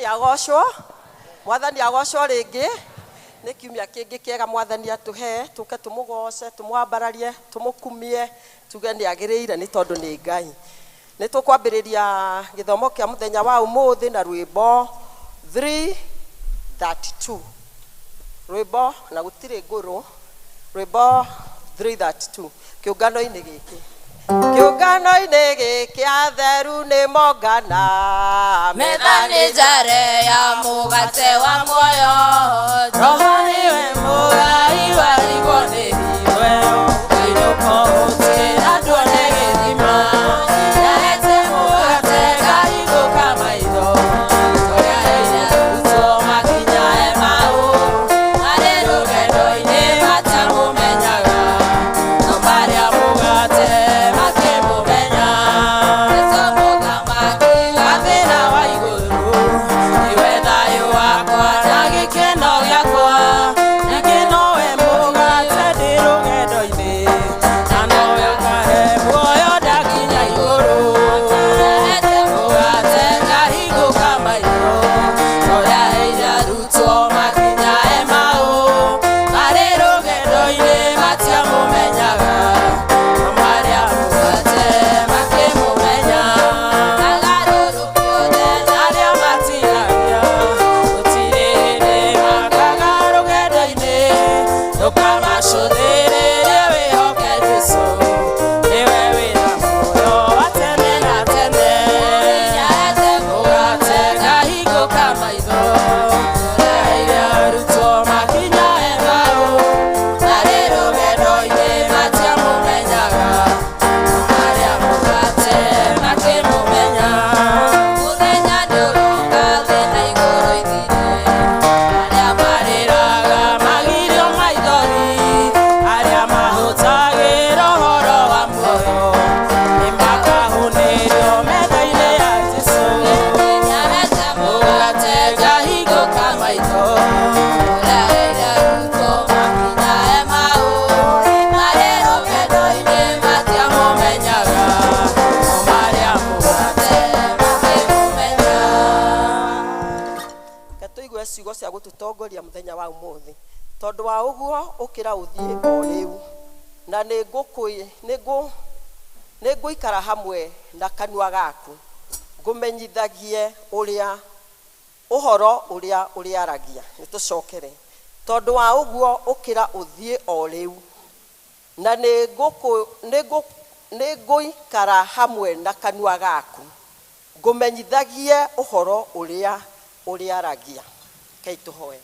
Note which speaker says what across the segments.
Speaker 1: Agocwo, Mwathani agocwo rĩngĩ. Nĩ kiumia kĩngĩ kĩega Mwathani atũhe, tũke tũmũgoce, tũmwambararie, tũmũkumie, tuge nĩ agĩrĩire nĩ tondũ nĩ Ngai. Nĩ tũkwambĩrĩria gĩthomo kĩa mũthenya wa ũmũthĩ na rwĩmbo 332. Rwĩmbo na gũtirĩ ngũrũ, rwĩmbo 332 kĩũngano-inĩ gĩkĩ. Kĩũngano-inĩ gĩkĩ atheru nĩ mongana.
Speaker 2: Metha nĩ njare ya mũgate wa muoyo.
Speaker 3: Roho nĩwe mũgai warigwo nĩ muoyo. Kainũka ũtĩra nduone gĩthima. Nyahete mũgate ngahingũka maitho. Ũrĩa heire arutwo makinya Emau.
Speaker 2: Marĩ rũgendo-inĩ matiamũmenyaga.
Speaker 3: No marĩa mũgate makĩmũmenya.
Speaker 2: Jesũ mũthamaki
Speaker 3: Wa thĩna wa igũrũ nĩwe thayũ wakwa na gĩkeno gĩakwa. Ningĩ nowe mũgate ndĩ rũgendo-inĩ, na nowe ũkahe muoyo ndakinya igũrũ.
Speaker 2: Nyahete
Speaker 3: Mũgate ngahingũka maitho, ũrĩa heire arutwo makinya Emau. Marĩ rũgendo-inĩ matiamũmenyaga, no marĩa mũgate makĩmũmenya.
Speaker 2: Agarũrũki othe
Speaker 3: Arĩa matiragia gũtirĩ hĩndĩ makaga rũgendo-inĩ, ndũkamacũthĩrĩrie wĩhoke Jesũ, nĩwe wĩna muoyo wa tene na tene.
Speaker 2: Nyahete
Speaker 3: Mũgate ngahingũka maitho, ũrĩa heire arutwo makinya Emau.
Speaker 2: Marĩ rũgendo-inĩ
Speaker 3: matiamũmenyaga, no marĩa mũgate makĩmũmenya.
Speaker 2: Mũthenya nĩũroka thĩ na igũrũ ithire.
Speaker 3: Arĩa marĩraga magirio maithori, arĩa mahũtagĩra ũhoro wa muoyo, nĩmakahũnĩrio metha-inĩ ya Jesũ.
Speaker 2: Nyahete
Speaker 3: Mũgate ngahingũka maitho,
Speaker 2: ũrĩa heire arutwo makinya Emau. Marĩ rũgendo-inĩ
Speaker 3: matiamũmenyaga, no marĩa mũgate
Speaker 2: makĩmũmenya.
Speaker 1: Reke tũigue ciugo cia gũtũtongoria mũthenya wa ũmũthĩ. Tondũ wa ũguo ũkĩra ũthiĩ o rĩu, na nĩngũikara hamwe na kanua gaku, ngũmenyithagie ũrĩa ũhoro ũrĩa ũrĩaragia. Nĩ tũcokere. Tondũ wa ũguo ũkĩra ũthiĩ o rĩu, na nĩngũikara hamwe na kanua gaku, ngũmenyithagie ũhoro ũrĩa ũrĩaragia. Rekei tũhoe.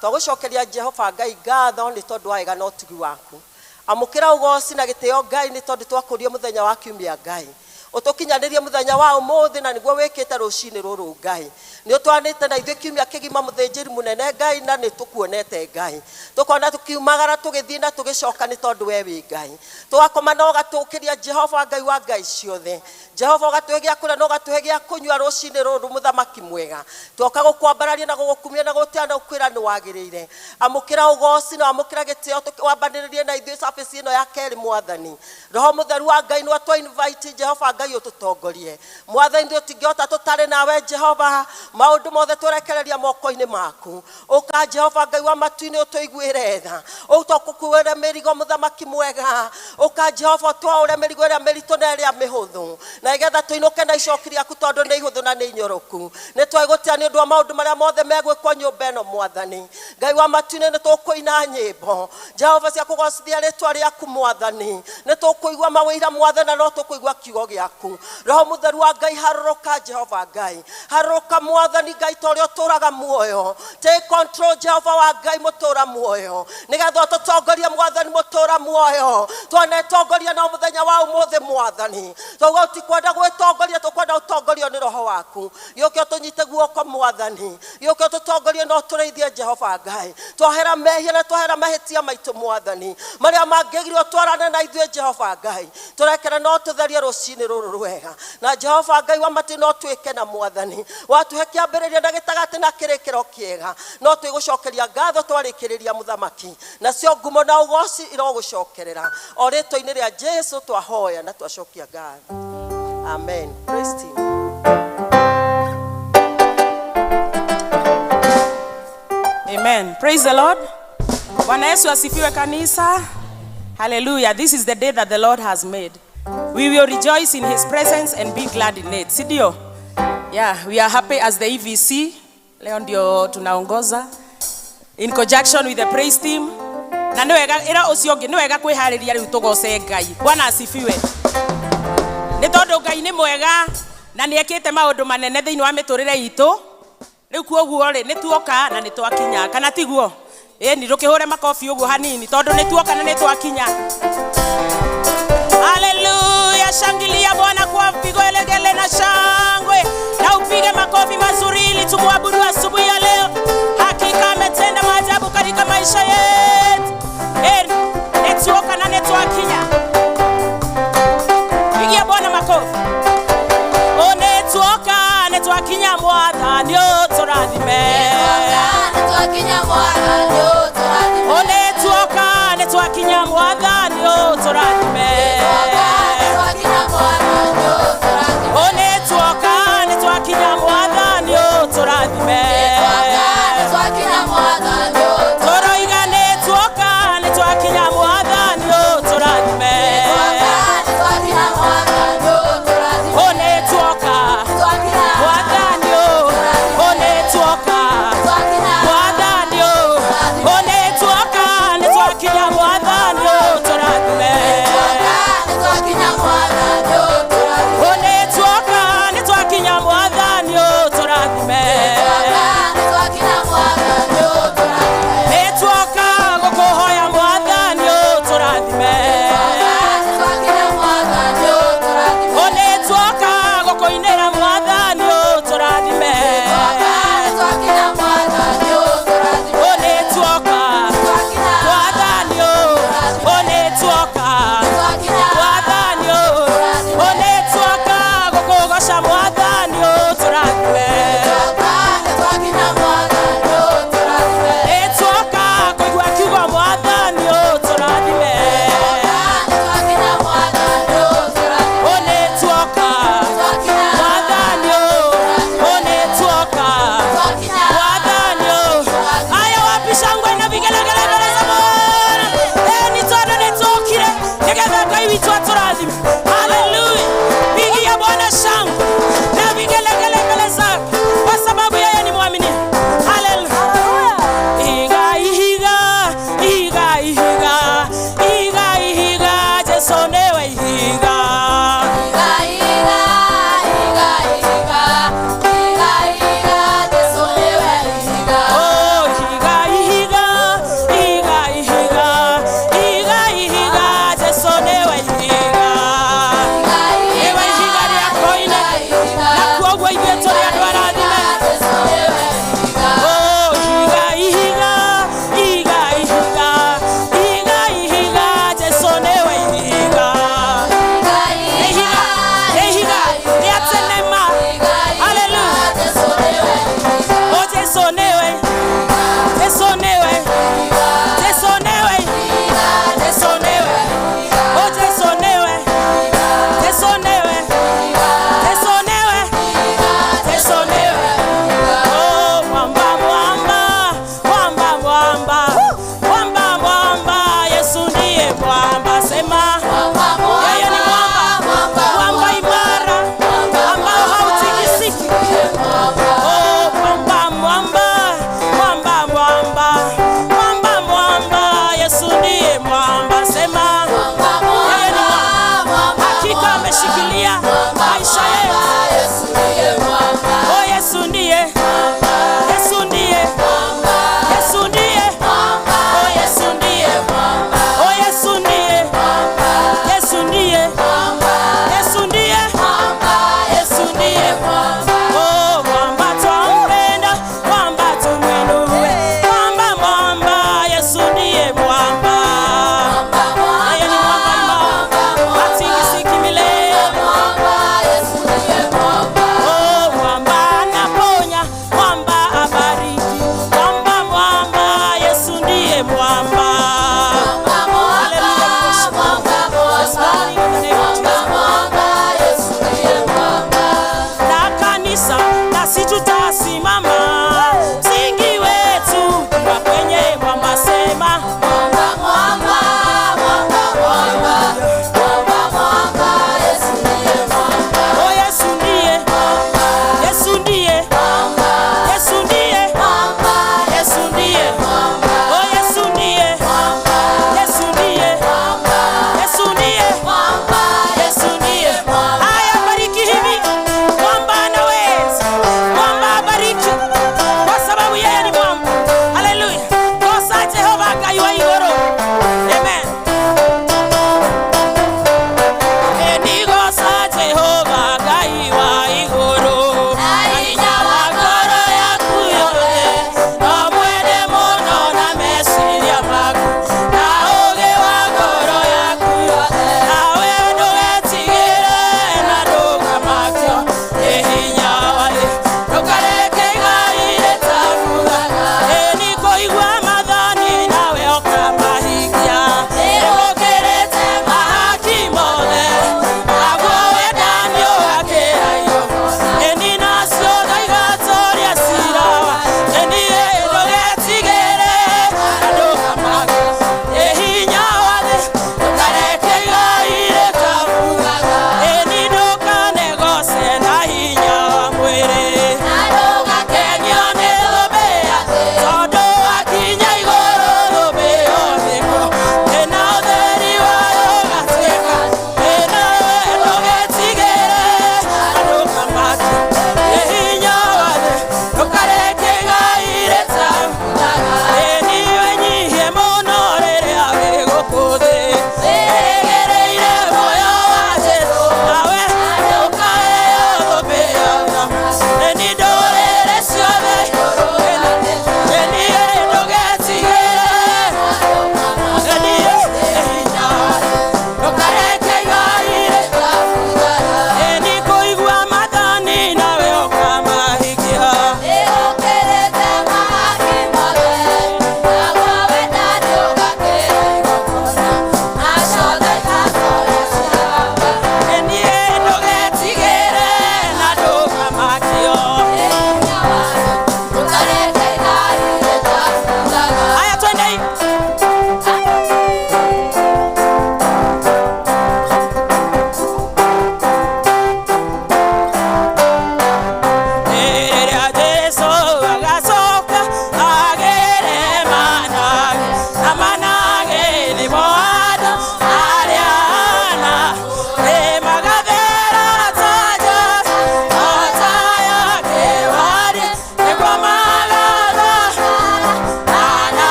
Speaker 1: Twagũcokeria Jehova Ngai ngatho nĩ tondũ wa wega na ũtugi waku. Amũkĩra ũgoci na gĩtĩo Ngai nĩ tondũ twakũria mũthenya wa kiumia Ngai. Ũtũkinyanĩrie mũthenya wa ũmũthĩ na nĩguo wĩkĩte rũcinĩ rũrũ Ngai. Nĩ ũtwanĩte na ithuĩ kiumia kĩgima mũthĩnjĩri mũnene Ngai na nĩ tũkuonete Ngai. Tũkona tũkiumagara tũgĩthiĩ na tũgĩcoka nĩ tondũ we wĩ Ngai. Tũgakoma na ũgatũũkĩria Jehova Ngai wa Ngai ciothe. Jehova ũgatũhe gĩa kũrĩa na ũgatũhe gĩa kũnyua rũcinĩ rũrũ mũthamaki mwega. Twoka gũkwambararia na gũgũkumia na gũgũtĩa na gũkwĩra nĩ wagĩrĩire. Amũkĩra ũgoci na amũkĩra gĩtĩo wambanĩrĩrie na ithuĩ service ĩno ya kerĩ Mwathani. Roho mũtheru wa Ngai nĩwe twa invite Jehova Ngai ũtũtongorie. Mwathani tũtingĩhota tũtarĩ nawe Jehova, maũndũ mothe tũrekereria moko-inĩ maku. Ũka Jehova Ngai wa matu-inĩ ũtũiguĩre tha. Ũtũkuĩre mĩrigo mũthamaki mwega. Ũka Jehova ũtwaũre mĩrigo ĩrĩa mĩritũ na ĩrĩa mĩhũthũ. Na nĩgetha tũinũke na icoki rĩaku tondũ nĩ ihũthũ na nĩ inyoroku. Nĩ twagũtĩa nĩ ũndũ wa maũndũ marĩa mothe megwĩkwo nyũmba ĩno Mwathani. Ngai wa matu-inĩ nĩ tũkũina nyĩmbo Jehova cia kũgocithia rĩtwa rĩaku Mwathani. Nĩ tũkũigua mawĩira Mwathani na no tũkũigua kiugo gĩaku. Roho mũtheru wa Ngai harũrũka Jehova Ngai. Harũrũka Mwathani Ngai ta ũrĩa ũtũũraga muoyo. Take control Jehova wa Ngai mũtũũra muoyo. Nĩgetha ũtũtongorie Mwathani mũtũũra muoyo. Twanetongoria na mũthenya wa ũmũthĩ Mwathani. Twauga tũtikwenda gwĩtongoria, tũkwenda ũtongorio nĩ Roho waku. Gĩũke ũtũnyite guoko Mwathani. Gĩũke ũtũtongorie na ũtũrĩithie Jehova Ngai. Twahera mehia na twahera mahĩtia maitũ Mwathani. Marĩa mangĩgiria ũtwarane na ithuĩ Jehova Ngai. Tũrekere no tũtherie rũcinĩ rũrũ rwega. Na Jehova Ngai wa matu no twĩke na Mwathani. Watũhe kĩambĩrĩria na gĩtagatĩ na kĩrĩkĩro kĩega. No twĩgũcokeria ngatho twarĩkĩrĩria mũthamaki. Nacio ngumo na ũgoci irogũcokerera. O rĩtwa-inĩ rĩa Jesũ twahoya na twacokia ngatho. Amen. Praise team.
Speaker 3: Amen. Praise the Lord. Bwana Yesu asifiwe kanisa. Hallelujah. This is the day that the Lord has made. We will rejoice in his presence and be glad in it. Si ndio? Yeah, we are happy as the EVC. Leo ndio tunaongoza in conjunction with the praise team. Na nĩ wega ĩra ũcio ũngĩ nĩ wega kwĩharĩria rĩu tũgoce Ngai. Bwana asifiwe. Nĩ tondũ Ngai nĩ mwega na nĩ ekĩte maũndũ manene thĩinĩ wa mĩtũrĩre itũ. Rĩu kuoguo rĩ nĩ tuoka na nĩ twakinya kana tiguo? Ĩni ndũkĩhũre makobi ũguo hanini tondũ nĩ tuoka na nĩ twakinya. Haleluya, shangilia Bwana kwa vigelegele na shangwe na upige makofi mazuri ili tumwabudu asubuhi ya leo. Hakika ametenda maajabu katika maisha yetu. Nĩ tuoka na nĩ twakinya. Pigia Bwana makofi. O nĩ tuoka nĩ twakinya Mwathani ũtũrathime. O nĩ tuoka nĩ twakinya Mwathani ũtũrathime. O nĩ tuoka nĩ twakinya Mwathani ũtũrathime. Tũroiga nĩ tuoka nĩ twakinya Mwathani ũtũrathime. O nĩ tuoka Mwathani o nĩ tuoka Mwathani o nĩ tuoka nĩ twakinya Mwathani ũtũrathime. O nĩ tuoka nĩ twakinya Mwathani ũtũrathime. Nĩ tuoka gũkũhoya Mwathani ũtũrathime. O nĩ tuoka gũkũinĩra Mwathani ũtũrathime. O nĩ tuoka Mwathani o nĩ tuoka Mwathani o nĩ tuoka gũkũgoca Mwathani ũtũrathime. Nĩ tuoka kũigua kiugo Mwathani ũtũrathime. O nĩ tuoka Mwathani o nĩ tuoka Mwathani. Aya, wapi shangwe na vigelegele mbele za Bwana? Ni tondũ nĩ tuokire nĩgetha Ngai witũ atũrathime. Haleluya! Pigia Bwana shangwe na vigelegele mbele zake kwa sababu yeye ni mwaminifu. Haleluya! Iga ihiga, iga ihiga, iga ihiga, Jesu nĩwe ihiga. Oh, ihiga ihiga, iga ihiga, iga ihiga, Jesu nĩwe ihiga.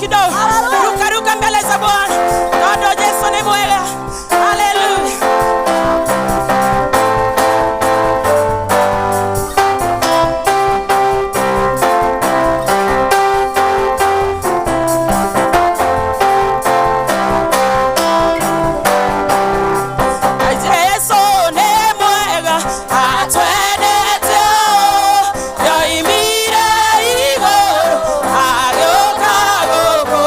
Speaker 3: Kidogo. Ruka ruka mbele za Bwana. Tondũ Jesu nĩ mwega. Hallelujah. Jesu nĩ mwega, atwendete ũũ, yoimire igũrũ, agĩũka gũkũ.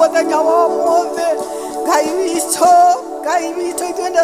Speaker 4: Mũthenya wa ũmũthĩ, Ngai witũ, Ngai witũ, ithuĩ nĩ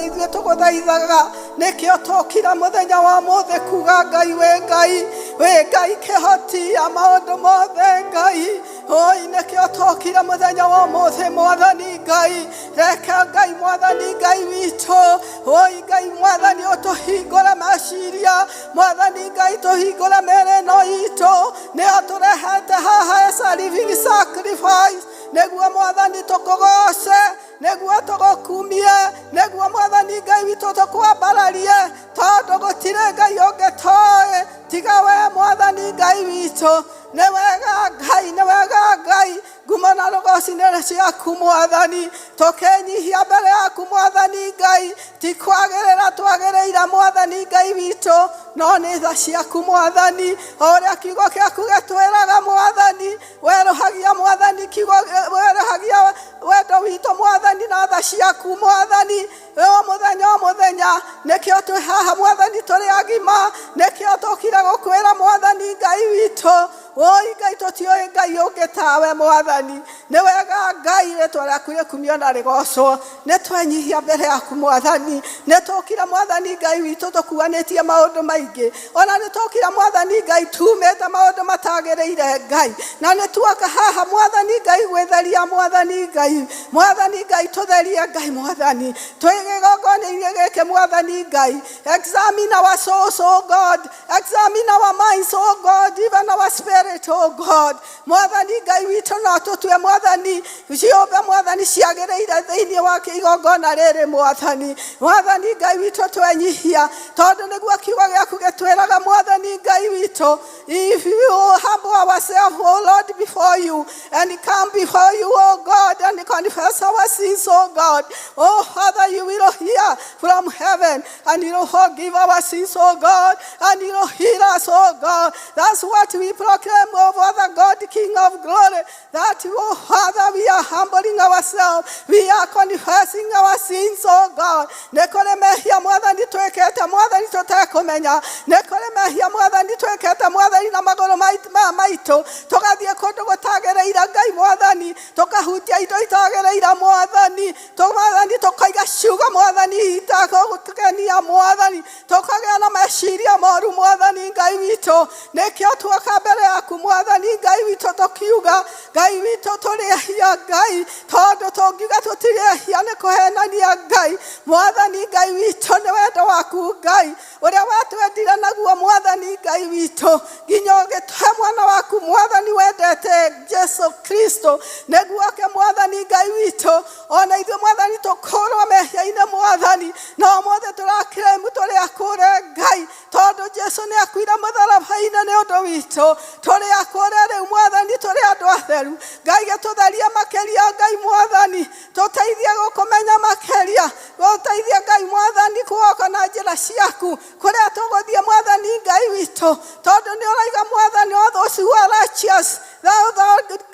Speaker 4: ithuĩ tũgũthaithaga. Nĩkĩo tũkira mũthenya wa ũmũthĩ kuga Ngai wĩ Ngai, wĩ Ngai kĩhoti ya maũndũ mothe. Ngai oi, nĩkĩo tũkira mũthenya wa ũmũthĩ. Mwathani Ngai, reke Ngai, Mwathani Ngai witũ, oi Ngai Mwathani, ũtũhingũre meciria. Mwathani Ngai, tũhingũre mĩĩrĩ ĩno itũ, nĩyo tũrehete haha as a living sacrifice, nĩguo Mwathani tũkũgoce, nĩguo tũgũkumie, nĩguo Mwathani Ngai witũ tũkwambararie, tondũ gũtirĩ Ngai ũngĩ toĩ tiga we. Mwathani Ngai witũ, nĩ wega Ngai, nĩ wega Ngai. Ngumo na rũgoci nĩ ciaku Mwathani. Tũkĩnyihia mbere yaku Mwathani Ngai, ti kwagĩrĩra twagĩrĩire Mwathani Ngai witũ, no nĩ tha ciaku Mwathani, o ũrĩa kiugo gĩaku gĩtwĩraga. Mwathani, werũhagia, Mwathani, kiugo werũhagia wendo witũ Mwathani na tha ciaku Mwathani, o mũthenya o mũthenya. Nĩkĩo twĩ haha Mwathani, tũrĩ agima. Nĩkĩo tũkire gũkwĩra Mwathani Ngai witũ, oi Ngai, tũtiũĩ Ngai ũngĩ tawe. Mwathani, nĩ wega Ngai, rĩtwa rĩaku rĩkumio na rĩgocwo. Nĩ twenyihia mbere yaku Mwathani. Nĩ tũkire Mwathani Ngai witũ tũkuanĩtie maũndũ maingĩ, ona nĩ tũkire Mwathani Ngai tumĩte maũndũ matagĩrĩire Ngai, na nĩ tuoka haha Mwathani Ngai gwĩtheria. Mwathani Ngai, Mwathani Ngai, tũtherie Ngai Mwathani, twĩ gĩgongona-inĩ gĩkĩ. Mwathani Ngai, examine our souls, oh God. Examine our minds, oh God, even our spirit, oh God. Mwathani Ngai witũ, no tũtue Mwathani ciũmbe Mwathani ciagĩrĩire thĩinĩ wa igongona rĩrĩ. Mwathani, Mwathani Ngai witũ, twenyihia tondũ nĩguo kiugo gĩaku gĩtwĩraga. Mwathani Ngai witũ, if you humble ourselves, oh Lord, before you and come before you, oh God, and confess our sins, oh God, oh Father, you will hear from heaven and you will forgive our sins, oh God, and you will heal us, oh God. That's what we proclaim, oh Father God, King of glory, that, oh Father, we are humbling ourselves. We are confessing our sins, oh God. Nĩ kũrĩ mehia Mwathani twĩkĩte Mwathani tũtekũmenya. Nĩ kũrĩ mehia Mwathani twĩkĩte Mwathani na magũrũ maya maitũ, tũgathiĩ kũndũ gũtagĩrĩire Ngai Mwathani, tũkahutia indo itagĩrĩire Mwathani, Mwathani, tũkaiga ciugo Mwathani itakũgũkenia Mwathani, tũkagĩa na meciria moru. Mwathani Ngai witũ, nĩkĩo tuoka mbere yaku Mwathani Ngai witũ, tũkiuga Ngai witũ tũrĩ ehia Ngai, tondũ tũngiuga tũtirĩ ehia nĩ kũhenania Ngai. Mwathani Ngai witũ, nĩ wendo waku Ngai ũrĩa watwendire naguo Mwathani Ngai witũ, nginya ũgĩtũhe mwana waku Mwathani wendete Jesu Kristo, nĩguo oke Mwathani Ngai witũ, ona ithuĩ Mwathani tũkũrwo mehia-inĩ Mwathani. Na ũmũthĩ tũrakiremu tũrĩ akũre Ngai, tondũ Jesu nĩ akuire mũtharaba-inĩ nĩ ũndũ witũ. Tũrĩ akũre rĩu Mwathani, tũrĩ andũ atheru Ngai. Gĩtũtherie makĩria Ngai Mwathani, tũteithie gũkũmenya makĩria, gũteithie Ngai Mwathani kuoka na njĩra ciaku kũrĩa tũgũthiĩ Mwathani Ngai witũ, tondũ nĩ ũraiga Mwathani, all those who are righteous, thou,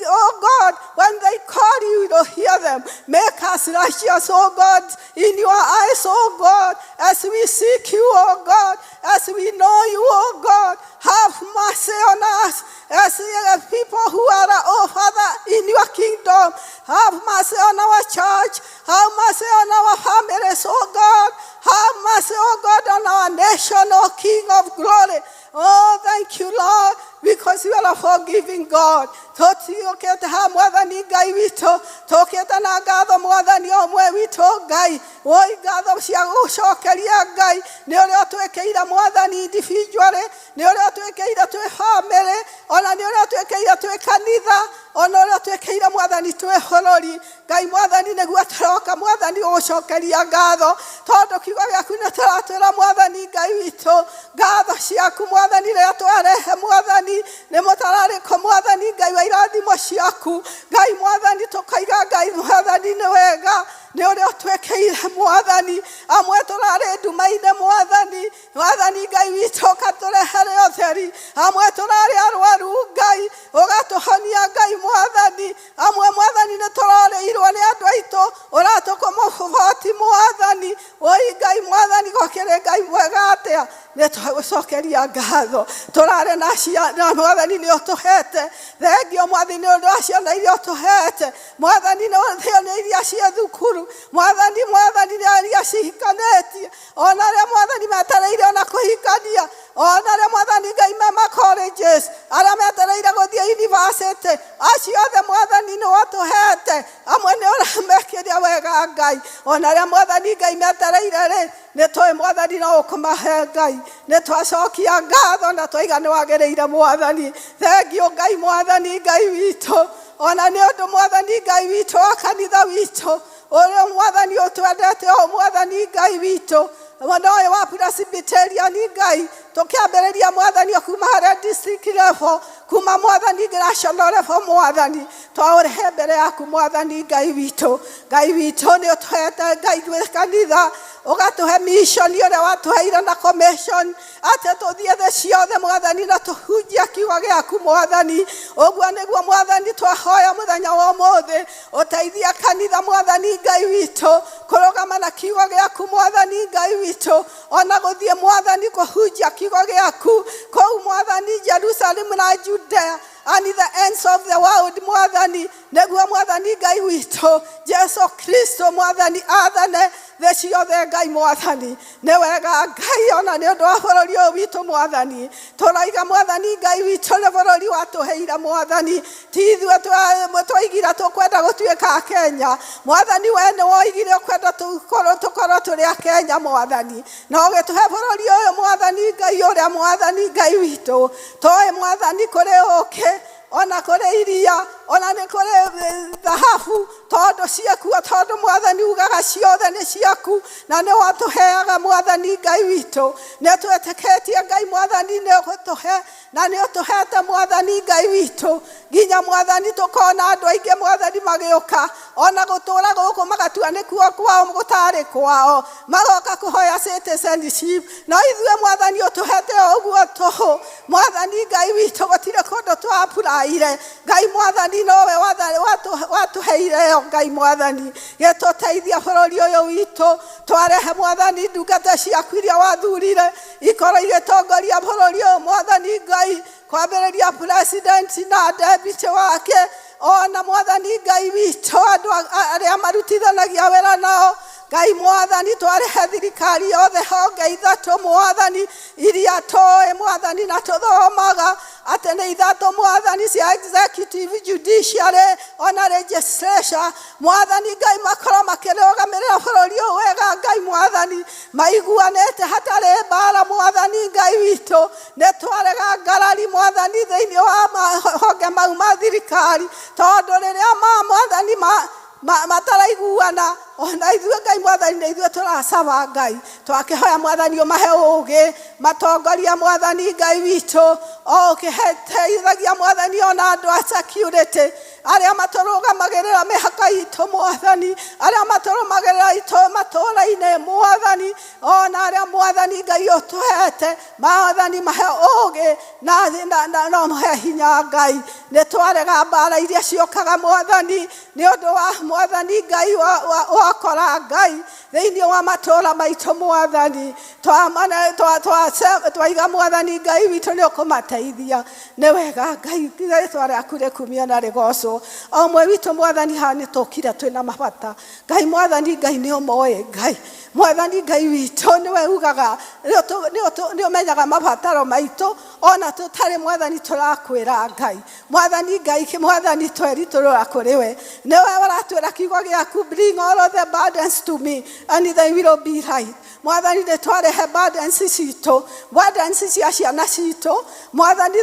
Speaker 4: oh God, when they call you, you will hear them. Make us righteous, oh God, in your eyes, oh God, as we seek you, oh God, as we know you, oh God. Have mercy on us as the people who are, oh Father, in your kingdom. Have mercy on our church. Have mercy on our families, oh God. Have mercy, oh God, on our nation, oh King of glory. Oh, thank you, Lord, because you are a forgiving God. Tũtiũkĩte ha Mwathani Ngai witũ, tũkĩte na ngatho Mwathani ũmwe witũ Ngai. Woi, ngatho cia gũcokeria Ngai nĩ ũrĩa ũtwĩkĩire Mwathani individually, nĩ ũrĩa ũtwĩkĩire twĩ family, ona nĩ ũrĩa ũtwĩkĩire twĩ kanitha, ona ũrĩa ũtwĩkĩire Mwathani twĩ bũrũri. Ngai Mwathani, nĩguo tũroka Mwathani gũgũcokeria ngatho, tondũ kiugo gĩaku nĩ tũratwĩra Mwathani Ngai witũ, ngatho ciaku Mwathani rĩrĩa twarehe Mwathani nĩ mũtararĩko Mwathani Ngai wa irathimo ciaku. Ngai Mwathani, tũkaiga Ngai Mwathani nĩ wega nĩ ũrĩa ũtwĩkĩire Mwathani. Amwe tũrarĩ nduma-inĩ Mwathani, Mwathani Ngai witũ ũgatũrehere ũtheri. Amwe tũrarĩ arwaru Ngai, ũgatũhonia Ngai Mwathani. Amwe Mwathani nĩ tũrorĩirwo nĩ andũ aitũ, ũratũkũmũboti Mwathani. Oi Ngai Mwathani, gũkĩrĩ Ngai mwega atĩa! Nĩ twagũcokeria. Twacokia ngatho tũrarĩ na ciana, Mwathani nĩ ũtũhete. Thengio Mwathani nĩ ũndũ wa ciana iria ũtũhete. Mwathani nĩ iria ciĩ thukuru. Mwathani, Mwathani nĩ iria cihikanĩtie, ona arĩa Mwathani metereire ona kũhikania, ona arĩa Mwathani Ngai me ma colleges, arĩa metereire gũthiĩ university, acio othe Mwathani nĩ ũtũhete. Amwe nĩ ũramekĩria wega Ngai, ona arĩa Mwathani Ngai metereire rĩ, nĩ tũĩ Mwathani no ũkũmahe Ngai. Nĩ twacokia ngatho na twaiga nĩ wagĩrĩire Mwathani. Thengio Ngai Mwathani Ngai witũ, ona nĩ ũndũ Mwathani Ngai witũ wa kanitha witũ ũrĩa Mwathani ũtwendete, o Mwathani Ngai witũ mwena ũyũ wa Presbyterian Ngai, tũkĩambĩrĩria Mwathani kuma harĩa district level, kuma Mwathani national level, Mwathani twaũrehe mbere yaku Mwathani Ngai witũ. Ngai witũ nĩ ũtũhete Ngai gwĩ kanitha, ũgatũhe mission ũrĩa watũheire na commission atĩ tũthiĩ thĩ ciothe Mwathani na tũhunjie kiugo gĩaku Mwathani. Ũguo nĩguo Mwathani twahoya mũthenya wa ũmũthĩ, ũteithie kanitha Mwathani Ngai witũ kũrũgama na kiugo gĩaku Mwathani Ngai witũ, ona gũthiĩ Mwathani kũhunjia kiugo gĩaku kũu Mwathani Jerusalem na Judea and the ends of the world Mwathani, nĩguo Mwathani Ngai witũ Jesu Kristo Mwathani athane thĩ ciothe Ngai Mwathani. Nĩ wega Ngai ona nĩ ũndũ wa bũrũri ũyũ witũ Mwathani, tũraiga Mwathani Ngai witũ nĩ bũrũri watũheire Mwathani, ti ithuĩ twaigire tũkwenda gũtuĩka a Kenya Mwathani, we nĩ woigire ũkwenda tũkorwo tũrĩ a Kenya Mwathani, na ũgĩtũhe bũrũri ũyũ Mwathani Ngai ũrĩa Mwathani Ngai witũ tũĩ Mwathani kũrĩ ũkĩ, ona kũrĩ iria, ona nĩ kũrĩ thahabu, tondũ ciĩkuo, tondũ Mwathani ugaga ciothe nĩ ciaku na nĩ watũheaga Mwathani Ngai witũ. Nĩ twĩtĩkĩtie Ngai Mwathani nĩ ũgũtũhe na nĩ ũtũhete Mwathani Ngai witũ, nginya Mwathani tũkona andũ aingĩ Mwathani magĩũka ona gũtũra gũkũ magatua nĩkuo kwao gũtarĩ kwao, magoka kũhoya citizenship, no ithuĩ Mwathani ũtũhete o ũguo tũhũ Mwathani Ngai witũ, gũtirĩ kũndũ twapuraire Ngai Mwathani, nowe watũheire yo Ngai Mwathani. Gĩtũteithia bũrũri ũyũ witũ, twarehe Mwathani ndungata ciaku iria wathurire ikorwo igĩtongoria bũrũri ũyũ Mwathani Ngai, kwambĩrĩria president na deputy wake, ona Mwathani Ngai witũ andũ arĩa marutithanagia wĩra nao Ngai Mwathani, twarehe thirikari yothe honge ithatũ Mwathani iria tũĩ Mwathani na tũthomaga atĩ nĩ ithatũ Mwathani, cia executive, judiciary ona legislature Mwathani Ngai, makorwo makĩrũgamĩrĩra bũrũri ũyũ wega Ngai Mwathani, maiguanĩte hatarĩ mbara Mwathani Ngai witũ. Nĩ twarega ngarari Mwathani thĩinĩ wa mahonge mau ma thirikari, tondũ rĩrĩa ma Mwathani mataraiguana ona ithuĩ Ngai Mwathani nĩ ithuĩ tũracaba Ngai. Twakĩhoya Mwathani ũmahe ũũgĩ matongoria Mwathani Ngai witũ, o ũkĩteithagia Mwathani ona andũ a security arĩa matũrũgamagĩrĩra mĩhaka itũ Mwathani, arĩa matũrũmagĩrĩra itũ matũũra-inĩ Mwathani, ona arĩa Mwathani Ngai ũtũhete Mwathani mahe ũũgĩ na no mahe hinya Ngai. Nĩ twarega mbara iria ciũkaga Mwathani nĩ ũndũ wa Mwathani Ngai wakora Ngai thĩinĩ wa matũũra maitũ Mwathani, twaiga Mwathani Ngai witũ nĩ ũkũmateithia. Nĩ wega Ngai, rĩtwa rĩaku rĩkumio na rĩgocwo. O ũmwe witũ Mwathani haha nĩ tũkire twĩna mabata Ngai Mwathani Ngai nĩ ũmoĩ Ngai Mwathani Ngai witũ, nĩwe ugaga nĩ ũmenyaga mabataro maitũ ona tũtarĩ Mwathani tũrakwĩra Ngai Mwathani Ngai Mwathani tweritũrũra kũrĩ we, nĩwe ũratwĩra kiugo gĩaku, bring all of the burdens to me and they will be right. Mwathani nĩ twarehe burdens citũ, burdens cia ciana citũ Mwathani,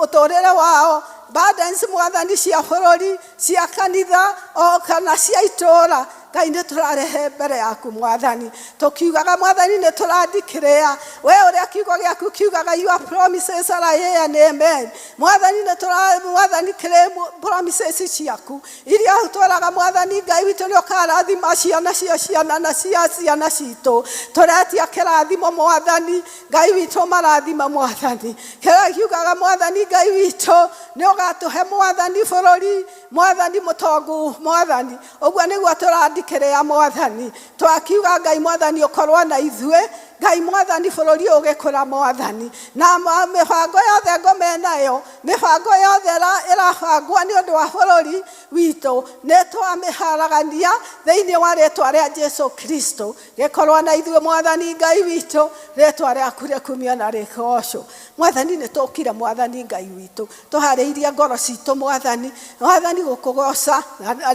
Speaker 4: ũtũrĩre wao, burdens Mwathani cia bũrũri, cia kanitha o kana cia itũũra Ngai nĩ tũrarehe mbere yaku Mwathani, tũkiugaga Mwathani nĩ tũrandikĩrĩa we ũrĩa kiugo gĩaku kiugaga, your promises are yea and amen. Mwathani nĩ tũra Mwathani claim promises ciaku iria ũtwĩraga Mwathani Ngai witũ nĩ ũkarathima ciana cia ciana na cia ciana citũ. Tũretia kĩrathimo Mwathani Ngai witũ, marathima Mwathani kĩrĩa kiugaga Mwathani Ngai witũ nĩ ũgatũhe Mwathani bũrũri Mwathani mũtongu Mwathani, ũguo nĩguo tũrandikĩrĩa Mwathani. Twakiuga Ngai Mwathani ũkorwo na ithuĩ. Ngai mwathani bũrũri ũyũ ũgĩkũra mwathani na mĩbango yothe ngome nayo mĩbango yothe ĩrabangwo nĩ ũndũ wa bũrũri witũ nĩ twamĩharagania thĩinĩ wa rĩtwa rĩa Jesu Kristo. Gĩkorwo na ithuĩ mwathani Ngai witũ, rĩtwa rĩaku rĩkumio na rĩgocwo. Mwathani nĩ tũkire mwathani Ngai witũ tũharĩirie ngoro citũ mwathani, mwathani gũkũgoca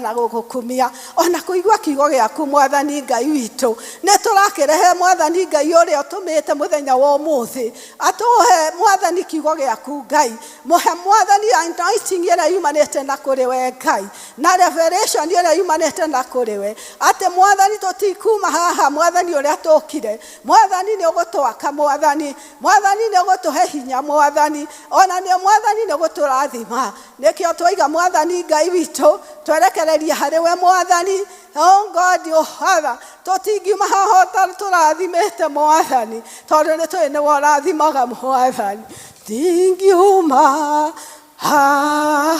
Speaker 4: na gũgũkumia ona kũigua kiugo gĩaku mwathani Ngai witũ. Nĩ tũrakĩrehe mwathani Ngai ũrĩa ũtũmĩte mũthenya wa ũmũthĩ atũhe mwathani kiugo gĩaku Ngai, mũhe mwathani anointing ĩrĩa yumanĩte na kũrĩ we Ngai na revelation ĩrĩa yumanĩte na kũrĩ we, atĩ mwathani tũtikuma haha mwathani ũrĩa tũkire. Mwathani nĩ ũgũtwaka mwathani, mwathani nĩ ũgũtũhe hinya mwathani, ona nĩ mwathani nĩ ũgũtũrathima. Nĩkĩo twaiga mwathani Ngai witũ twerekererie harĩ we mwathani. Oh God, oh Father, tũtingiuma haha tũrathimĩte mwathani, tondũ nĩ tũĩ nĩwe ũrathimaga mwathani. Ndingiuma haha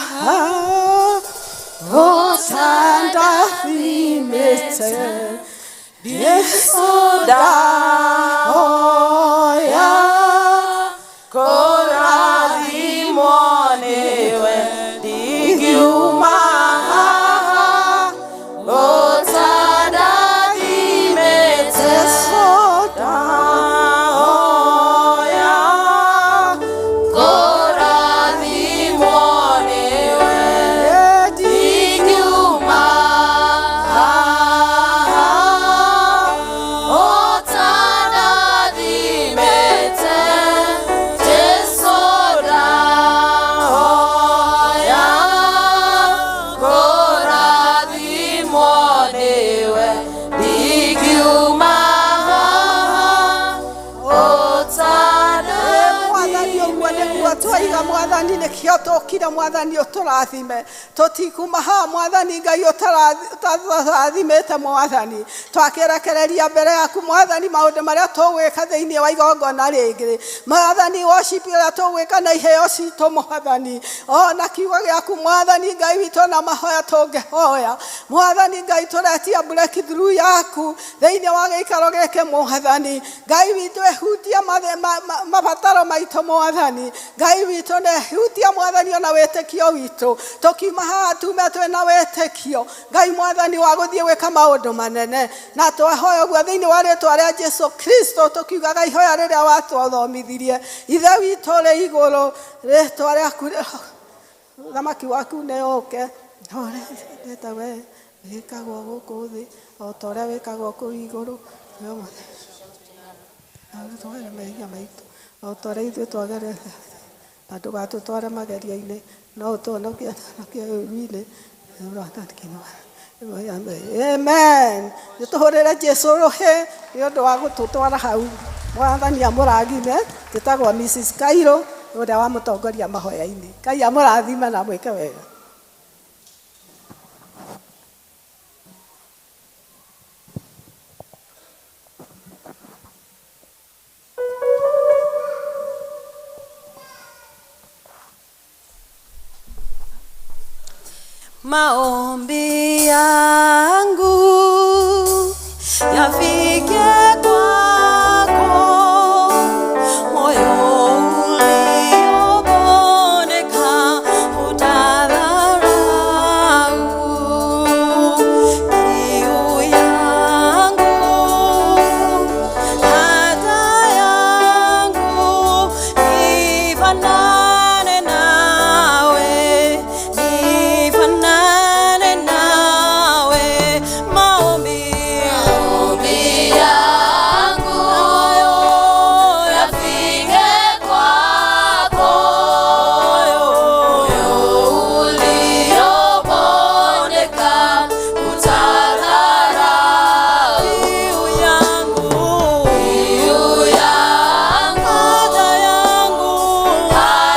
Speaker 4: ũtandathimĩte, Jesu ndahoya
Speaker 3: kũrathimwo nĩwe, ndingiuma haha ũtandathimĩte.
Speaker 4: Jesu
Speaker 3: ndahoya kũrathimwo nĩwe, ndingiuma haha ũtandathimĩte. Jesu ndahoya kũrathimwo nĩwe, ndingiuma haha
Speaker 4: Mwathani ũguo nĩguo twaiga mwathani, nĩkĩo tũkire mwathani ũtũrathime. Tũtikuma haha mwathani Ngai ũtatũrathimĩte mwathani. Twakĩrekereria mbere yaku mwathani maũndũ marĩa tũgwĩka thĩinĩ wa igongona rĩngĩ mwathani, worship ĩrĩa tũgwĩka na iheo citũ mwathani, ona kiugo gĩaku mwathani Ngai witũ na mahoya tũngĩhoya mwathani Ngai, tũretia breakthrough yaku thĩinĩ wa gĩikaro gĩkĩ mwathani Ngai witũ, ĩhutie mabataro maitũ mwathani Ngai witũ, na ĩhutie mwathani ona wĩtĩkio witũ. Tũkiuma haha tume twĩna wĩtĩkio Ngai mwathani wa gũthiĩ gwĩka maũndũ manene, na twahoya ũguo thĩinĩ wa rĩtwa rĩa Jesu Kristo, tũkiugaga ihoya rĩrĩa watũthomithirie: Ithe witũ ũrĩ igũrũ, rĩtwa rĩaku, ũthamaki waku nĩ ũke, ũrĩa wendete we wĩkagwo gũkũ thĩ o ta ũrĩa wĩkagwo kũu igũrũ. Twagere mehia maitũ o ta ũrĩa ithuĩ twagerete, na ndũgatũtware magerio-inĩ, no ũtũhonokie ũũru-inĩ. Amen. Nĩ tũhũrĩre Jesu rũhĩ nĩ ũndũ wa gũtũtwara hau. Mwathani amũrathime. Njĩtagwo Mrs. Cairo, ũrĩa wamũtongoria mahoya-inĩ. Ngai amũrathime na mwĩke wega.
Speaker 3: Maombi yangu yafike kwako, moyo uliobondeka hutadharau. Kiu yangu, haja yangu, ifanane nawe, nifanane nawe. Maombi,
Speaker 2: Maombi yangu yafike kwako, moyo uliobondeka hutadharau.
Speaker 3: Kiu yangu,
Speaker 2: Kiu yangu,
Speaker 3: haja yangu,
Speaker 2: haja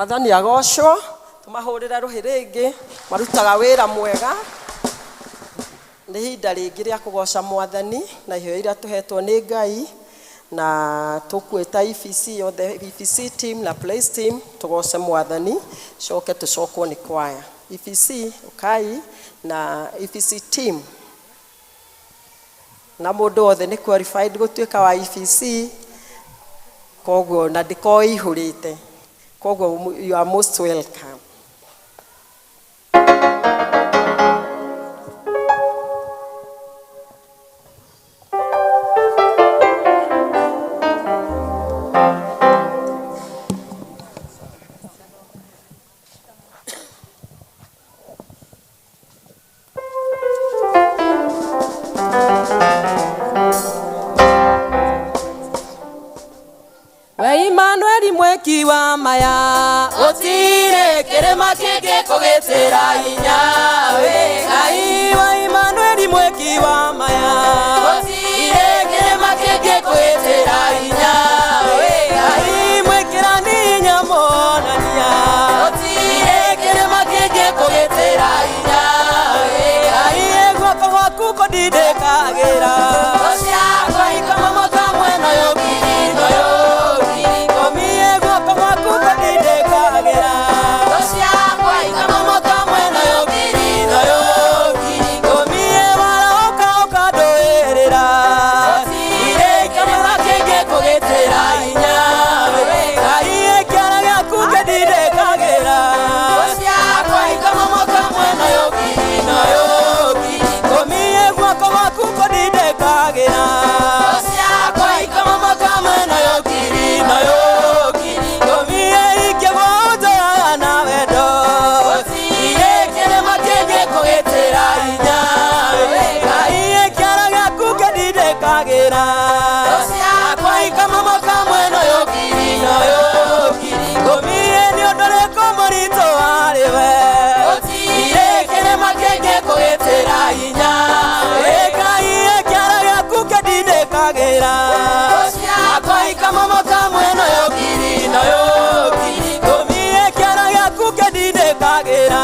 Speaker 1: Mwathani agocwo, tũmahũrĩre rũhĩ rĩngĩ, marutaga wĩra mwega. Nĩ ihinda rĩngĩ rĩa kũgoca Mwathani na iheo iria tũhetwo nĩ Ngai, na tũkuĩta EPC yothe, EPC team na praise team, tũgoce Mwathani, coke tũcokwo nĩ kwaya. EPC ũkai na EPC team, na mũndũ wothe nĩ qualified gũtuĩka wa EPC, koguo na ndĩkorwo ĩihũrĩte, koguo you are most welcome.
Speaker 3: We Emmanuel mweki wa maya, gũtirĩ kĩrĩma kĩngĩkũgitĩra hinya we Ngai. Wa Emmanuel mweki wa maya, gũtirĩ kĩrĩma kĩngĩkũgitĩra hinya we Ngai. Mwĩkĩrani hinya monania, gũtirĩ kĩrĩma kĩngĩkũgitĩra hinya we Ngai. Guoko gwaku kũndindĩkagĩra, ciakwa ikamomoka mwena ũyũ ngiri na ũyũ ngiri ikũmi. Guoko gwaku kũndindĩkagĩra, ciakwa ikamomoka mwena ũyũ ngiri na ũyũ ngiri ikũmi. Warahũka ũkandũĩrĩra, gũtirĩ kĩrĩma kĩngĩkũgitĩra hinya we Ngai. Kĩara gĩaku kĩndindĩkagĩra, ciakwa ikamomoka mwena ũyũ ngiri na ũyũ ngiri ikũmi. Guoko gwaku kũndindĩkagĩra, ciakwa ikamomoka mwena ũyũ ngiri na ũyũ ngiri ikũmi. Ingĩgwa ũnjoyaga na wendo, gũtirĩ kĩrĩma kĩngĩkũgitĩra hinya we Ngai. Kĩara gĩaku kĩndindĩkagĩra, ciakwa ikamomoka mwena ũyũ ngiri na ũyũ ngiri ikũmi. Nĩ ũndũ ũrĩkũ mũritũ harĩ we? Gũtirĩ kĩrĩma kĩngĩkũgitĩra hinya we Ngai. Kĩara gĩaku kĩndindĩkagĩra, ciakwa ikamomoka mwena ũyũ ngiri na ũyũ ngiri ikũmi. Kĩara gĩaku kĩndindĩkagĩra,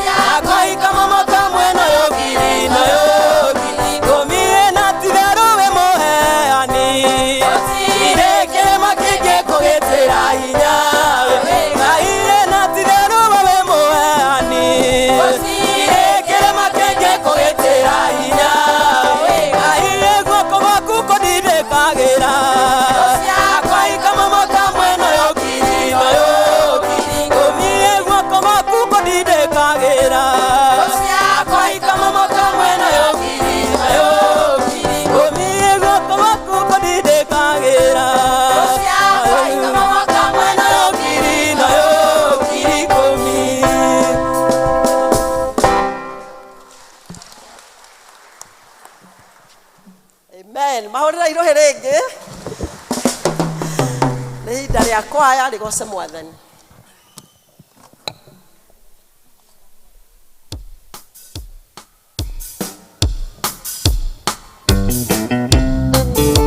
Speaker 3: ciakwa ikamomoka mwena ũyũ ngiri na ũyũ ngiri ikũmi. Na ti-itherũ wĩ mũheani, gũtirĩ kĩrĩma kĩngĩkũgitĩra hinya we Ngai. Na ti-itherũ we wĩ mũheani, gũtirĩ kĩrĩma kĩngĩkũgitĩra hinya we Ngai. Guoko gwaku kũndindĩkagĩra, ciakwa ikamomoka mwena ũyũ ngiri na ũyũ ngiri ikũmi. Guoko gwaku kũndindĩkagĩra, ciakwa ikamomoka mwena ũyũ ngiri na ũyũ ngiri ikũmi. Guoko gwaku kũndindĩkagĩra, ciakwa ikamomoka mwena ũyũ ngiri na ũyũ ngiri ikũmi.
Speaker 1: Amen. Mahũrĩra irohe rĩngĩ. Nĩ ihinda rĩa kwaya rĩgoce Mwathani.
Speaker 2: Thank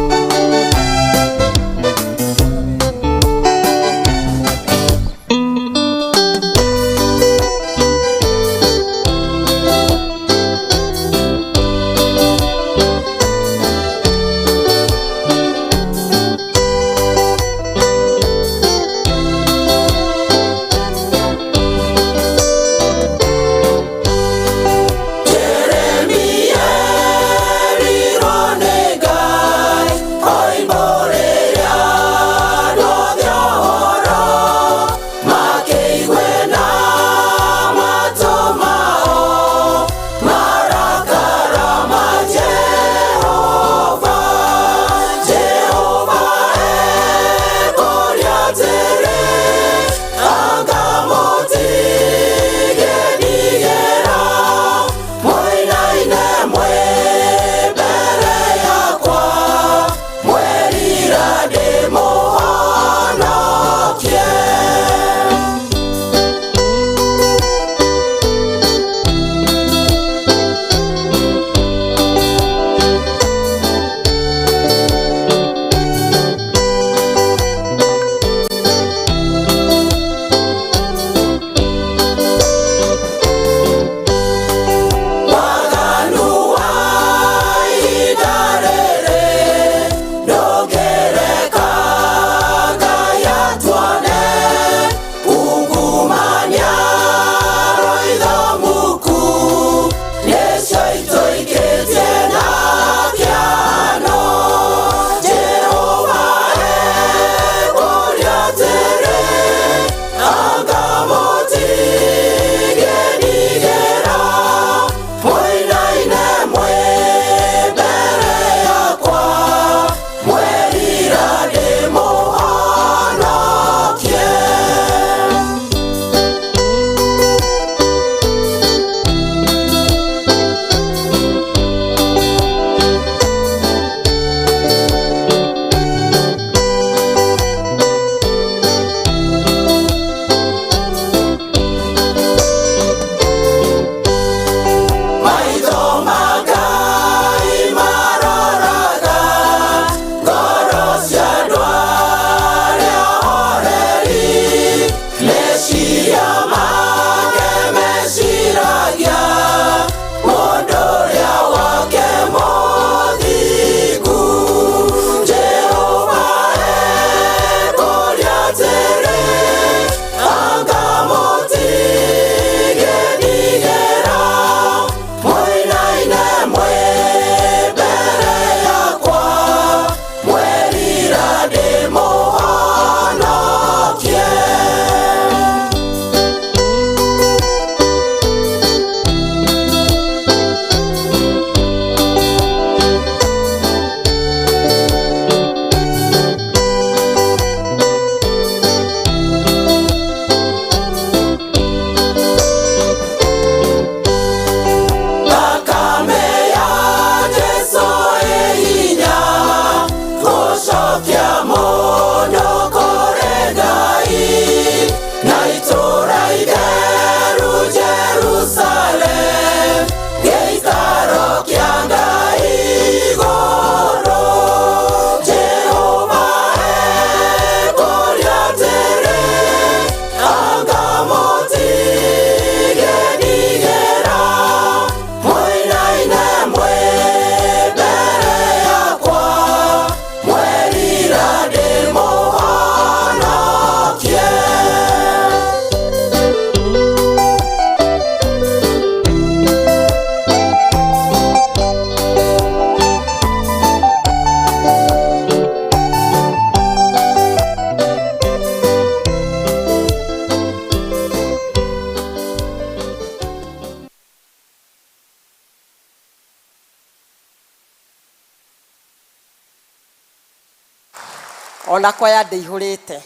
Speaker 1: Ona kwaya ndĩihũrĩte.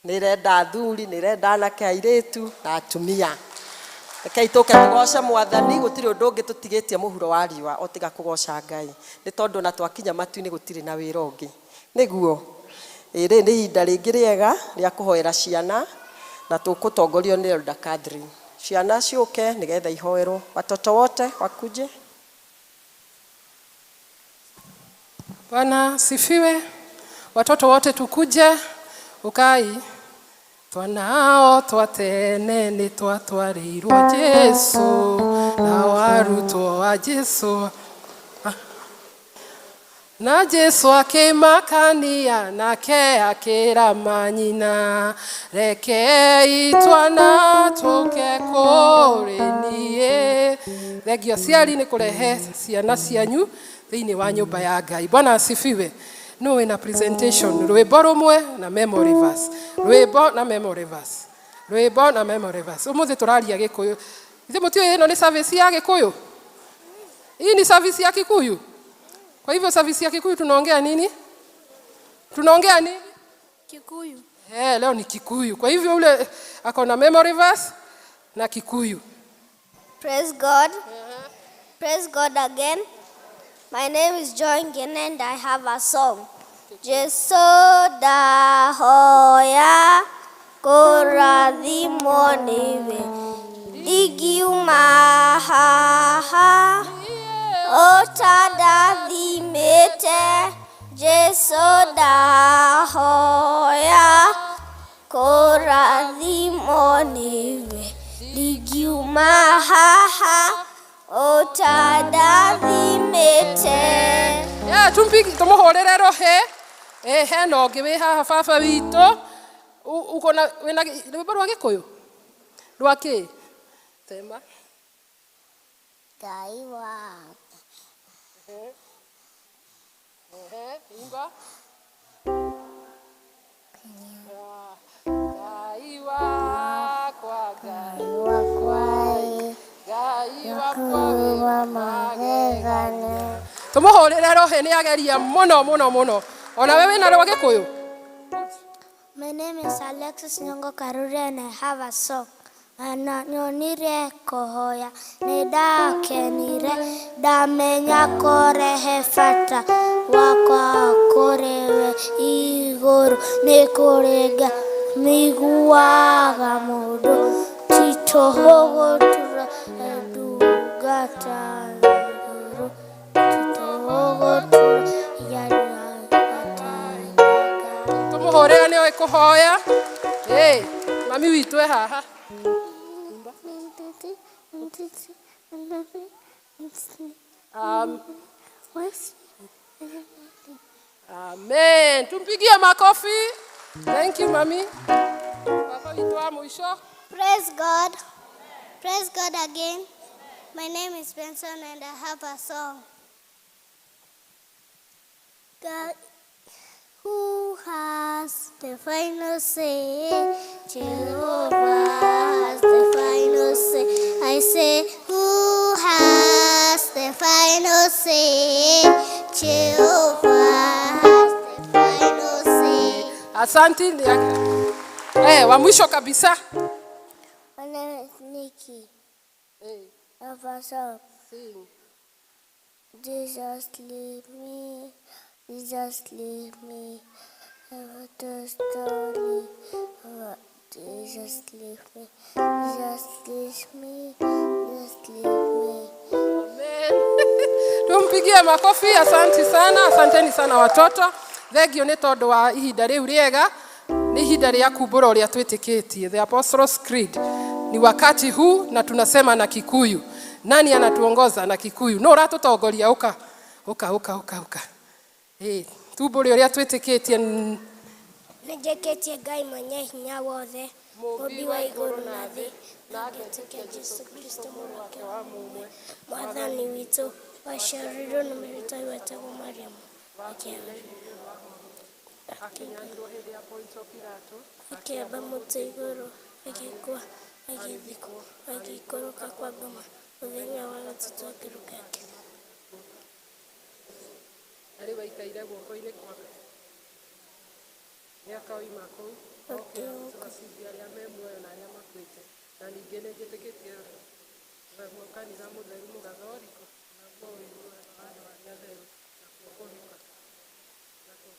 Speaker 1: Nĩ ĩrenda athuri, nĩ ĩrenda anake, airĩtu na atumia. Rekei tũke tũgoce mwathani, gũtirĩ ũndũ ũngĩ tũtigĩtie mũhuro wa riũa o tiga kũgoca Ngai. Nĩ tondũ ona twakinya matu-inĩ gũtirĩ na wĩra ũngĩ. Nĩguo. Ĩ rĩrĩ nĩ ihinda rĩngĩ rĩega rĩa kũhoera ciana na tũkũtongorio nĩ Elder Catherine. Ciana ciũke nĩgetha ihoerwo. Watoto wote wakuje.
Speaker 5: Bwana sifiwe. Watoto wote tukuje. Ukai. Twanao twatene nĩ twatwarĩirwo Jesu na warutwo wa Jesu na Jesu akĩmakania nake akĩra manyina rekei twana tũke kũrĩ niĩ. Thengio aciari nĩ kũrehe ciana cianyu thĩinĩ wa nyũmba ya Ngai. Bwana asifiwe. No wĩna presentation rwĩmbo rũmwe na memory verse, rwĩmbo na memory verse, rwĩmbo na memory verse. Ũmũthĩ tũraria Gĩkũyũ. Ithuĩ mũtiũĩ ĩno nĩ service ya Gĩkũyũ? Hii ni service ya Kikuyu. Kwa hivyo service ya Kikuyu tunaongea nini? Tunaongea nini?
Speaker 2: Kikuyu.
Speaker 5: Eh, leo ni Kikuyu. Kwa hivyo ule ako na memory verse na Kikuyu.
Speaker 6: Praise God. Praise God again. My name is John Ginn and I have a song. Jesu ndahoya kũrathimwo nĩwe ndingiuma haha ũtandathimĩte. Jesu ndahoya kũrathimwo nĩwe ndingiuma haha ũtandathimĩte.
Speaker 5: Yeah, tumpigi tumuhũrĩre rũhĩ. Eh, hena ũngĩ wĩ haha baba witũ. Uko na wĩna rwĩmbo rwa Gĩkũyũ? Rwa kĩ? Tema.
Speaker 6: Ngai wa
Speaker 5: Ehe, imba. Ngai wakwa, Ngai Ngai wakwa wĩ magegania. Tumuhũrĩre rũhĩ nĩ ageria mũno mũno mũno. Ona we wĩna rwa Gĩkũyũ?
Speaker 6: My name is Alexis Nyongo Karuri and I have a song. Na nyonire kũhoya nĩ ndakenire ndamenya kũrehe bata wakwa kũrĩ we igũrũ nĩ kũrĩ Ngai mĩiguaga mũndũ ti tũhũ gũtura ndungata igũrũ ti tũhũ gũtura ndungata.
Speaker 5: Tumuhũrĩre nĩ oĩ kũhoya. Ĩ, mami witũ e haha. Amen. Tumpigie makofi. Thank you, mami. Baba witũ wa mũico.
Speaker 6: Praise God. Praise God again. My name is Benson and I have a song. God, who has the final say? Jehovah has the final say. I say, who has the final say? Jehovah has the final say.
Speaker 5: Asante. Eh, wa mwisho kabisa.
Speaker 6: My name is Nikki.
Speaker 5: Eh,
Speaker 6: I have a song.
Speaker 5: Sing.
Speaker 6: Jesus lead me, Jesus lead me, ever to story. Jesus lead me, Jesus lead me, Jesus lead me.
Speaker 5: Amen. Tumpigie makofi. Asante sana, asanteni sana watoto. Thengio nĩ tondũ wa ihinda rĩu rĩega. Nĩ ihinda rĩa kumbũra ũrĩa twĩtĩkĩtie. The Apostles' Creed. Ni wakati huu na tunasema na Kikuyu. Nani anatuongoza na Kikuyu? No ũratũtongoria ũka. Ũka ũka ũka ũka. Eh, tumbũre ũrĩa twĩtĩkĩtie.
Speaker 6: Nĩnjĩkĩtie Ngai mwenye hinya wothe, mũmbi wa igũrũ na thĩ, na ngetĩkia Jesũ Kristo mũrũ wake wa mũmwe, Mwathani witũ, waciarirwo nĩ mũirĩtu wetagwo Mariamu, akĩamba mũtĩ igũrũ, agĩkua, agĩthikwo, agĩikũrũka kwa ngoma, mũthenya wa gatatũ akĩrũka
Speaker 5: Na rĩu aikaire guoko-inĩ kwa Nĩ akoima kũu oke gũcirithia arĩa me muoyo na arĩa makuĩte. Na ningĩ nĩ njĩtĩkĩtie naguo kanitha mũtheru mũgathoriko, naguo ũiguano wa andũ arĩa atheru, nakuo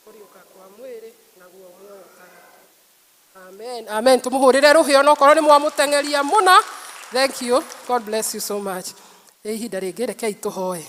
Speaker 5: kũriũka kwa mwĩrĩ, naguo muoyo ũtagathira. Amen. Amen. Tumuhurire ruhio no korwo ni mwamutengeria muna. Thank you. God bless you so much. Ihinda rĩngĩ rekei tũhoe.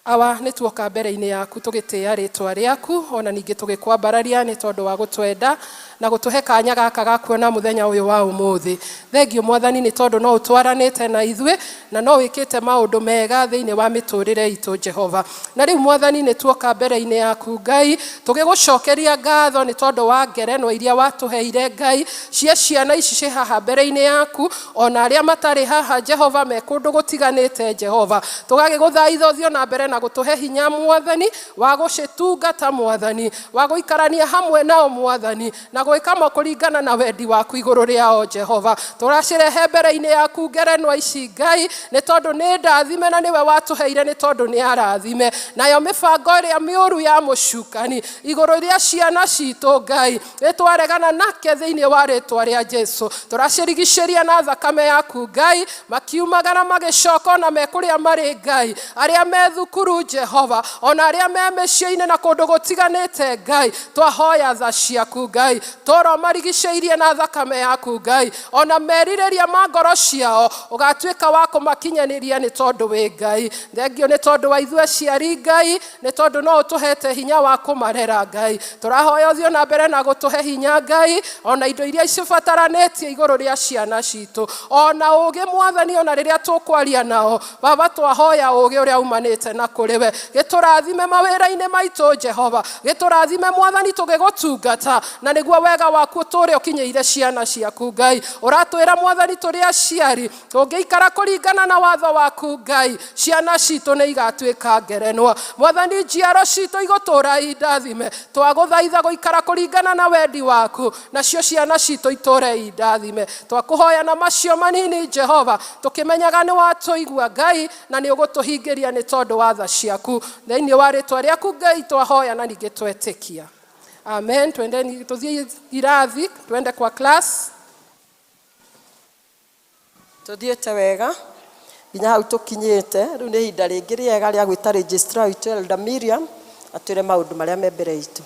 Speaker 5: Awa nĩ tuoka mbere-inĩ yaku tũgĩtĩĩa rĩtwa rĩaku ona ningĩ tũgĩkwambararia nĩ tondũ wa gũtwenda na gũtũhe kanya gaka ga kuona mũthenya ũyũ wa ũmũthĩ. Thengiũ Mwathani nĩ tondũ no ũtwaranĩte na ithuĩ na no wĩkĩte maũndũ mega thĩinĩ wa mĩtũrĩre itũ Jehova. Na rĩu Mwathani nĩ tuoka mbere-inĩ yaku Ngai tũgĩgũcokeria ngatho nĩ tondũ wa ngerenwa iria watũheire Ngai cia ciana ici ciĩ haha mbere-inĩ yaku ona arĩa matarĩ haha Jehova me kũndũ gũtiganĩte Jehova. Tũgagĩgũthaitha ũthiĩ na mbere na gũtũhe hinya Mwathani wa gũcitungata Mwathani, wa gũikarania hamwe nao Mwathani, na gwĩka mo kũringana na wendi waku igũrũ rĩao Jehova. Tũracirehe mbere-inĩ yaku ngerenwa ici Ngai nĩ tondũ nĩ ndathime na nĩwe watũheire nĩ tondũ nĩ arathime. Nayo mĩbango ĩrĩa mĩũru ya mũcukani igũrũ rĩa ciana citũ Ngai nĩtwaregana nake thĩinĩ wa rĩtwa rĩa Jesu. Tũracirigicĩria na thakame yaku Ngai, makiumagara magĩcoka ona me kũrĩa marĩ Ngai, arĩa me thukuru Jehova, ona arĩa me mĩciĩ-inĩ na kũndũ gũtiganĩte Ngai, twahoya tha ciaku Ngai, toro marigicĩirie na thakame yaku Ngai, ona merirĩria ma ngoro ciao ũgatuĩka wa kũmakinyanĩria nĩ tondũ wĩ Ngai. Thengio nĩ tondũ wa ithuĩ aciari Ngai, nĩ tondũ no ũtũhete hinya wa kũmarera Ngai. Tũrahoya ũthiĩ na mbere na gũtũhe hinya Ngai, ona indo iria cibataranĩtie igũrũ rĩa ciana citũ, ona ũgĩ Mwathani, ona rĩrĩa tũkwaria nao Baba, twahoya ũgĩ ũrĩa umanĩte na kũrĩ we. Gĩtũrathime mawĩra-inĩ maitũ Jehova, gĩtũrathime Mwathani tũgĩgũtungata, na nĩguo wega waku ũtũũre ũkinyĩire ciana ciaku Ngai. Ũratwĩra Mwathani tũrĩ aciari tũngĩikara kũringana na watho waku Ngai, ciana citũ nĩ igatuĩka ngerenwa. Mwathani njiaro citũ igũtũũra indathime, twagũthaitha gũikara kũringana na wendi waku, nacio ciana citũ itũũre indathime. Twakũhoya na macio manini Jehova, tũkĩmenyaga nĩ watũigua Ngai na nĩ ũgũtũhingĩria nĩ tondũ wa tha ciaku. Thĩinĩ wa rĩtwa rĩaku Ngai twahoya na ningĩ twetĩkia. Amen. Twendeni tuthiĩ irathi, twende kwa class.
Speaker 1: Tuthiĩte wega nginya hau tũkinyĩte. Rĩu nĩ ihinda rĩngĩ rĩega rĩa gwĩta registrar witũ Elder Miriam atwĩre maũndũ marĩa me mbere itũ.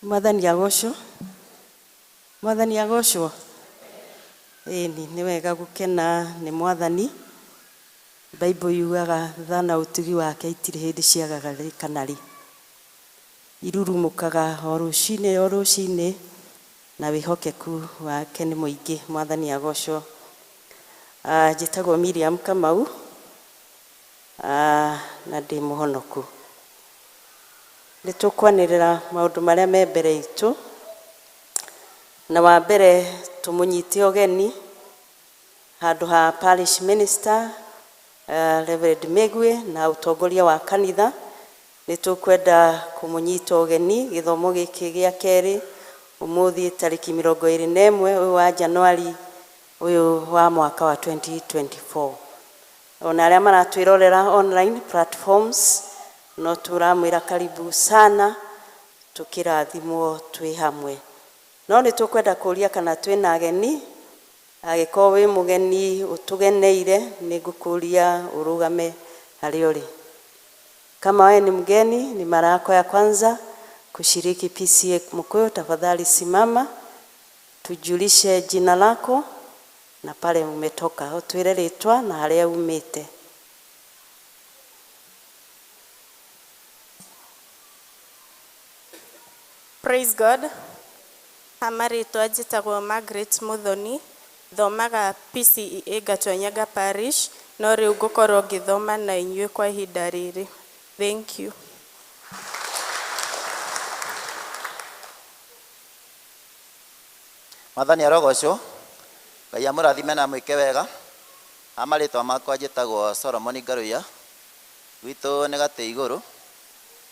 Speaker 7: Mwathani agocwo. Mwathani agocwo. Ĩni nĩ wega gũkena nĩ Mwathani. Bible yugaga tha na ũtugi wake itirĩ hĩndĩ ciagaga rĩ kana rĩ. Irurumũkaga o rũcinĩ o rũcinĩ na wĩhokeku wake nĩ mũingĩ. Mwathani agocwo. Njĩtagwo Miriam Kamau, na ndĩ mũhonoku. Nĩ tũkwanĩrĩra maũndũ marĩa me mbere itũ, na wa mbere tũmũnyite ũgeni handũ ha parish minister, Reverend Mĩgwi na ũtongoria wa kanitha. Nĩ tũkwenda kũmũnyita ũgeni gĩthomo gĩkĩ gĩa kerĩ ũmũthĩ tarĩki 21 ũyũ wa Januari ũyũ wa mwaka wa 2024. Ona arĩa maratwĩrorera online platforms no tũramwĩra karibu sana, tũkĩrathimwo twĩ hamwe. No nĩ tũkwenda kũria kana twĩna ageni. Angĩkorwo wĩ mũgeni ũtũgeneire, nĩ ngũkũria ũrũgame harĩa ũrĩ. Kama wewe ni mgeni, ni mara yako ya kwanza kushiriki PCEA Mukuyu, tafadhali simama, tujulishe jina lako na pale umetoka, ũtwĩre rĩtwa na harĩa umĩte.
Speaker 8: Praise God. Marĩtwa njĩtagwo Margaret Muthoni, thomaga PCEA Gatwanyaga Parish, no rĩu ngũkorwo ngĩthoma na inyuĩ kwa ihinda rĩrĩ. Thank you.
Speaker 9: Mwathani arogocwo. Ngai amũrathime na amwĩke wega. Ha marĩtwa makwa njĩtagwo Solomon Ngaruiya. Gwitũ nĩ Gatĩ Igũrũ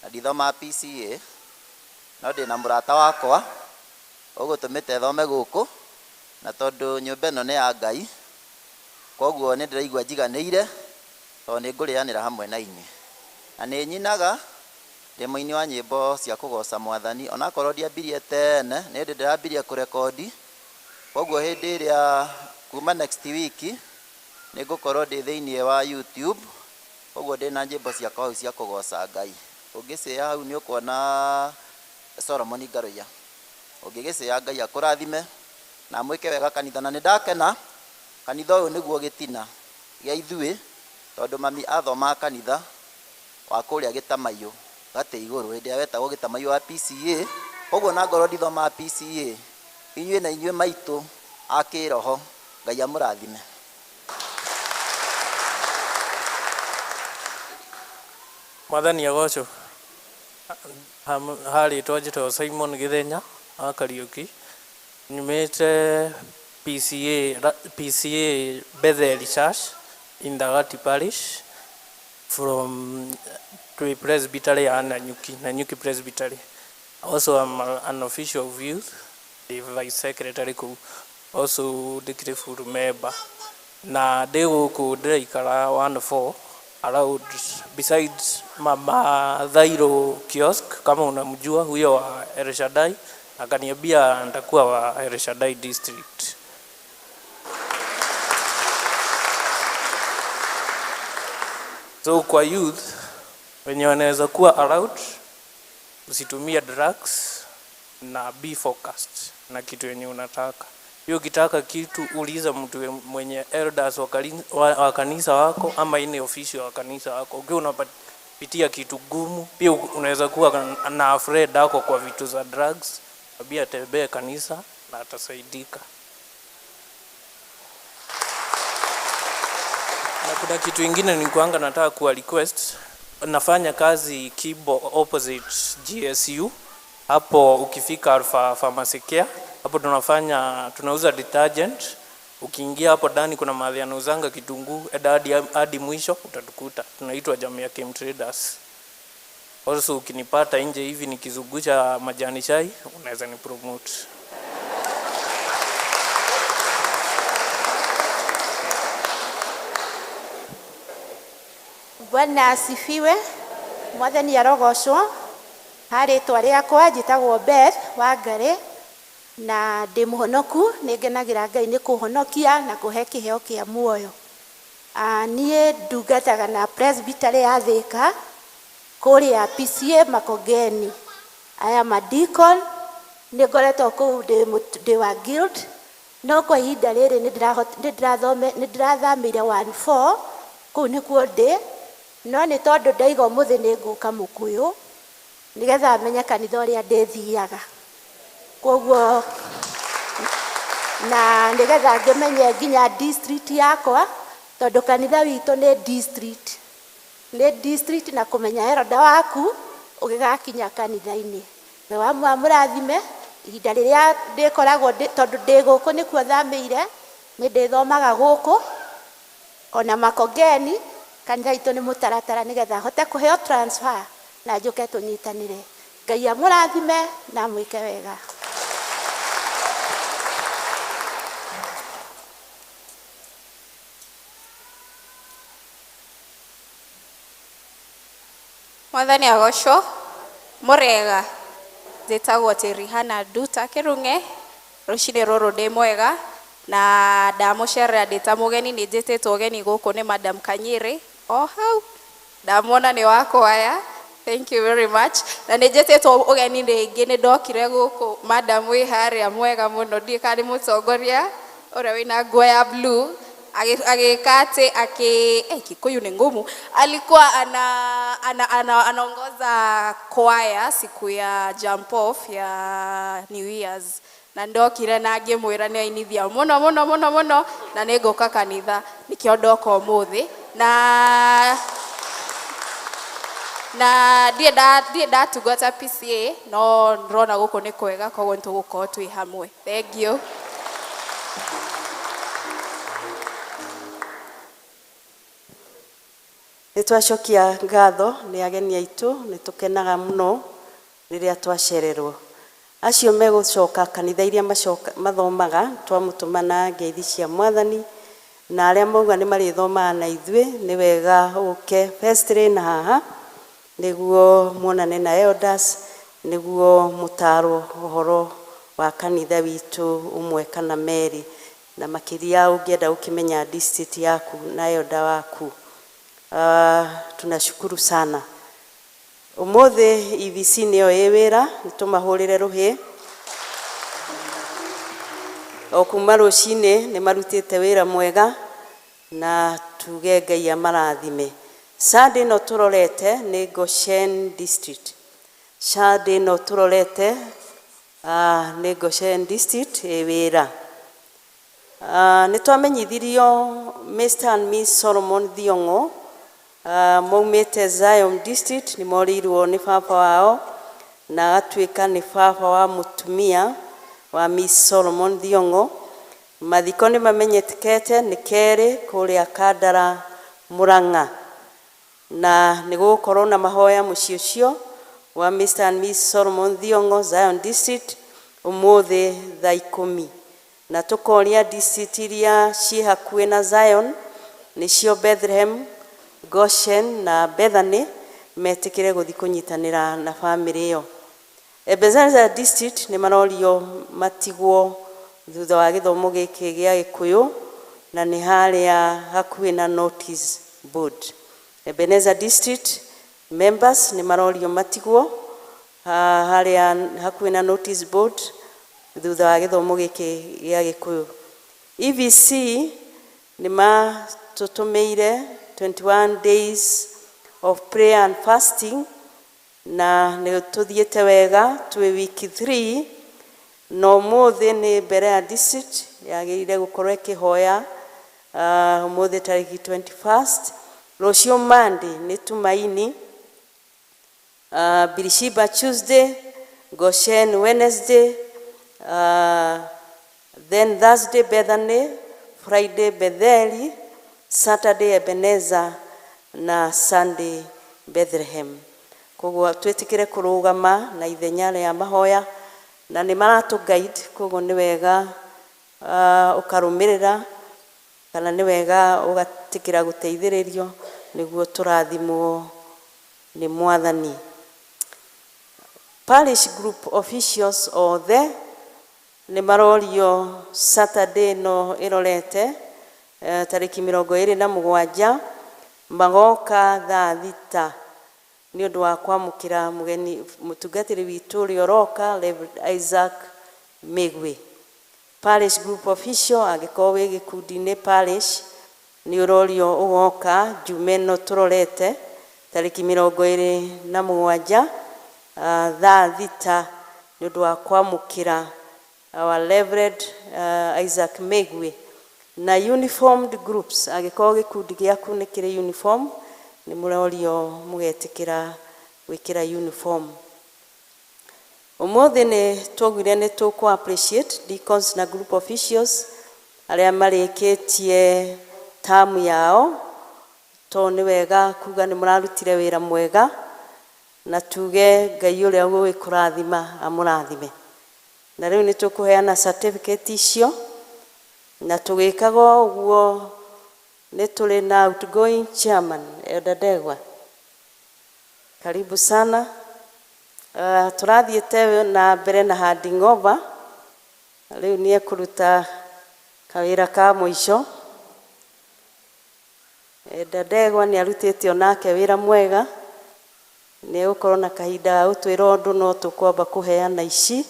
Speaker 9: na ndithomaga PCA, no ndĩna mũrata wakwa ũgũtũmĩte thome gũkũ, na tondũ nyũmba ĩno nĩ ya Ngai, koguo nĩ ndĩraigua njiganĩire tondũ nĩ ngũrĩanĩra hamwe na inyuĩ. Na nĩ nyinaga, ndĩ mũini wa nyĩmbo cia kũgoca Mwathani, onakorwo ndiambirie tene, nĩ hĩndĩ ndĩrambirie kũrekondi. Koguo hĩndĩ ĩrĩa kuma next week nĩ ngũkorwo ndĩ thĩiniĩ wa YouTube, koguo ndĩna nyĩmbo ciakwa hau cia kũgoca Ngai. Ũngĩcĩa hau nĩ ũkuona Solomon Ngaruiya. Ũngĩgĩcĩa Ngai akũrathime na amwĩke wega kanitha. Na nĩ ndakena kanitha ũyũ nĩguo gĩtina gĩa ithuĩ, tondũ mami athomaga kanitha wa kũrĩa Gĩtamaiyũ Gatĩ Igũrũ, hĩndĩ ĩrĩa wetagwo Gĩtamaiyũ wa PCA. Koguo na ngorwo ndithomaga PCA, inyuĩ na inyuĩ maitũ a kĩroho, Ngai amũrathime.
Speaker 10: Mwathani agocwo. Harĩtwa njĩtagwo Simon Gĩthenya wa Kariũki. Nyumĩte PCA, PCA Bethel Church in Thagati Parish from to Presbytery ya Nanyuki, Nanyuki Presbytery. Also I'm an official of youth, the vice secretary kũu. Also ndĩkĩrĩ full member. Na ndĩ gũkũ ndĩraikara 14 around besides Mama Thairo kiosk, kama unamjua huyo wa El Shaddai, akaniambia nitakuwa wa El Shaddai district. So kwa youth wenye wanaweza kuwa around, usitumie drugs na be focused na kitu yenye unataka. Hiyo ukitaka kitu uliza mtu mwenye elders wa kanisa wako ama ini official wa kanisa wako. Ukiwa unapitia kitu gumu, pia unaweza kuwa na afraid ako kwa vitu za drugs, pia atembee kanisa na atasaidika. Na kuna kitu ingine nilikuanga nataka kuwa request. Nafanya kazi Kibo opposite GSU. Hapo ukifika Alpha Pharmacy Care, hapo tunauza detergent. Ukiingia hapo ndani kuna mahali anauzanga kitunguu, enda hadi mwisho utatukuta. Tunaitwa Jamia Chem Traders. Also ukinipata nje hivi nikizungusha majani chai, unaweza ni promote.
Speaker 11: Bwana asifiwe. Mwathani arogocwo. Harĩtwa rĩakwa njĩtagwo Beth Wangari na ndĩ mũhonoku. Nĩ ngenagĩra Ngai nĩ kũhonokia na kũhe kĩheo kĩa muoyo. Niĩ ndungataga na Presbytery ya Thika kũrĩa PCA Makongeni. I am a deacon. Nĩ ngoretwo kũu ndĩ wa guild, no kwa ihinda rĩrĩ nĩ ndĩrathamĩire 14 kũu nĩkuo ndĩ, no nĩ tondũ ndaiga ũmũthĩ nĩ ngũka Mũkũyũ nĩgetha menye kanitha ũrĩa ndĩthiaga. Koguo na nĩgetha ngĩmenye nginya district yakwa, tondũ kanitha witũ nĩ district. Nĩ district na kũmenya elder waku ũgĩgakinya kanitha-inĩ. Ngai wa mũrathime ihinda rĩrĩa ndĩkoragwo tondũ ndĩ gũkũ nĩkuo thamĩire, nĩ ndĩthomaga gũkũ ona Makongeni. Kanitha itũ nĩ mũtaratara nĩgetha hote kũheo transfer na njũke tũnyitanĩre. Ngai amũrathime na amwĩke wega.
Speaker 2: Mwathani agocwo. Mũrega. Njĩtagwo Terihana Nduta Kĩrung'e. Rũcinĩ rũrũ ndĩ mwega na ndamũcerera ndĩ ta mũgeni. Nĩ njĩtĩtwo ũgeni gũkũ nĩ Madam Kanyiri o hau ndamwona nĩ wa kwaya. Thank you very much. Na nĩ njĩtĩtwo ũgeni rĩngĩ, nĩ ndokire gũkũ madam wĩ harĩa mwega mũno, ndiĩ kana nĩ mũtongoria ũrĩa wĩna nguo ya blue agĩka atĩ Kikuyu ni ngumu. Alikuwa anaongoza kwaya siku ya jump off ya New Year's, na ndokire na ngĩmwĩra nĩ ainithia mũno mũno mũno mũno na nĩ ngũka kanitha, nĩkĩo ndoka ũmũthĩ. Na ndirĩ ndatungata PCA, no ndĩrona gũkũ nĩ kwega, koguo nĩ tũgũkorwo twĩ hamwe. Thank you.
Speaker 7: Nĩ twacokia ngatho nĩ ageni aitũ, nĩ tũkenaga mũno rĩrĩa twacererwo. Acio megũcoka kanitha iria macoka, mathomaga, twamũtũma na ngeithi cia Mwathani, na arĩa mauga nĩ marĩthomaga na ithuĩ, nĩ wega ũke firstly na haha, nĩguo muonane na elders, nĩguo mũtarwo ũhoro wa kanitha witũ ũmwe kana merĩ, na makĩria ũngĩenda gũkĩmenya district yaku na elder waku. Tunashukuru sana. Ũmũthĩ EVC nĩyo ĩ wĩra, nĩ tũmahũrĩre rũhĩ. O kuma rũcinĩ nĩ marutĩte wĩra mwega na tuge Ngai amarathime. Sunday ĩno tũrorete nĩ Goshen District. Sunday ĩno tũrorete nĩ Goshen District ĩ wĩra. Nĩ twamenyithirio Mr and Miss Solomon Thiong'o maumĩte Zion District, nĩ morĩirwo nĩ baba wao na agatuĩka nĩ baba wa mũtumia wa Miss Solomon Thiong'o. Mathiko nĩ mamenyekete nĩ kerĩ kũrĩa Kandara Murang'a, na nĩ gũgũkorwo na mahoya mũciĩ ũcio wa Mr and Miss Solomon Thiong'o Zion District ũmũthĩ thaa 10, na tũkoria district iria ciĩ hakuhĩ na Zion nĩcio Bethlehem, Goshen na Bethany metĩkĩre gũthiĩ kũnyitanĩra na bamĩrĩ ĩyo. Ebenezer District nĩ marorio matigwo thutha wa gĩthomo gĩkĩ gĩa Gĩkũyũ, na nĩ harĩa hakuhĩ na notice board. Ebenezer District members nĩ marorio matigwo harĩa hakuhĩ na notice board thutha wa gĩthomo gĩkĩ gĩa Gĩkũyũ. EVC nĩ matũtũmĩire 21 days of prayer and fasting, na nĩ tũthiĩte wega, twĩ week 3, na ũmũthĩ nĩ mbere ya district yagĩrĩire gũkorwo ĩkĩhoya ũmũthĩ tarĩki 21st. Rũciũ Monday nĩ Tumaini, Birishiba Tuesday, Goshen Wednesday, then Thursday Bethany, Friday Betheli, Saturday Ebenezer na Sunday Bethlehem. Koguo twĩtĩkĩre kũrũgama na ithenya rĩa mahoya, na nĩ maratũ guide, koguo nĩ wega ũkarũmĩrĩra, kana nĩ wega ũgatĩkĩra gũteithĩrĩrio nĩguo tũrathimwo nĩ Mwathani. Parish group officials othe nĩ marorio Saturday ĩno ĩrorete tarĩki 27 magoka thaa 6 nĩ ũndũ wa kwamũkĩra mũgeni mũtungatĩri witũ ũrĩa ũroka, Reverend Isaac Migwi. Parish group official, angĩkorwo wĩ gĩkundi-inĩ parish, nĩ ũrorio ũgoka Jumaa ĩno tũrorete tarĩki 27 thaa 6 nĩ ũndũ wa kwamũkĩra our Reverend Isaac Migwi. Na uniformed groups, angĩkorwo gĩkundi gĩaku nĩ kĩrĩ uniform, nĩ mũrorio mũgetĩkĩra gwĩkĩra uniform. Ũmũthĩ nĩ twaugire nĩ tũkũ appreciate deacons na group officials arĩa marĩkĩtie tamu yao, to nĩ wega kuga nĩ mũrarutire wĩra mwega, na tuge Ngai ũrĩa ũĩ kũrathima amũrathime. Na rĩu nĩ tũkũheana certificate icio, na tũgĩkaga ũguo nĩ tũrĩ na outgoing chairman Elder Ndegwa, karibu sana. Tũrathiĩte na mbere na handing over, rĩu nĩ ekũruta kawĩra ka mũico. Elder Ndegwa nĩ arutĩte onake wĩra mwega, nĩ egũkorwo na kahinda ga gũtwĩra ũndũ, no tũkwamba kũheana ici.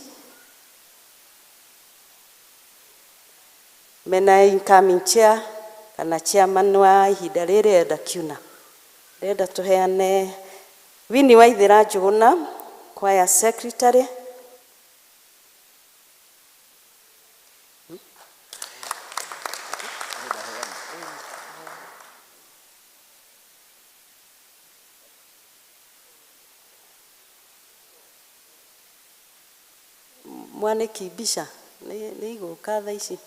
Speaker 7: Mena incoming chair kana chairman wa ihinda rĩrĩ Elder Kiuna. Ndĩrenda tũheane Winnie Waithera Njũgũna, choir secretary. Mwanĩki mbica nĩ igũka thaa ici.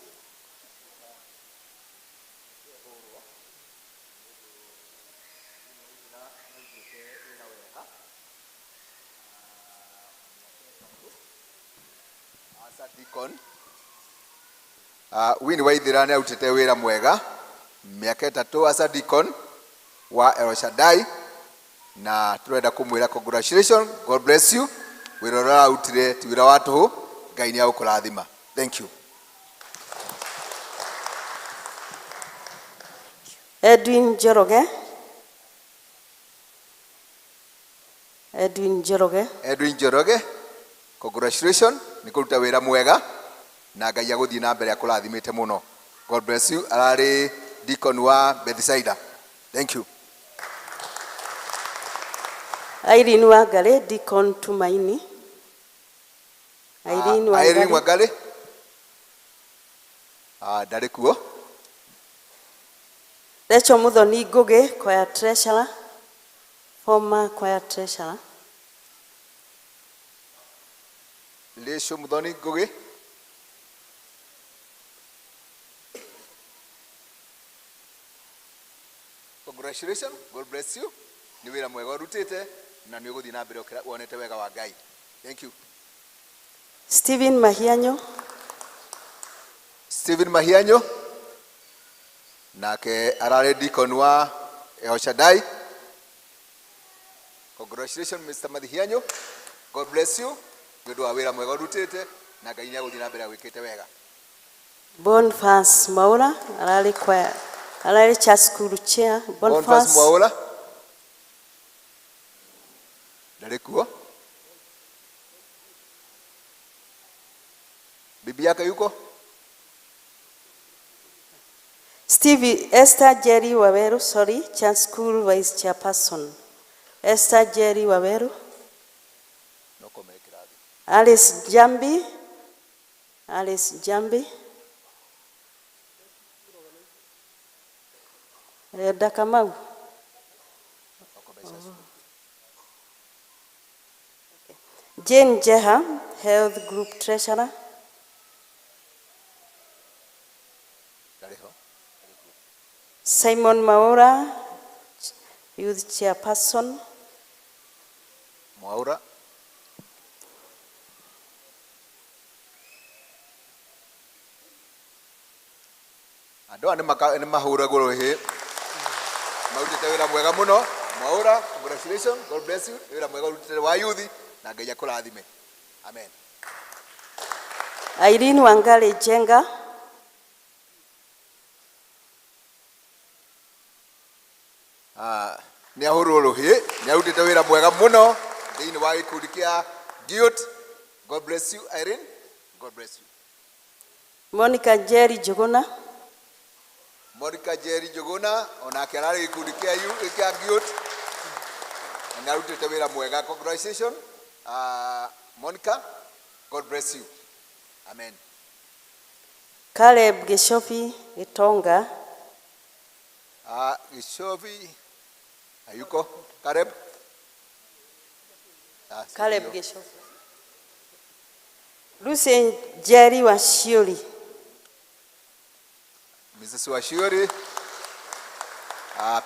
Speaker 12: As a deacon. Winnie Waithira nĩ arutĩte wĩra mwega mĩaka ĩtatũ as a deacon wa El Shaddai na tũrenda kũmwĩra congratulations, God bless you. Wĩra ũrĩa ũrarutire ti wĩra wa tũhũ, Ngai nĩ agũkũrathima. Thank you.
Speaker 7: Edwin Njoroge. Edwin Njoroge.
Speaker 12: Edwin Njoroge, congratulations nĩ kũruta wĩra mwega na Ngai agũthiĩ na mbere akũrathimĩte mũno. God bless you. Ararĩ deacon wa Bethsaida. Thank you.
Speaker 7: Irene Wangari, Deacon Tumaini. Irene
Speaker 12: Irene
Speaker 7: Wangari.
Speaker 12: Wangari ndarĩ kuo.
Speaker 7: Rachel Muthoni Ngugi, choir treasurer, former choir treasurer.
Speaker 12: Rachel Muthoni Ngugi. Congratulations, God bless you. Nĩ wĩra mwega ũrutĩte na nĩ ũgũthiĩ na mbere wonete wega wa Ngai. Thank you.
Speaker 7: Stephen Mahianyo.
Speaker 12: Stephen Mahianyo nake ararĩ deacon wa El Shaddai. Congratulations Mr. Mahianyo. God bless you. Nĩ ũndũ wa wĩra mwega ũrutĩte na Ngai nĩ agũthiĩ na mbere agwĩkĩte wega.
Speaker 7: Boniface Mwaura, ararĩ choir, ararĩ church school chair.
Speaker 12: Boniface
Speaker 7: Boniface
Speaker 12: Mwaura ndarĩ kuo. Bibi yake yuko?
Speaker 7: Stevie Esther Jerry Waweru, sorry, church school vice chairperson. Esther Jerry Waweru.
Speaker 12: No kome kĩrathi.
Speaker 7: Alice Jambi. Alice Jambi. Eda Kamau. Jane Jeha, Health Group Treasurer.
Speaker 12: Ndarĩ ho.
Speaker 7: Simon Maura, Youth Chairperson.
Speaker 12: Mwaura. Andũ aya nĩ mahũragwo rũhĩ, marutĩte wĩra mwega mũno. Mwaura, congratulations, God bless you. Nĩ wĩra mwega ũrutĩte wa youth na Ngai akũrathime. Amen.
Speaker 7: Irene Wangari Jenga.
Speaker 12: Nĩ ahũrwo rũhĩ, nĩ arutĩte wĩra mwega mũno thĩinĩ wa gĩkundi kĩa Giot. God bless you Irene. God bless you.
Speaker 7: Monica Jerry Njuguna.
Speaker 12: Monica Jerry Njuguna onake ararĩ gĩkundi kĩa kĩa Giot na nĩ arutĩte wĩra mwega. Congratulations Monica. God bless you. Amen.
Speaker 7: Caleb Gishofi Gitonga.
Speaker 12: Gishofi hayuko. Caleb.
Speaker 7: Caleb
Speaker 12: Sio.
Speaker 7: Gishofi. Lucy Jerry Washiuri.
Speaker 12: Mrs. Washiuri.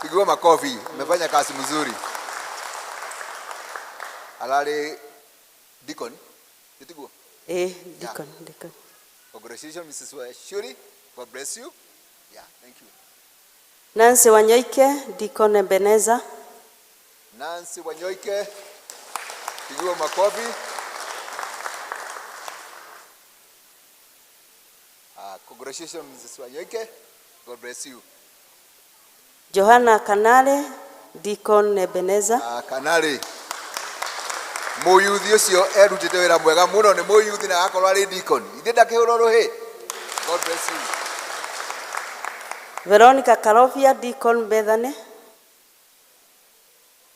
Speaker 12: Pigiwa makofi. Umefanya kazi mzuri. Alale deacon. Nitiguo?
Speaker 7: Deacon, deacon.
Speaker 12: Congratulations Mrs. Washiuri. God bless you. Yeah, thank you.
Speaker 7: Nancy Wanyoike, Deacon Ebenezer.
Speaker 12: Nancy Wanyoike. Pigiwa makofi. Congratulations Mrs. Wanyoike. God bless you.
Speaker 7: Johanna Kanale, Deacon Ebenezer.
Speaker 12: Kanale. Mũyuthi ũcio erutĩte wĩra mwega mũno, nĩ mũyuthi na agakorwo arĩ deacon. Ithuĩ ndakĩhũrwo rũhĩ. God bless you.
Speaker 7: Veronica Karovia, Deacon Bethany.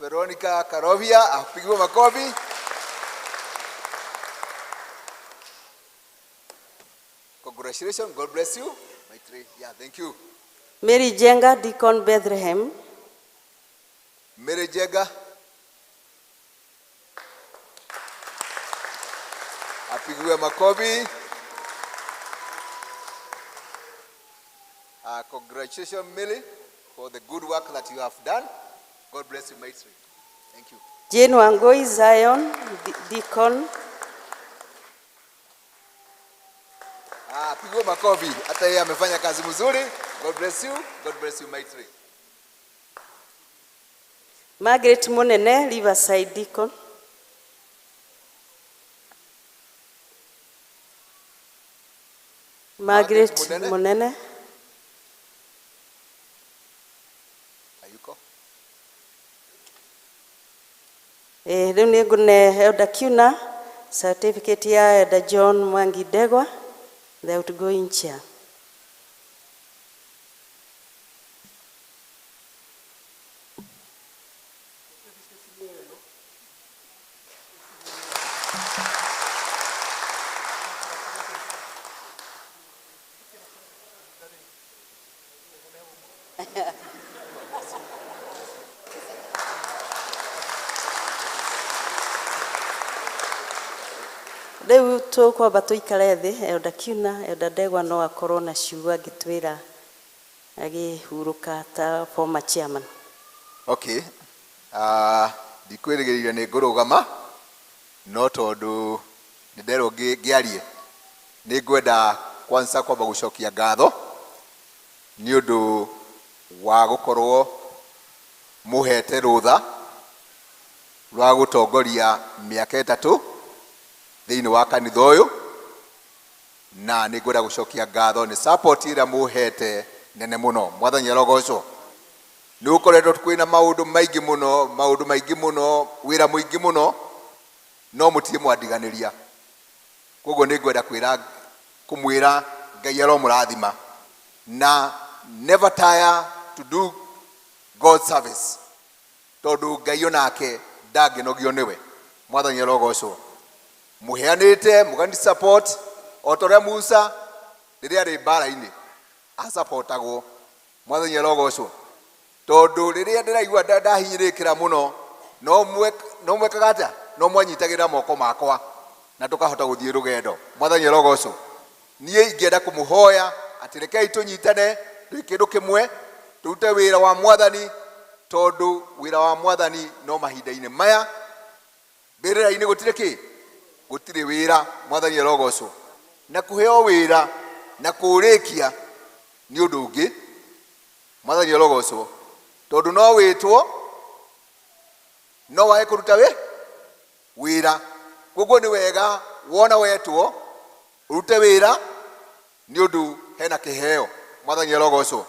Speaker 12: Veronica Karovia apigwe makofi. Congratulations, God bless you. My three. Yeah, thank you.
Speaker 7: Mary Jenga, Deacon Bethlehem.
Speaker 12: Mary Jenga. Apigiwe makofi. Congratulations, Millie, for the good work that you have done. God bless you, my three. Thank you.
Speaker 7: Jane Wangoi, Zion, Deacon.
Speaker 12: Apigwe makofi. Hata yeye amefanya kazi mzuri. God bless you. God bless you mightily.
Speaker 7: Margaret Munene, Riverside Deacon. Margaret
Speaker 12: Munene.
Speaker 7: Munene.
Speaker 12: Hayuko.
Speaker 7: Rĩu nĩ ngũne Elder Kiuna certificate ya Elder John Mwangi Ndegwa, the outgoing chair. Rĩu tũkwamba tũikare thĩ. Elder Kiuna, Elder Ndegwa no akorwo na ciugo angĩtwĩra agĩhurũka ta former chairman.
Speaker 12: Okay. Ndikwĩrĩgĩrĩire nĩ ngũrũgama no tondũ nĩ nderwo ngĩarie nĩ ngwenda kwanza kwamba gũcokia ngatho nĩ ũndũ wa gũkorwo mũhete rũtha rwa gũtongoria mĩaka 3 thĩinĩ wa kanitha ũyũ, na nĩ ngwenda gũcokia ngatho nĩ support ĩrĩa mũhete nene mũno. Mwathani arogocwo. Nĩ gũkoretwo kwĩna maũndũ maingĩ mũno, maũndũ maingĩ mũno, wĩra mũingĩ mũno, no mũtirĩ mwandiganĩria. Koguo nĩ ngwenda kũmwĩra Ngai aromũrathima, na never tire to do God service, tondũ Ngai onake ndangĩnogio nĩwe. Mwathani arogocwo. Mũheanĩte mũgani support o ta ũrĩa Musa rĩrĩa arĩ mbara-inĩ asupportagwo. Mwathani arogocwo. Tondũ rĩrĩa ndĩraigua ndahinyĩrĩkĩra mũno, no mwekaga atĩa? No mwanyitagĩrĩra moko makwa na tũkahota gũthiĩ rũgendo. Mwathani arogocwo. Niĩ ingĩenda kũmũhoya atĩ rekei tũnyitane twĩ kĩndũ kĩmwe, tũrute wĩra wa Mwathani, tondũ wĩra wa Mwathani no mahinda-inĩ maya mbĩrĩra-inĩ gũtirĩ kĩ? Gũtirĩ wĩra. Mwathani arogocwo. Na kũheo wĩra na kũũrĩkia nĩ ũndũ ũngĩ. Mwathani arogocwo. Tondũ no wĩtwo, no wage kũruta wĩra. Koguo nĩ wega wona wetwo ũrute wĩra nĩ ũndũ hena kĩheo. Mwathani arogocwo.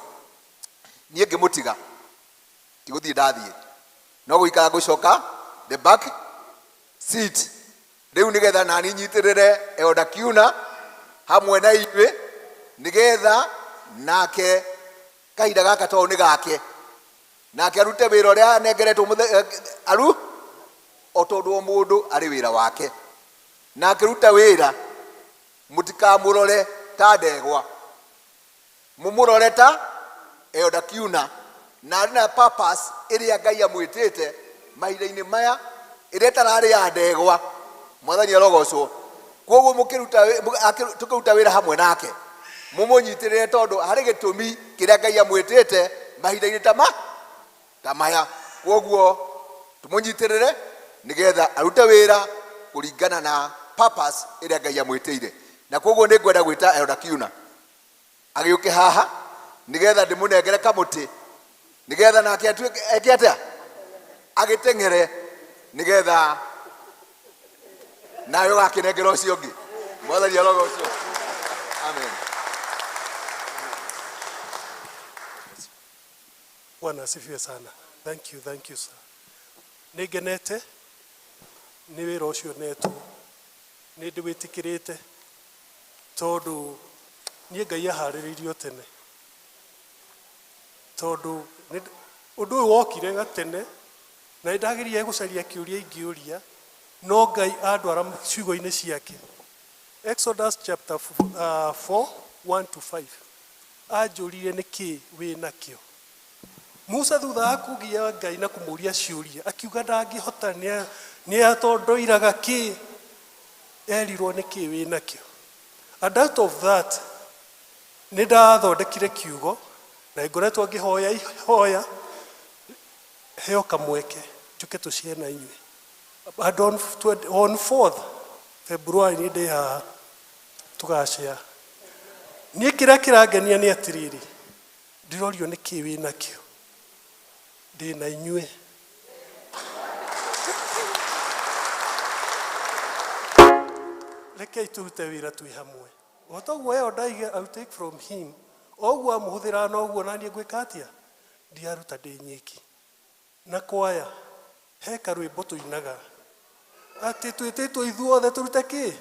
Speaker 12: Niĩ ngĩmũtiga tigũthiĩ ndathiĩ, no gũikara ngũcoka the back seat rĩu nĩgetha nani nyitĩrĩre Elder Kiuna hamwe na inyuĩ, nĩgetha nake kahinda gaka tondũ nĩ gake, nake arute wĩra ũrĩa anengeretwo aru o tondũ o mũndũ arĩ wĩra wake, na akĩruta wĩra mũtikamũrore ta ndegwa, mũmũrore ta Elder Kiuna, na arĩ na purpose ĩrĩa Ngai amwĩtĩte mahinda-inĩ maya ĩrĩa ĩtararĩ ya ndegwa. Mwathani arogocwo. Koguo tũkĩruta wĩra hamwe nake mũmũnyitĩrĩre, tondũ harĩ gĩtũmi kĩrĩa Ngai amwĩtĩte mahinda-inĩ ta maya. Koguo tũmũnyitĩrĩre nĩgetha arute wĩra kũringana na purpose ĩrĩa Ngai amwĩtĩire. Na koguo nĩ ngwenda gwĩta Elder Kiuna agĩũke haha nĩgetha ndĩmũnengere kamũtĩ, nĩgetha nake atuĩke eke atĩa, agĩteng'ere nĩgetha nawe ũgakĩnengera ũcio ũngĩ. Mwathani arogocwo. Amen.
Speaker 13: Bwana asifiwe sana. Thank you, thank you sir. Nĩ ngenete nĩ wĩra ũcio netwo, nĩ ndĩwĩtĩkĩrĩte tondũ niĩ Ngai aharĩrĩirio tene, tondũ ũndũ ũyũ wokire gatene na nĩndageririe gũcaria kĩũria ingĩũria, no Ngai andwara ciugo-inĩ ciake. Exodus chapter 4, 1 to 5. Anjũririe nĩkĩ wĩ nakĩo. Musa thutha wa kũgia Ngai na kũmũria ciũria akiuga ndangĩhota nĩ atondoiraga kĩ, erirwo nĩkĩ wĩ nakĩo. And out of that nĩ ndathondekire kiugo na ngoretwo ngĩhoya ihoya heo kamweke njũke tũciare na inyuĩ. And on 4th February nĩ ndĩ haha tũgacare. Niĩ kĩrĩa kĩrangenia nĩ atĩrĩrĩ, ndĩrorio nĩ kĩ wĩ nakĩo, ndĩ na inyuĩ. Rekei tũrute wĩra twĩ hamwe. O toguo ĩyo ndaiga, I will take from him. O ũguo amũhũthĩraga noguo naniĩ ngwĩka atĩa, ndiaruta ndĩ nyiki. Na kwaya he karwĩmbo tũinaga atĩ twĩtĩtwo ithuothe tũrute kĩ,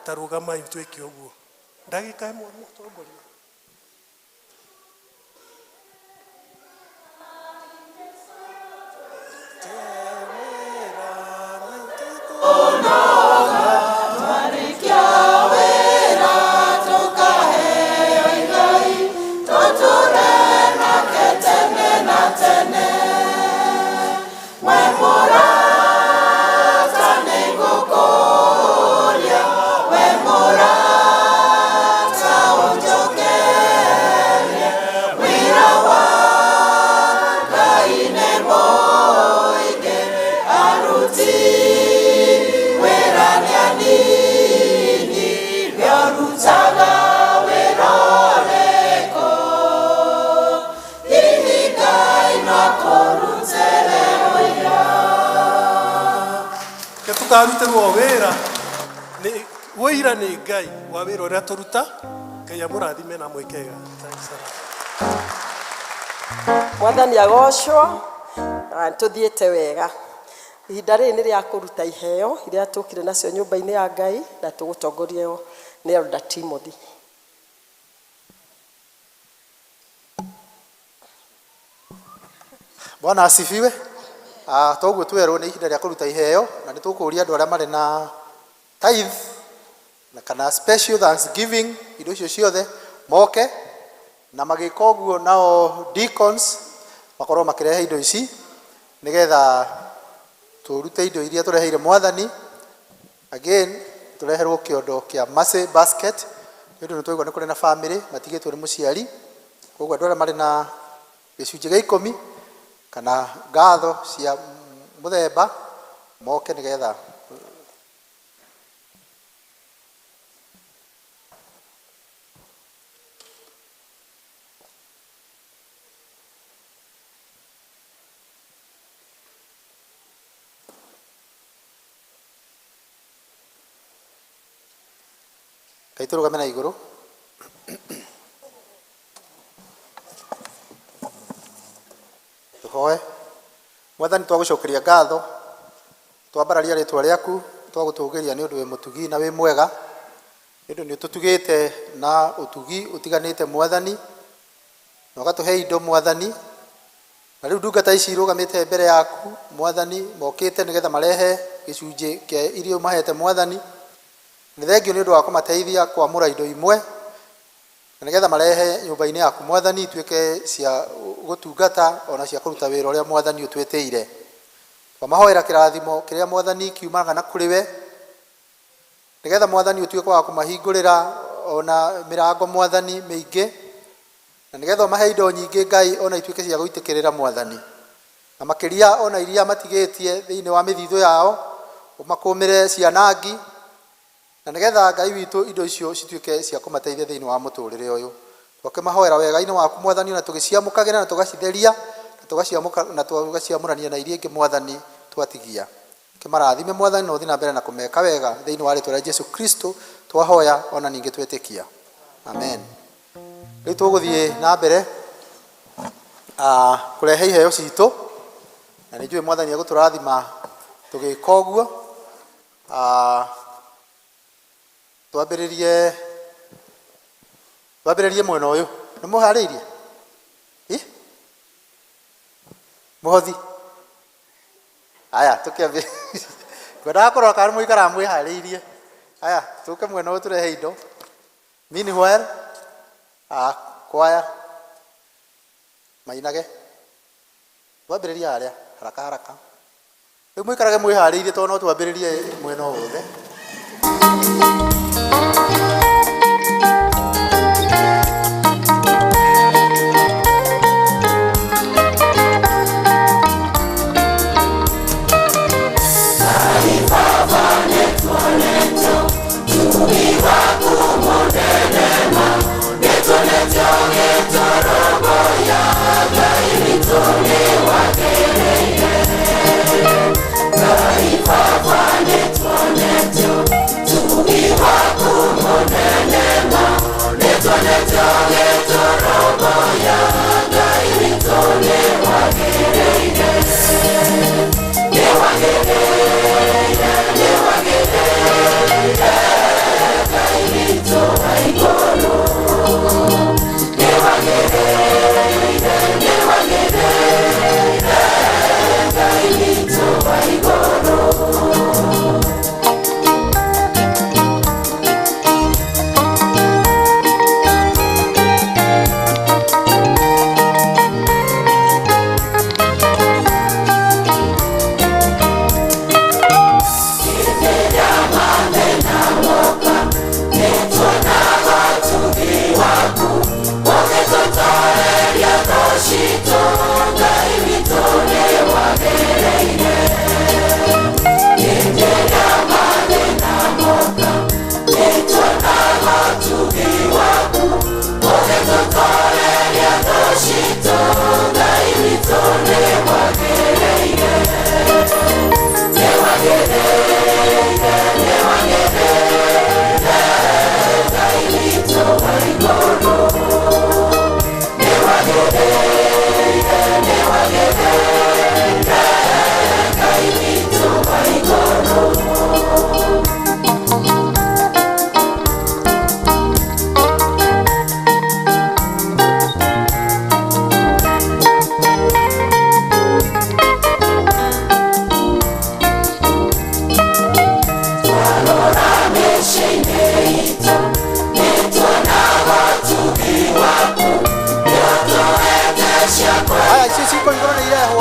Speaker 13: ta rũgamai twĩke ũguo. Ndagĩka ĩmwe mũtongoria. Tũkarutĩrwo wĩra nĩ wĩira nĩ Ngai wa wĩra ũrĩa tũruta. Ngai amũrathime na mwĩkega. Thanks a lot.
Speaker 1: Mwathani agocwo. Na tũthiĩte wega. Ihinda rĩrĩ nĩ rĩa kũruta iheo iria tũkire nacio nyũmba-inĩ ya Ngai, na tũgũtongorio nĩ Elder Timothy.
Speaker 14: Bwana asifiwe. Toguo twerwo nĩ ihinda rĩa kũruta iheo, na nĩ tũkũria andũ arĩa marĩ na tithe na kana special thanksgiving, indo icio ciothe moke na magĩka ũguo, nao deacons makorwo makĩrehe indo ici nĩgetha tũrute indo iria tũreheire Mwathani. Again tũreherwo kĩondo kĩa mercy basket nĩ ũndũ nĩ twaigua nĩ kũrĩ na family matigĩtwo nĩ mũciari, koguo andũ arĩa marĩ na gĩcunjĩ gĩa ikũmi kana ngatho cia mũthemba moke nĩgetha Ngai tũrũgame na igũrũ. Tũhoe. Mwathani, twagũcokeria ngatho, twambararia rĩtwa rĩaku, twagũtũgĩria nĩ ũndũ wĩ mũtugi na wĩ mwega, nĩ ũndũ nĩ ũtũtugĩte na ũtugi ũtiganĩte Mwathani, na ũgatũhe indo Mwathani. Na rĩu ndungata ici irũgamĩte mbere yaku Mwathani, mokĩte nĩgetha marehe gĩcunjĩ kĩa iria ũmahete Mwathani. Nĩ thengio nĩ ũndũ wa kũmateithia kwamũra indo imwe, na nĩgetha marehe nyũmba-inĩ yaku Mwathani ituĩke cia gũtungata ona cia kũruta wĩra ũrĩa Mwathani ũtwĩtĩire. Twamahoera kĩrathimo kĩrĩa Mwathani kiumaga na kũrĩ we, nĩgetha Mwathani ũtuĩke wa kũmahingũrĩra ona mĩrango Mwathani mĩingĩ, na nĩgetha ũmahe indo nyingĩ Ngai ona ituĩke cia gũitĩkĩrĩra Mwathani, na makĩria ona iria matigĩtie thĩinĩ wa mĩthithũ yao ũmakũmĩre cianangi, na nĩgetha Ngai witũ indo icio cituĩke cia kũmateithia thĩinĩ wa mũtũrĩre ũyũ. Twakĩmahoera wega-inĩ waku Mwathani, na tũgĩciamũkagĩra na tũgacitheria na tũgaciamũrania na iria ingĩ Mwathani twatigia. Kĩmarathime Mwathani, na ũthiĩ na mbere na kũmeka wega thĩinĩ wa rĩtwa rĩa Jesu Kristo twahoya ona ningĩ twĩtĩkia, amen. Rĩu tũgũthiĩ na mbere kũrehe iheo citũ, na nĩ njũĩ Mwathani egũtũrathima tũgĩka ũguo. Twambĩrĩrie mwena ũyũ. Nĩ mũharĩirie? Mũhothi? Aya, tũkĩambĩrĩrie. Ngwendaga kũrora kana mũikaraga mwĩharĩirie. Aya, tũke mwena ũyũ tũrehe indo. Meanwhile, kwaya mainage. Twambĩrĩrie harĩa haraka haraka. Rĩu mũikarage mwĩharĩirie tondũ no twambĩrĩrie mwena o wothe.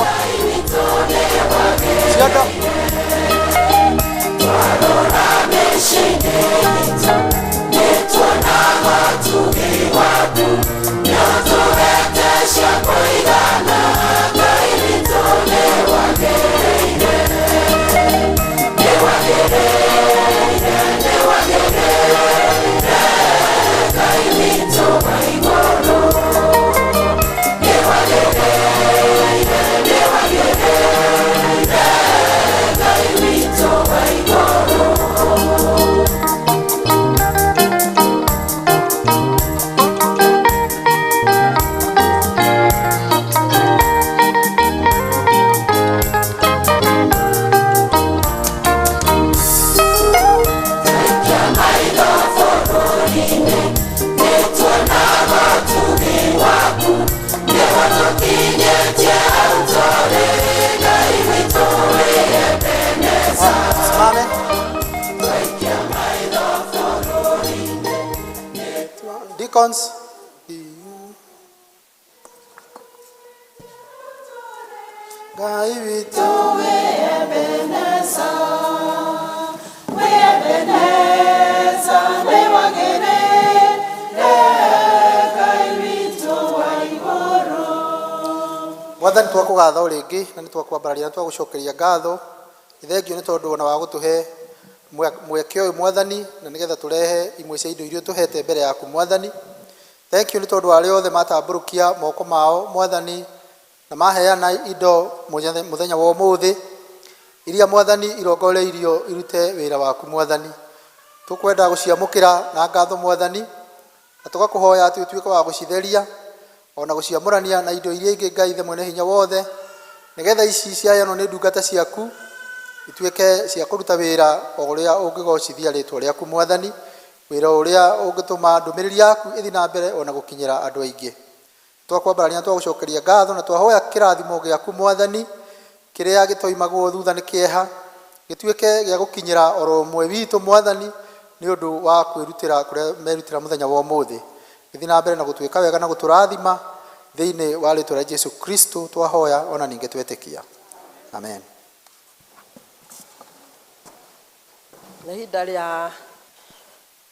Speaker 14: Ndegwa. Ciondo. Simame. Deacons. Ngai witũ
Speaker 3: wĩ Ebeneza, wĩ Ebeneza, nĩwagĩrĩire Ngai witũ wa igũrũ.
Speaker 14: Mwathani twakũgatha o rĩngĩ na nĩ twakwambararia na twagũcokeria ngatho. Nĩ thengio nĩ tondũ ona wa gũtũhe mweke ũyũ Mwathani, na nĩgetha tũrehe imwe cia indo iria ũtũhete mbere yaku Mwathani. Thank you nĩ tondũ arĩa othe matambũrũkia moko mao Mwathani na maheana indo mũthenya wa ũmũthĩ iria Mwathani irongoreirio irute wĩra waku Mwathani. Tũkwenda gũciamũkĩra na ngatho Mwathani, na tũgakũhoya atĩ ũtuĩke wa gũcitheria ona gũciamũrania na indo iria ingĩ Ngai Ithe mwene hinya wothe, nĩgetha ici ciaheanwo nĩ ndungata ciaku ituĩke cia kũruta wĩra o ũrĩa ũngĩgocithia rĩtwa rĩaku Mwathani, wĩra ũrĩa ũngĩtũma ndũmĩrĩri yaku ĩthiĩ na mbere ona gũkinyĩra andũ aingĩ. Twakwambararia na twagũcokeria ngatho na twahoya kĩrathimo gĩaku Mwathani, kĩrĩa gĩtoimagwo thutha nĩ kĩeha, gĩtuĩke gĩa gũkinyĩra oro ũmwe witũ Mwathani, nĩ ũndũ wa kwĩrutĩra kũrĩa merutĩra mũthenya wa ũmũthĩ. Gĩthiĩ na mbere na gũtuĩka wega na gũtũrathima thĩinĩ wa rĩtwa rĩa Jesu Kristo twahoya ona ningĩ twetĩkia. Amen.
Speaker 1: Nĩ ihinda rĩa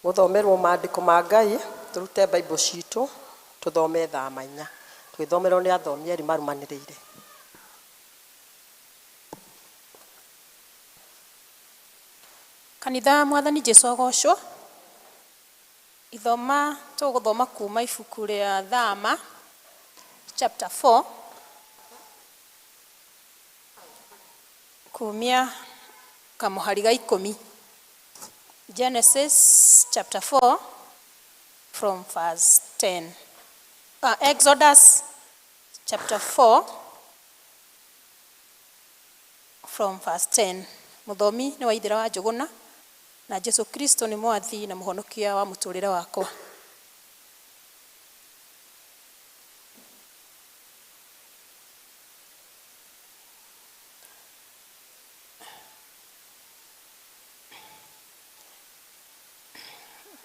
Speaker 1: gũthomerwo maandĩko ma Ngai, tũrute Bible citũ tũthome thama inya, tũgĩthomerwo nĩ athomi erĩ marumanĩrĩire.
Speaker 15: Kanitha Mwathani Jesu agocwo. Ithoma tũgũthoma kuma ibuku rĩa Thama chapter 4 kumia kamũhari ga 10. Genesis chapter 4 from verse 10. Exodus chapter 4 from verse 10. Mũthomi nĩ Waithera wa Njũgũna na Jesu Kristo nĩ mwathi na mũhonokia wa mũtũrĩre wakwa.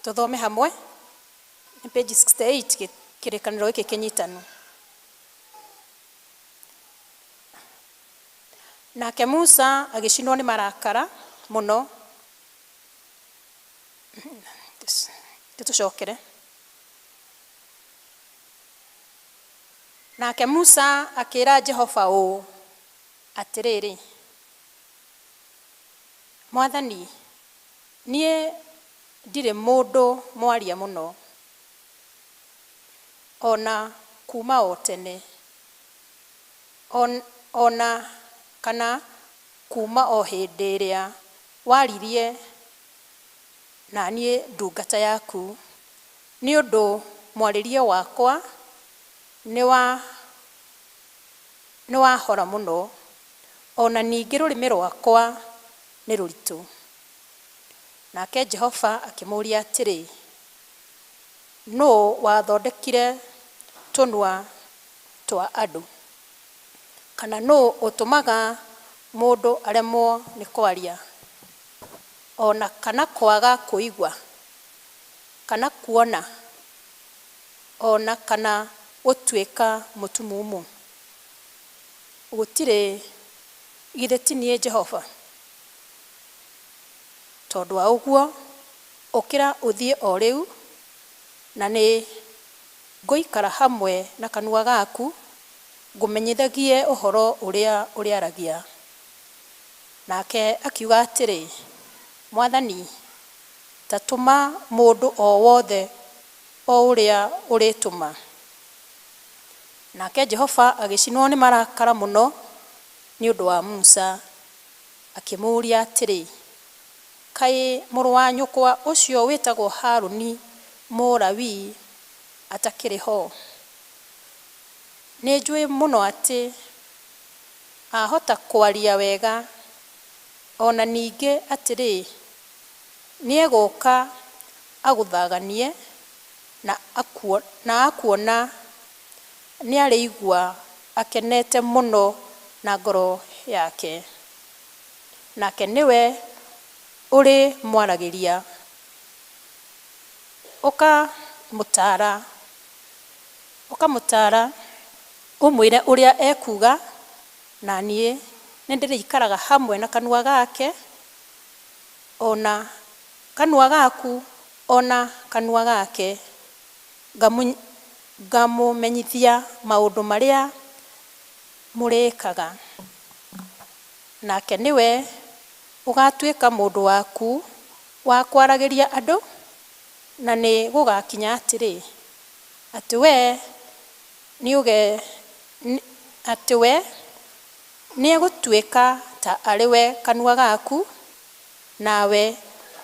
Speaker 15: Tũthome hamwe nĩ page 68 kĩrĩkanĩro gĩkĩ kĩnyitanu. Nake Musa agĩcinwo nĩ marakara mũno. Tũcokere. Nake Musa akĩra Jehova ũũ, atĩrĩrĩ, Mwathani, niĩ ndirĩ mũndũ mwaria mũno, ona kuma o tene, ona kana kuma o hĩndĩ ĩrĩa waririe na niĩ ndungata yaku, nĩ ũndũ mwarĩrie wakwa nĩ wahora mũno, ona ningĩ rũrĩmĩ rwakwa nĩ rũritũ. Nake Jehova akĩmũũria atĩrĩ, nũũ wathondekire tũnua twa andũ? Kana nũũ ũtũmaga mũndũ aremwo nĩ kwaria, ona kana kwaga kũigua, kana kuona, ona kana gũtuĩka mũtumumu? Gũtirĩ githĩ ti niĩ Jehova? Tondũ wa ũguo ũkĩra ũthiĩ o rĩu, na nĩ ngũikara hamwe na kanua gaku ngũmenyithagie ũhoro ũrĩa ũrĩaragia. Nake akiuga atĩrĩ, Mwathani, ta tũma mũndũ o wothe o ũrĩa ũrĩtũma. Nake Jehova agĩcinwo nĩ marakara mũno nĩ ũndũ wa Musa, akĩmũũria atĩrĩ, Kaĩ mũrũ wa nyũkwa ũcio wĩtagwo Harũni Mũlawii atakĩrĩ ho? Nĩnjũĩ mũno atĩ ahota kwaria wega, o na ningĩ atĩrĩ, nĩegũũka agũthaganie, na akuona nĩarĩigua akenete mũno na ngoro yake, nake nĩwe ũrĩmwaragĩria, ũkamũtaara ũkamũtaara ũmwĩre ũrĩa ekuuga, na niĩ nĩndĩrĩikaraga hamwe na kanua gake, o na kanua gaku, o na kanua gake, ngamũmenyithia maũndũ marĩa mũrĩĩkaga. Nake nĩwe ũgaatuĩka mũndũ waku wa kwaragĩria andũ, na nĩ gũgakinya atĩrĩ, atĩ we atĩ we nĩegũtuĩka ta arĩ we kanua gaku, nawe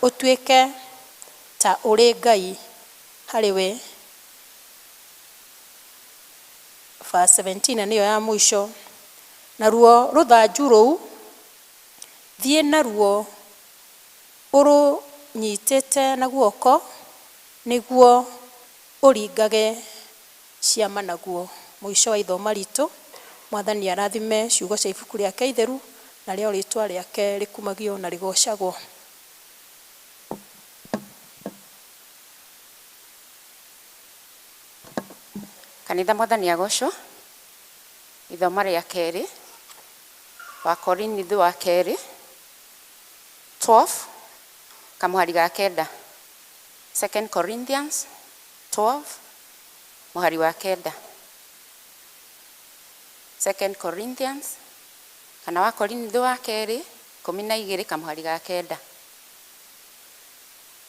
Speaker 15: ũtuĩke ta ũrĩ Ngai harĩ we. Verse 17 na nĩyo ya mũico. Naruo rũthanju rũu thiĩ naruo ũrũnyitĩte na guoko, nĩguo ũringage ciama naguo. Mũico wa ithoma ritũ. Mwathani arathime ciugo cia ibuku rĩake itheru, narĩo rĩtwa rĩake rĩkumagio na rĩgocagwo.
Speaker 16: Kanitha Mwathani agocwo. Ithoma rĩa kerĩ wa Korinithu wa kerĩ 12 kamũhari ga kenda. Second Corinthians 12 mũhari wa kenda. Second Corinthians kana wa Korinithu wa kerĩ 12 kamũhari ga kenda.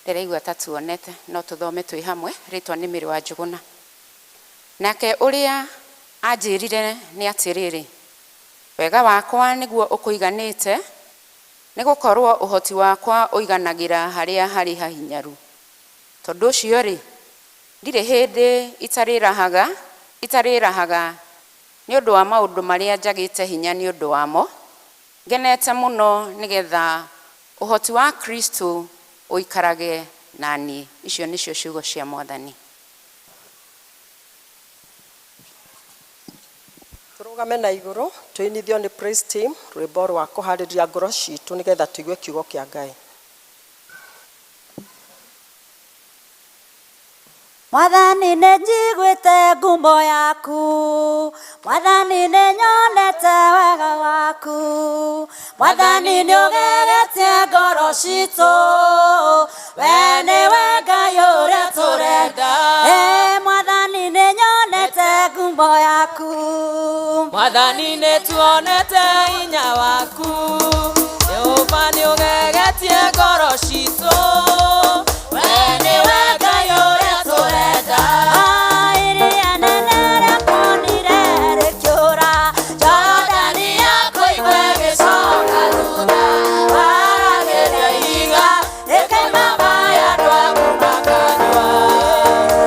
Speaker 16: Ndĩraigua ta tuonete no tũthome twĩ hamwe. Rĩtwa nĩ Mĩrĩ wa Njũgũna. Nake ũrĩa anjĩrire nĩ atĩrĩrĩ, wega wakwa nĩguo ũkũiganĩte, nĩ gũkorwo ũhoti wakwa ũiganagĩra harĩa harĩ hahinyaru. Tondũ ũcio rĩ, ndirĩ hĩndĩ itarĩrahaga itarĩrahaga nĩ ũndũ wa maũndũ marĩa njagĩte hinya nĩ ũndũ wamo, ngenete mũno nĩgetha ũhoti wa Kristo ũikarage na niĩ. Icio nĩcio ciugo cia Mwathani.
Speaker 1: Tũrũgame na igũrũ tũinithio nĩ praise team rwĩmbo rwa kũharĩria ngoro citũ nĩgetha tũigue kiugo kĩa Ngai.
Speaker 17: Mwathani nĩ njiguĩte ngumo yaku, Mwathani nĩ nyonete wega waku, Mwathani nĩ ũgeretie ngoro citũ, we nĩwe Ngai ũrĩa tũrenda. Ĩ Mwathani nĩ nyonete ngumo yaku,
Speaker 3: Mwathani nĩ tuonete hinya waku, Jehova nĩ ũgegetie ngoro citũ, we nĩwe Ngai ũrĩa tũrenda.
Speaker 17: Iria nene rĩakuonire rĩkĩũra, Jorodani yakũigua ĩgĩcoka thutha, waragĩria ihiga rĩkaima maĩ andũ aku makanyua.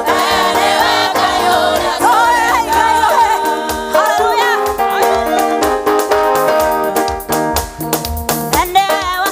Speaker 17: We nĩwe Ngai ũrĩa tũrenda. Hallelujah. Enewa.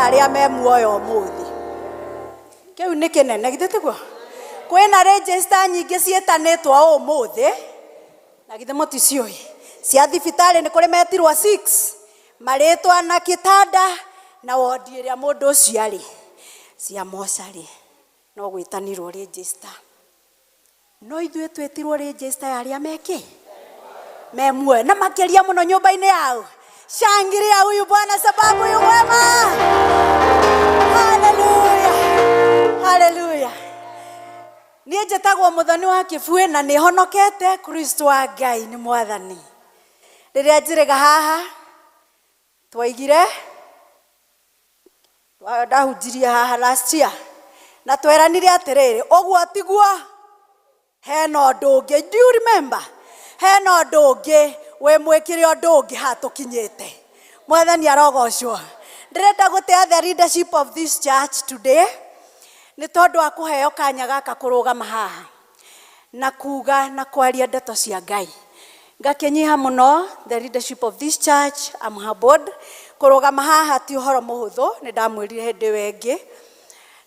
Speaker 18: arĩa me muoyo ũmũthĩ. Kĩu nĩ kĩnene, githĩ tiguo? Kwĩna register nyingĩ ciĩtanĩtwo ũmũthĩ, na githĩ mũticiũĩ? Cia thibitarĩ nĩ kũrĩ metirwo 6, marĩtwa na kĩtanda na wondi ĩrĩa mũndũ ũcio arĩ. Cia mocarĩ no gwĩtanirwo register. No ithuĩ twĩtirwo register ya arĩa mekĩ? Me muoyo na makĩria mũno nyũmba-inĩ yao. Shangilia huyu Bwana sababu yu mwema. Haleluya. Haleluya. Niĩ njĩtagwo Mũthoni wa Kĩbuĩ na nĩ honokete Kristo wa Ngai nĩ Mwathani. Rĩrĩa njĩrĩga haha twaigire ndahunjirie haha last year na tweranire atĩrĩrĩ, ũguo tiguo hena ũndũ ũngĩ. Do you remember? Hena ũndũ ũngĩ wĩ mwĩkĩre ũndũ ũngĩ haha tũkinyĩte. Mwathani arogocwo. Ndĩrenda gũtĩa the leadership of this church today nĩ tondũ wa kũheo kanya gaka kũrũgama haha na kuga na kwaria ndeto cia Ngai. Ngakĩnyiha mũno the leadership of this church, I'm humbled. Kũrũgama haha ti ũhoro mũhũthũ, nĩ ndamwĩrire hĩndĩ ĩyo ĩngĩ,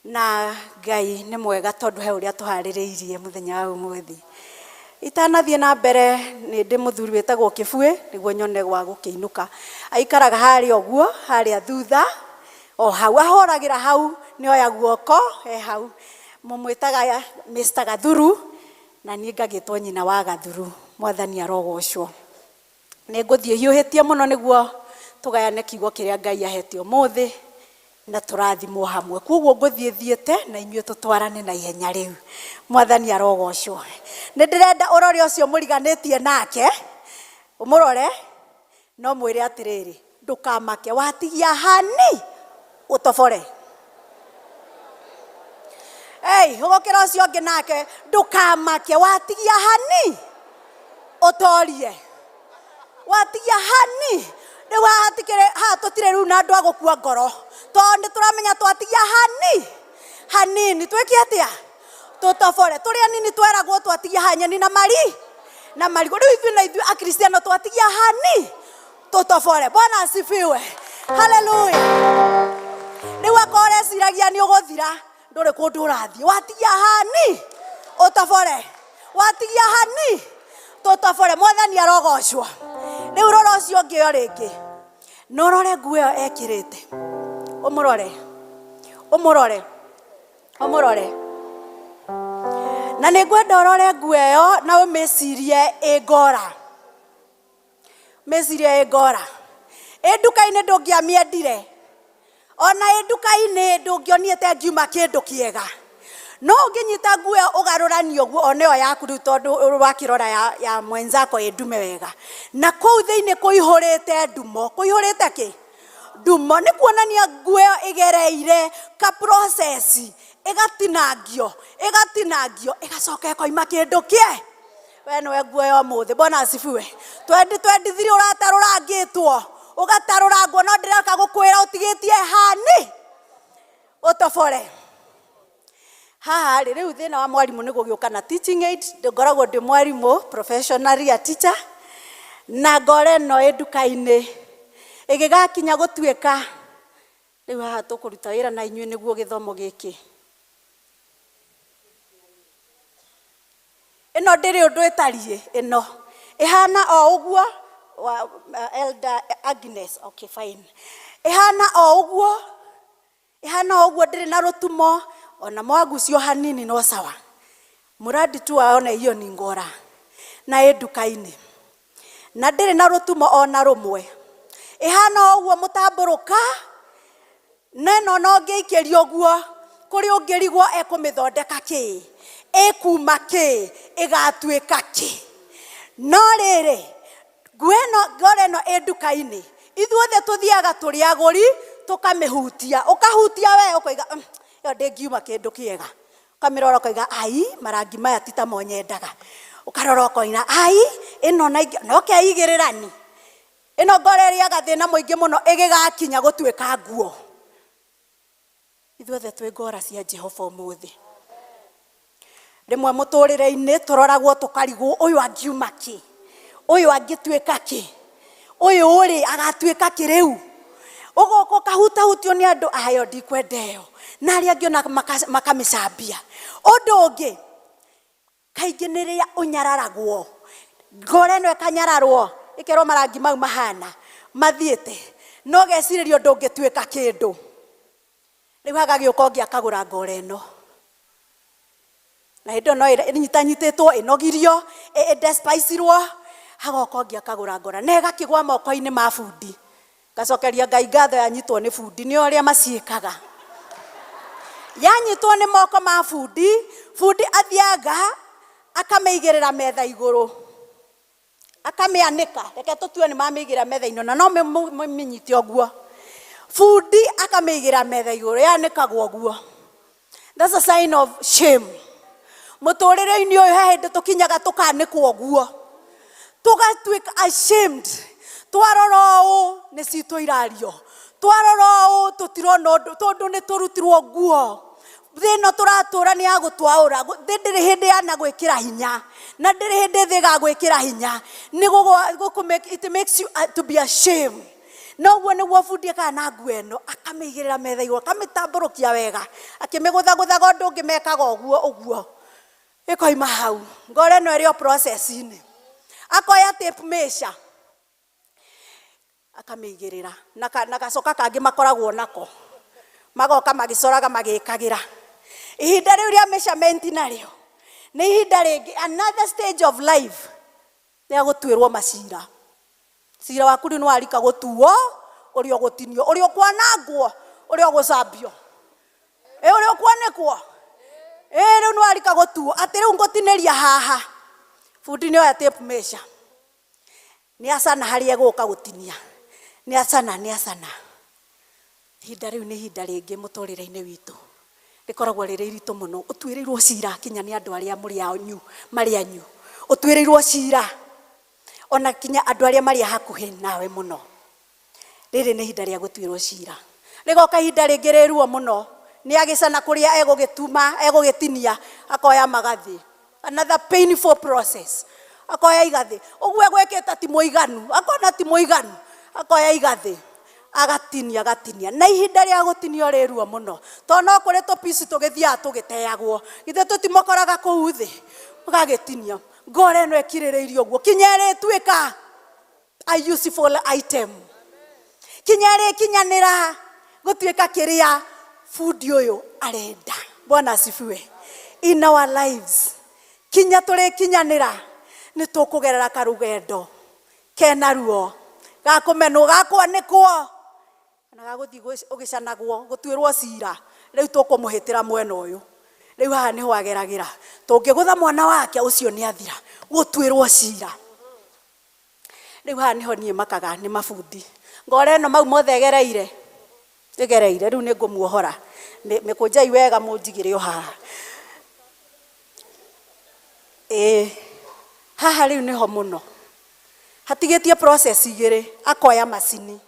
Speaker 18: na Ngai nĩ mwega tondũ he ũrĩa tũharĩrĩirie mũthenya wa ũmũthĩ. Itanathiĩ na mbere nĩ ndĩ mũthuri wĩtagwo Kĩbuĩ nĩguo nyone gwa gũkĩinũka. Aikaraga harĩa ũguo, harĩa thutha, o hau ahũragĩra hau, nĩ oya guoko e hau. Mũmwĩtaga Mr. Gathuru, na niĩ ngagĩtwo nyina wa Gathuru. Mwathani arogocwo. Nĩ ngũthiĩ hiũhĩtie mũno nĩguo tũgayane kiugo kĩrĩa Ngai ahete ũmũthĩ na tũrathimwo hamwe. Koguo ngũthiĩ thiĩte na inyuĩ tũtwarane na ihenya rĩu. Mwathani arogocwo. Nĩ ndĩrenda ũrore ũcio mũriganĩtie nake, ũmũrore, no mwĩre atĩrĩrĩ, ndũkamake, watigia hani ũtobore. Ei, hũgũkĩra ũcio ũngĩ nake, ndũkamake, watigia hani ũtorie. Watigia hani. Rĩu haha tikĩrĩ, haha tũtirĩ rĩu na andũ a gũkua ngoro, tondũ nĩ tũramenya twatigia hani hanini, twĩke atĩa? Tũtobore. Tũrĩ anini tweragwo twatigia haha nyeni na mari na marigũ. Rĩu ithuĩ na ithuĩ akristiano twatigia hani tũtobore. Bwana asifiwe. Haleluya. Rĩu akorwo ũreciragia nĩ ũgũthira, ndũrĩ kũndũ ũrathiĩ. Watigia hani ũtobore. Watigia hani tũtobore. Mwathani arogocwo. Rĩu rora ũcio ũngĩ o rĩngĩ, na ũrore nguo ĩyo ekĩrĩte, ũmũrore, ũmũrore, ũmũrore. Na nĩ ngwenda ũrore nguo ĩyo na ũmĩcirie ĩ ngora, mĩcirie ĩ ngora. Ĩ nduka-inĩ ndũngĩamĩendire, ona ĩ nduka-inĩ ndũngĩonire ta ĩngiuma kĩndũ kĩega. No ũngĩnyita nguo ĩyo ũgarũranie ũguo, ona ĩyo yaku rĩu tondũ wakĩrora ya mwenzako ĩ ndume wega. Na kũu thĩinĩ kũihũrĩte ndumo, kũihũrĩte kĩ? Ndumo. Nĩ kuonania nguo ĩyo ĩgereire ka process, ĩgatinangio, ĩgatinangio, ĩgacoka ĩkoima kĩndũ kĩe. We nĩwe nguo ya ũmũthĩ. Bwana asifiwe. 2023 ũratarũrangĩtwo, ũgatarũrangwo, no ndĩroka gũkwĩra ũtigĩtie hani ũtobore. Haha rĩ, rĩu thĩna wa mwarimũ nĩ gũgĩũka na teaching aid. Ngoragwo ndĩ mwarimũ, professionally a teacher, na ngora ĩno ĩ nduka-inĩ ĩgĩgakinya gũtuĩka rĩu haha tũkũruta wĩra na inyuĩ nĩguo gĩthomo gĩkĩ. Ĩno ndĩrĩ ũndũ ĩtariĩ, ĩno ĩhana o ũguo wa Elder Agnes, okay fine. Ĩhana o ũguo, ĩhana o ũguo, ndĩrĩ na rũtumo, ona mwagucio hanini no sawa. Muradi tu waone hiyo ni ngora na ĩ nduka-inĩ na ndĩrĩ na rũtumo ona rũmwe, ĩhana o ũguo mũtambũrũka, na ĩno no ũngĩikĩria ũguo kũrĩ ũngĩrigwo ekũmĩthondeka kĩ, ĩkuma kĩ, ĩgatuĩka kĩ. No rĩrĩ, nguo ĩno, ngora ĩno ĩ nduka-inĩ, ithuothe tũthiaga tũrĩ agũri tũkamĩhutia, ũkahutia we ũkoiga ĩyo ndĩngiuma kĩndũ kĩega. Ũkamĩrora ũkoiga ai, marangi maya ti ta mo nyendaga. Ũkarora ũkoiga ai, ĩno na ingĩ, na ũkeigĩrĩra ni. Ĩno ngora ĩrĩaga thĩna mũingĩ mũno ĩgĩgakinya gũtuĩka nguo. Ithuothe twĩ ngora cia Jehova ũmũthĩ. Rĩmwe mũtũrĩre-inĩ tũroragwo tũkarigwo ũyũ angiuma kĩ, ũyũ angĩtuĩka kĩ, ũyũ rĩ agatuĩka kĩ rĩu. Ũgoka ũkahutahutio nĩ andũ ayo ndikwenda ĩyo, na arĩa angĩ ona makamĩcambia. Ũndũ ũngĩ kaingĩ nĩ rĩrĩa ũnyararagwo, ngoro ĩno ĩkanyararwo, ĩkerwo marangi mau mahana mathiĩte, no ũgecirĩria ũndũ ũngĩtuĩka kĩndũ. Rĩu hagagĩũka ũngĩ akagũra ngoro ĩno, na hĩndĩ ĩyo no ĩnyitanyitĩtwo, ĩnogirio, ĩdespicirwo, hagoka ũngĩ akagũra ngora na ĩgakĩgwa moko-inĩ ma bundi. Ngacokeria Ngai ngatho yanyitwo nĩ bundi, nĩ ũrĩa maciĩkaga. Yanyitwo nĩ moko ma bundi, bundi athiaga akamĩigĩrĩra metha igũrũ, akamĩanĩka, reke tũtue nĩ mamĩigĩrĩra metha-inĩ, ona no mũmĩnyite ũguo. Bundi akamĩigĩrĩra metha igũrũ, yanĩkagwo ũguo. That's a sign of shame. Mũtũrĩre-inĩ ũyũ he hĩndĩ tũkinyaga tũkanĩkwo ũguo, tũgatuĩka ashamed. Twarora ũũ nĩ citũ irario, twarora ũũ tũtirona ũndũ, tondũ nĩ tũrutirwo nguo. Thĩ ĩno tũratũra nĩ ya gũtwaũra, thĩ ndĩrĩ hĩndĩ yanagwĩkĩra hinya, na ndĩrĩ hĩndĩ thĩ ĩgagwĩkĩra hinya. Nĩ gũkũ make, it makes you to be ashamed. Na ũguo nĩguo bundi ekaga na nguo ĩno, akamĩigĩrĩra metha igũrũ, akamĩtambũrũkia wega, akĩmĩgũthagũthaga ũndũ ũngĩ mekaga ũguo ũguo, ĩkoima hau. Ngoro ĩno ĩrĩ o process-inĩ. Akoya tape measure, akamĩigĩrĩra, na gacoka kangĩ makoragwo nako, magoka magĩcoraga magĩkagĩra. Ihinda rĩu rĩa measurement narĩo, nĩ ihinda rĩngĩ, another stage of life, rĩa gũtuĩrwo macira. Cira waku rĩu nĩ warika gũtuo, ũrĩa ũgũtinio, ũrĩa ũkwanangwo, ũrĩa ũgũcambio, ũrĩa ũkwanĩkwo. Rĩu nĩ warika gũtuo, atĩ rĩu ngũtinĩria haha. Bundi nĩ oya tape measure, nĩ acana harĩa egũka gũtinia, nĩ acana, nĩ acana. Ihinda rĩu nĩ ihinda rĩngĩ mũtũrĩre-inĩ witũ rĩkoragwo rĩrĩ iritũ mũno. Ũtuĩrĩirwo cira kinya nĩ andũ arĩa mũrĩ anyu, marĩ anyu. Ũtuĩrĩirwo cira ona kinya andũ arĩa marĩ hakuhĩ nawe mũno. Rĩrĩ nĩ ihinda rĩa gũtuĩrwo cira. Rĩgoka ihinda rĩngĩ rĩ ruo mũno, nĩ agĩcana kũrĩa egũgĩtuma, egũgĩtinia, akoya magathĩ. Another painful process. Akoya igathĩ. Ũguo egwĩkĩte ti mũiganu, akona ti mũiganu, akoya igathĩ, agatinia, agatinia. Na ihinda rĩa gũtinio rĩ ruo mũno, tondũ no kũrĩ tũpici tũgĩthiaga tũgĩteagwo. Githĩ tũtimũkoraga kũu thĩ? Ũgagĩtinio. Ngoro ĩno ĩkirĩrĩirie ũguo, kinya ĩrĩtuĩka a useful item. Kinya ĩrĩkinyanĩra gũtuĩka kĩrĩa bundi ũyũ arenda. Bwana asifiwe. In our lives, kinya tũrĩkinyanĩra, nĩ tũkũgerera karũgendo kena ruo, gakũmenwo, gakwanĩkwo, na gagũthiĩ ũgĩcanagwo, gũtuĩrwo cira. Rĩu tũkũmũhĩtĩra mwena ũyũ. Rĩu haha nĩho ageragĩra. Tũngĩgũtha mwana wake, ũcio nĩ athira. Gũtuĩrwo cira. Rĩu haha nĩho niĩ makaga nĩ mabundi. Ngoro ĩno mau mothe ĩgereire, ĩgereire, rĩu nĩ ngũmuohora. Mĩkũnjei wega mũnjigĩre o haha. Ĩĩ, haha rĩu nĩho mũno. Hatigĩtie process igĩrĩ, akoya macini,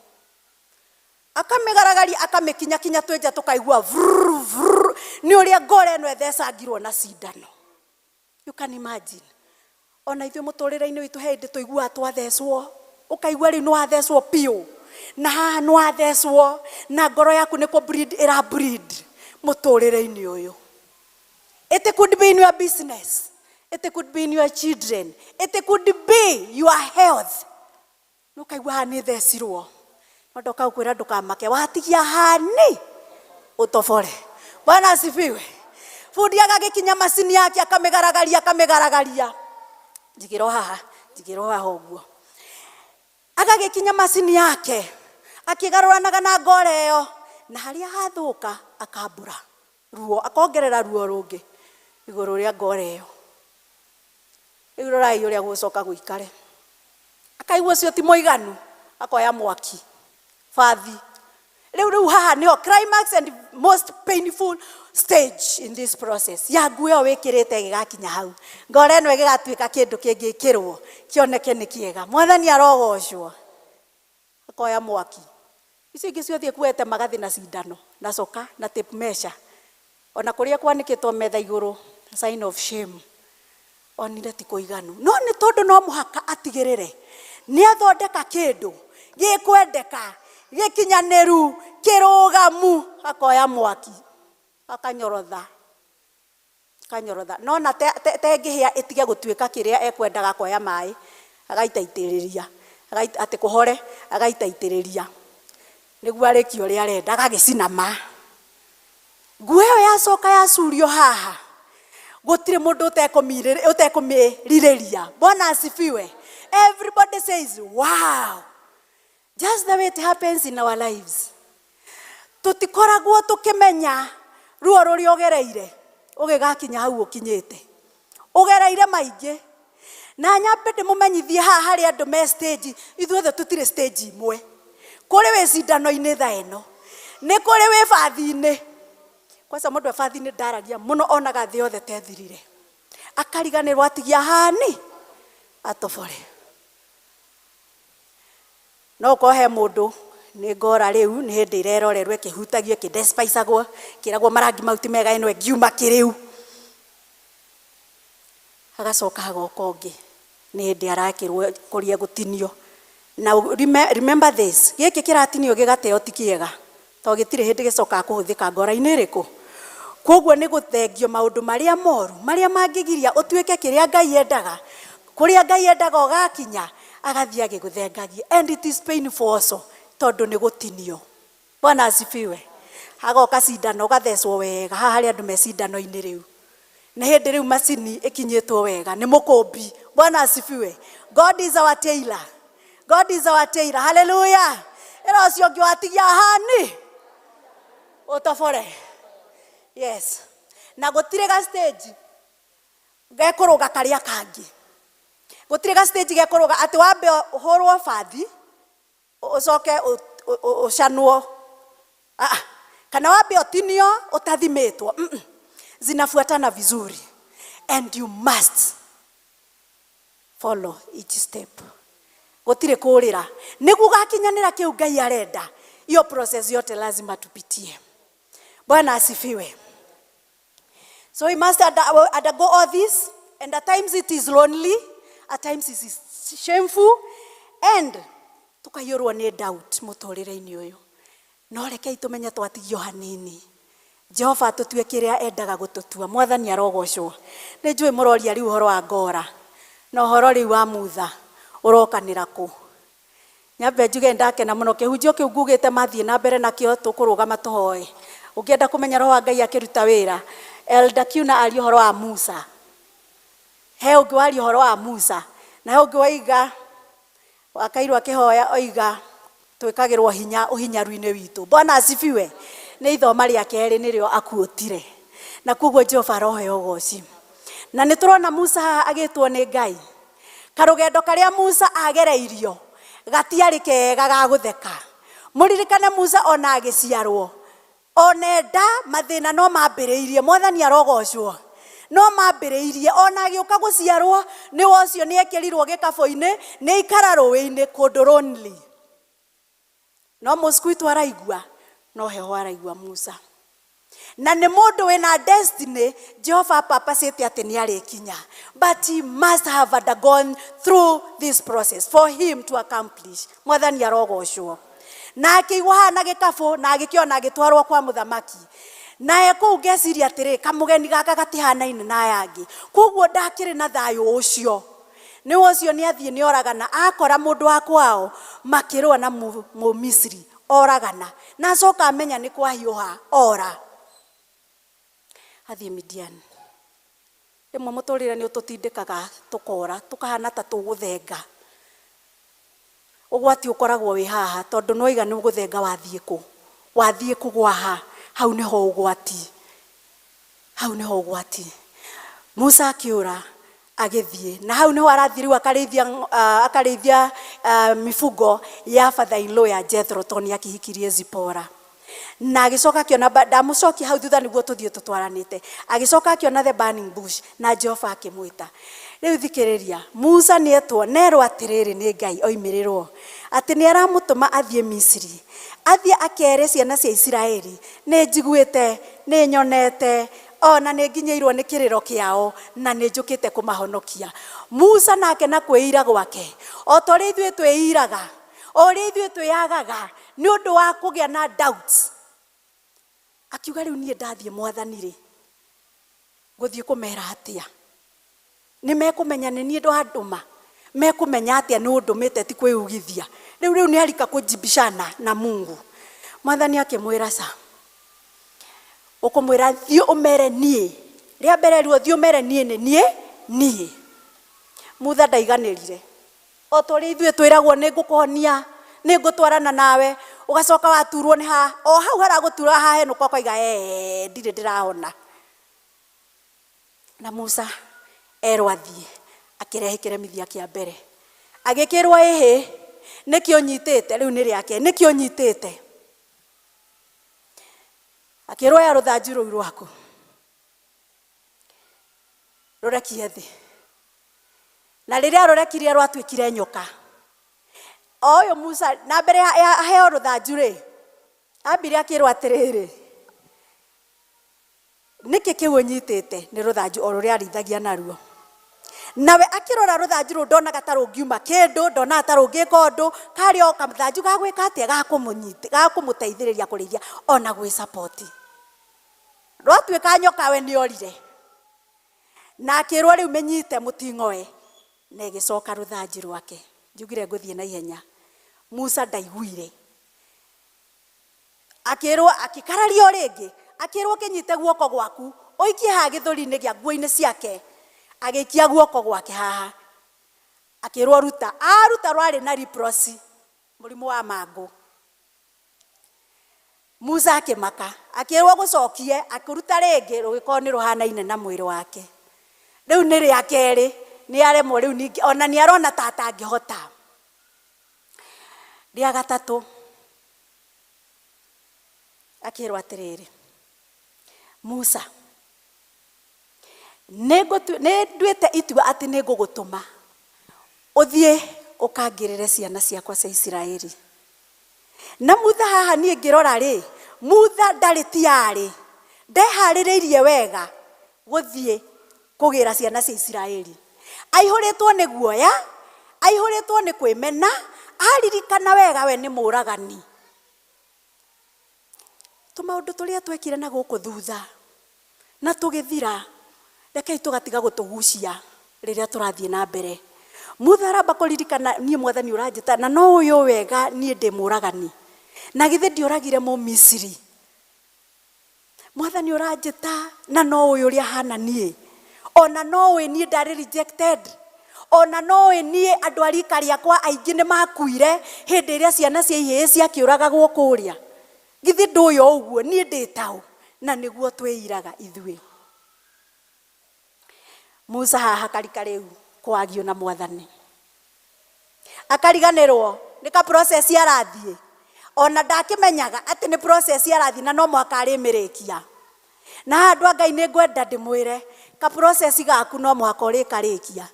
Speaker 18: akamĩgaragaria, akamĩkinyakinya twĩ nja tũkaigua vrrr vrrr, nĩ ũrĩa ngoro ĩno ĩthecangirwo na cindano. You can imagine. Ona ithuĩ mũtũrĩre-inĩ witũ he hĩndĩ tũiguaga twathecwo, ũkaigua rĩu nĩ wathecwo biũ, na haha nĩ wathecwo, na ngoro yaku nĩ kũ bleed ĩra bleed mũtũrĩre-inĩ ũyũ. It could be in your business, it could be in your children, it could be your health. Nĩ ũkaigua haha nĩ thecirwo, no ndoka gũkwĩra ndũkamake, watigia hani ũtobore. Bwana asifiwe. Bundi agagĩkinya macini yake akamĩgaragaria, akamĩgaragaria, njigĩra o haha, njigĩra o haha ũguo. Agagĩkinya macini yake akĩgarũranaga na ngoro ĩyo, na harĩa hathũka akambũra ruo, akongerera ruo rũngĩ igũrũ rĩa ngoro ĩyo. Rĩu rorai ũrĩa gũgũcoka gũikare. Akaigua ũcio ti mũiganu, akoya mwaki, bathi. Rĩu rĩu haha nĩho climax and most painful stage in this process. Ya nguo ĩyo wĩkĩrĩte ĩgĩgakinya hau. Ngoro ĩno ĩgĩgatuĩka kĩndũ kĩngĩkĩrwo kĩoneke nĩ kĩega. Mwathani arogocwo. Akoya mwaki. Icio ingĩ ciothe ekuoete magathĩ na cindano, na coka, na tape measure. Ona kũrĩa kwanĩkĩtwo metha igũrũ, sign of shame. Onire ti kũiganu. No nĩ tondũ no mũhaka atigĩrĩre nĩ athondeka kĩndũ gĩkwendeka, Gĩkinyanĩru, kĩrũgamu, akoya mwaki, akanyorotha. Akanyorotha. Nona tengĩhĩa ĩtige gũtuĩka kĩrĩa ekwendaga akoya maĩ, agaitaitĩrĩria. Atĩ kũhore, agaitaitĩrĩria. Nĩguo arĩkie ũrĩa arenda, agagĩcina ma. Nguo ĩyo yacoka yacurio haha, gũtirĩ mũndũ ũtekũmĩrirĩria. Bwana asifiwe. Everybody says, wow. Just the way it happens in our lives. Tũtikoragwo tũkĩmenya ruo rũrĩa ũgereire ũgĩgakinya hau ũkinyĩte. Ũgereire maingĩ. Na nyambe ndĩmũmenyithie haha harĩ andũ me stage, ithuothe tũtirĩ stage imwe. Kũrĩ wĩ cindano-inĩ thaa ĩno. Nĩ kũrĩ wĩ bathi-inĩ. Kwanza mũndũ e bathi-inĩ ndaragia mũno onaga thĩ yothe ta ĩthirire. Akariganĩrwo atigia hani atobore. No ũkorwo he mũndũ nĩ ngora rĩu nĩ hĩndĩ ĩrerorerwo ĩkĩhutagio ĩkĩdespicagwo ĩkĩragwo marangi mau ti mega ĩno ĩngiuma kĩrĩu. Hagacoka hagoka ũngĩ nĩ hĩndĩ arakĩrwo kũrĩa gũtinio. Na remember this, gĩkĩ kĩratinio gĩgateo ti kĩega tondũ gĩtirĩ hĩndĩ gĩcokaga kũhũthĩka ngora-inĩ ĩrĩkũ. Koguo nĩ gũthengio maũndũ marĩa moru marĩa mangĩgiria ũtuĩke kĩrĩa Ngai endaga, kũrĩa Ngai endaga ũgakinya agathiĩ agĩgũthengagia, and it is painful also tondũ nĩ gũtinio. Bwana asifiwe. Hagoka cindano ũgathecwo wega haha harĩ andũ me cindano-inĩ rĩu. Nĩ hĩndĩ rĩu macini ĩkinyĩtwo wega nĩ mũkũmbi. Bwana asifiwe. God is our tailor. God is our tailor. Hallelujah. Ĩra ũcio ũngĩ watigia hani ũtobore. Yes. Na gũtirĩ ga stage gekũrũga karĩa kangĩ. Gũtirĩ ga stage gekũrũga atĩ wambe ũhũrwo bathi ũcoke ũcanwo. Ah, kana wambe ũtinio ũtathimĩtwo. Zinafuatana vizuri and you must follow each step. Gũtirĩ kũrĩra. Nĩguo ũgakinyanĩra kĩu Ngai arenda, hiyo process yote lazima tupitie. Bwana asifiwe. So we must undergo all this, and at times it is lonely, at times it is shameful, and tukaiyũrwo nĩ doubt mũtũrĩre-inĩ ũyũ. No rekei tũmenye twatigio hanini. Jehova atũtue kĩrĩa endaga gũtũtua. Mwathani arogocwo. Nĩ njũĩ mũroria rĩu ũhoro wa ngora, na ũhoro rĩu wa mutha ũrokanĩra kũ. Nyambe njuge ndakena mũno kĩhunjio kĩu ngugĩte mathiĩ na mbere nakĩo tũkũrũgama tũhoe. Ũngĩenda kũmenya roho wa Ngai akĩruta wĩra, Elder Kiuna aria ũhoro wa Musa. He ũngĩ waria ũhoro wa Musa, na he ũngĩ waiga wakairwo akĩhoya oiga twĩkagĩrwo hinya ũhinyaru-inĩ witũ. Bwana asifiwe. Nĩ ithoma rĩa kerĩ nĩrĩo akuũtire. Na koguo Jehova aroheo ũgoci. Na nĩ tũrona Musa haha agĩtwo nĩ Ngai. Karũgendo karĩa Musa agereirio gatiarĩ kega ga gũtheka. Mũririkane Musa ona agĩciarwo, ona enda mathĩna no mambĩrĩirie. Mwathani arogocwo. No mambĩrĩirie ona agĩũka gũciarwo nĩ ũcio nĩ ekĩrirwo gĩkabũ-inĩ, nĩ aikara rũĩ-inĩ kũndũ lonely. No mũsquito araigua, no heho araigua Musa. Na nĩ mũndũ wĩna destiny, Jehova apapacĩte atĩ nĩ arĩkinya. But he must have undergone through this process for him to accomplish. Mwathani arogocwo. Na akĩigwo haha na gĩkabũ, na agĩkĩona agĩtwarwo kwa mũthamaki. Na e kũu ngeciria atĩrĩ, kamũgeni gaka gatihanaine na aya angĩ. Koguo ndakĩrĩ na thayũ ũcio. Nĩ ũcio nĩ athiĩ nĩ oragana, akora mũndũ wa kwao makĩrũa na Mũmisiri, oragana. Na acoka amenya nĩ kwahiũha, ora. Athiĩ Midian. Rĩmwe mũtũrĩre nĩ ũtũtindĩkaga tũkora, tũkahana ta tũgũthenga. Ũgwati ũkoragwo wĩ haha, tondũ nĩwaiga nĩ ũgũthenga wathiĩ kũ? Wathiĩ kũgwa ha? Hau nĩho ũgwati. Hau nĩho ũgwati. Musa akĩũra agĩthiĩ. Na hau nĩho arathiĩ rĩu akarĩithia mifugo ya father in law ya Jethro, tondũ nĩ akĩhikirie Zipporah. Na agĩcoka akĩona, ndamũcokia hau thutha nĩguo tũthiĩ tũtwaranĩte. Agĩcoka akĩona the burning bush, na Jehova akĩmwĩta. Rĩu thikĩrĩria, Musa nĩetwo, nerwo atĩrĩrĩ nĩ Ngai oimĩrĩrwo, atĩ nĩ aramũtũma athiĩ Misiri, athiĩ akere ciana cia Isiraeli, nĩ njiguĩte, nĩ nyonete, ona nĩ nginyĩirwo nĩ kĩrĩro kĩao, na nĩ njũkĩte kũmahonokia. Musa nake na kwĩira gwake, o ta ũrĩa ithuĩ twĩiraga, o ũrĩa ithuĩ twĩyagaga, Nĩ ũndũ wa kũgĩa na doubts. Akiuga rĩu niĩ ndathiĩ mwathani rĩ, ngũthiĩ kũmera atĩa? Nĩ mekũmenya nĩ niĩ ndwandũma? Mekũmenya atĩa nĩ ũndũmĩte ti kwĩugithia? Rĩu rĩu nĩ arika kũjibishana na Mungu. Mwathani akĩmwĩra ca. Ũkũmwĩra thiĩ ũmere niĩ. Rĩa mbere rĩu thiĩ ũmere niĩ nĩ niĩ niĩ. Mutha ndaiganĩrire. O ta ũrĩa ithuĩ twĩragwo nĩ ngũkũhonia, nĩ ngũtwarana nawe, ũgacoka waturwo nĩ haha, o hau haragũtura hahenũka ũkoiga ee ndirĩ ndĩrahona. Na Musa erwo athiĩ, akĩrehe kĩremithia kĩa mbere. Agĩkĩrwo ĩhĩ, nĩkĩ ũnyitĩte, rĩu nĩ rĩake, nĩkĩ ũnyitĩte? Akĩrwo oya rũthanju rũu rwaku, rũrekie thĩ. Na rĩrĩa rũrekirie rwatuĩkire nyoka. O ũyũ Musa, na mbere ya aheo rũthanju rĩ, ambire akĩrwo atĩrĩrĩ, nĩkĩ kĩu ũnyitĩte? Nĩ rũthanju o rũrĩa arĩithagia naruo. Nawe akĩrora rũthanju rũu ndonaga ta rũngiuma kĩndũ, ndonaga ta rũngĩka ũndũ, karĩ o kamũthanju ga gwĩka atĩa, ga kũmũteithĩrĩria kũrĩithia ona gwĩ support. Rwatuĩka nyoka we nĩ orire. Na akĩrwo rĩu mĩnyite mũting'oe, na ĩgĩcoka rũthanju rwake. Njugire ngũthiĩ na ihenya. Musa ndaiguire. Akĩrwo, akĩkararia o rĩngĩ, akĩrwo kĩnyite guoko gwaku, ũikie haha gĩthũri-inĩ gĩa nguo-inĩ ciake. Agĩikia guoko gwake haha. Akĩrwo ruta. Aruta rwarĩ na leprosy, mũrimũ wa mangũ. Musa akĩmaka, akĩrwo gũcokie, akĩruta rĩngĩ, rũgĩkorwo nĩ rũhanaine na mwĩrĩ wake. Rĩu nĩ rĩa kerĩ, nĩ aremwo rĩu ningĩ, ona nĩ arona ta atangĩhota. Rĩa gatatũ, akĩrwo atĩrĩrĩ, Musa, nĩ nduĩte itua atĩ nĩ ngũgũtũma ũthiĩ ũkangĩrĩre ciana ciakwa cia Isiraeli. Na Mutha haha niĩ ngĩrora rĩ, Mutha ndarĩ tiarĩ, ndeharĩrĩirie wega gũthiĩ kũgĩra ciana cia Isiraeli. Aihũrĩtwo nĩ guoya, aihũrĩtwo nĩ kwĩmena, aririkana wega we nĩ mũragani. Tũmaũndũ tũrĩa twekire na gũkũ thutha na tũgĩthira, rekei tũgatiga gũtũgucia rĩrĩa tũrathiĩ na mbere. Mutha aramba kũririkana niĩ mwathani ũranjĩta na no ũyũ wega niĩ ndĩ mũragani. Na githĩ ndioragire Mũmisiri? Mwathani ũranjĩta na no ũyũ ũrĩa hana niĩ. Ona no ũĩ niĩ ndarĩ rejected. Ona no ũĩ niĩ andũ a rika rĩakwa aingĩ nĩ makuire hĩndĩ ĩrĩa ciana cia ihĩĩ ciakĩũragagwo kũrĩa. Githĩ ndũĩ o ũguo niĩ ndĩ taũ? Na nĩguo twĩiraga ithuĩ. Musa haha karika rĩu kwagio na mwathani. Akariganĩrwo nĩ ka process arathiĩ. Ona ndakĩmenyaga atĩ nĩ process arathiĩ na no mũhaka arĩmĩrĩkia. Na haha andũ a Ngai nĩ ngwenda ndĩmwĩre, ka process gaku no mũhaka ũrĩkarĩkia.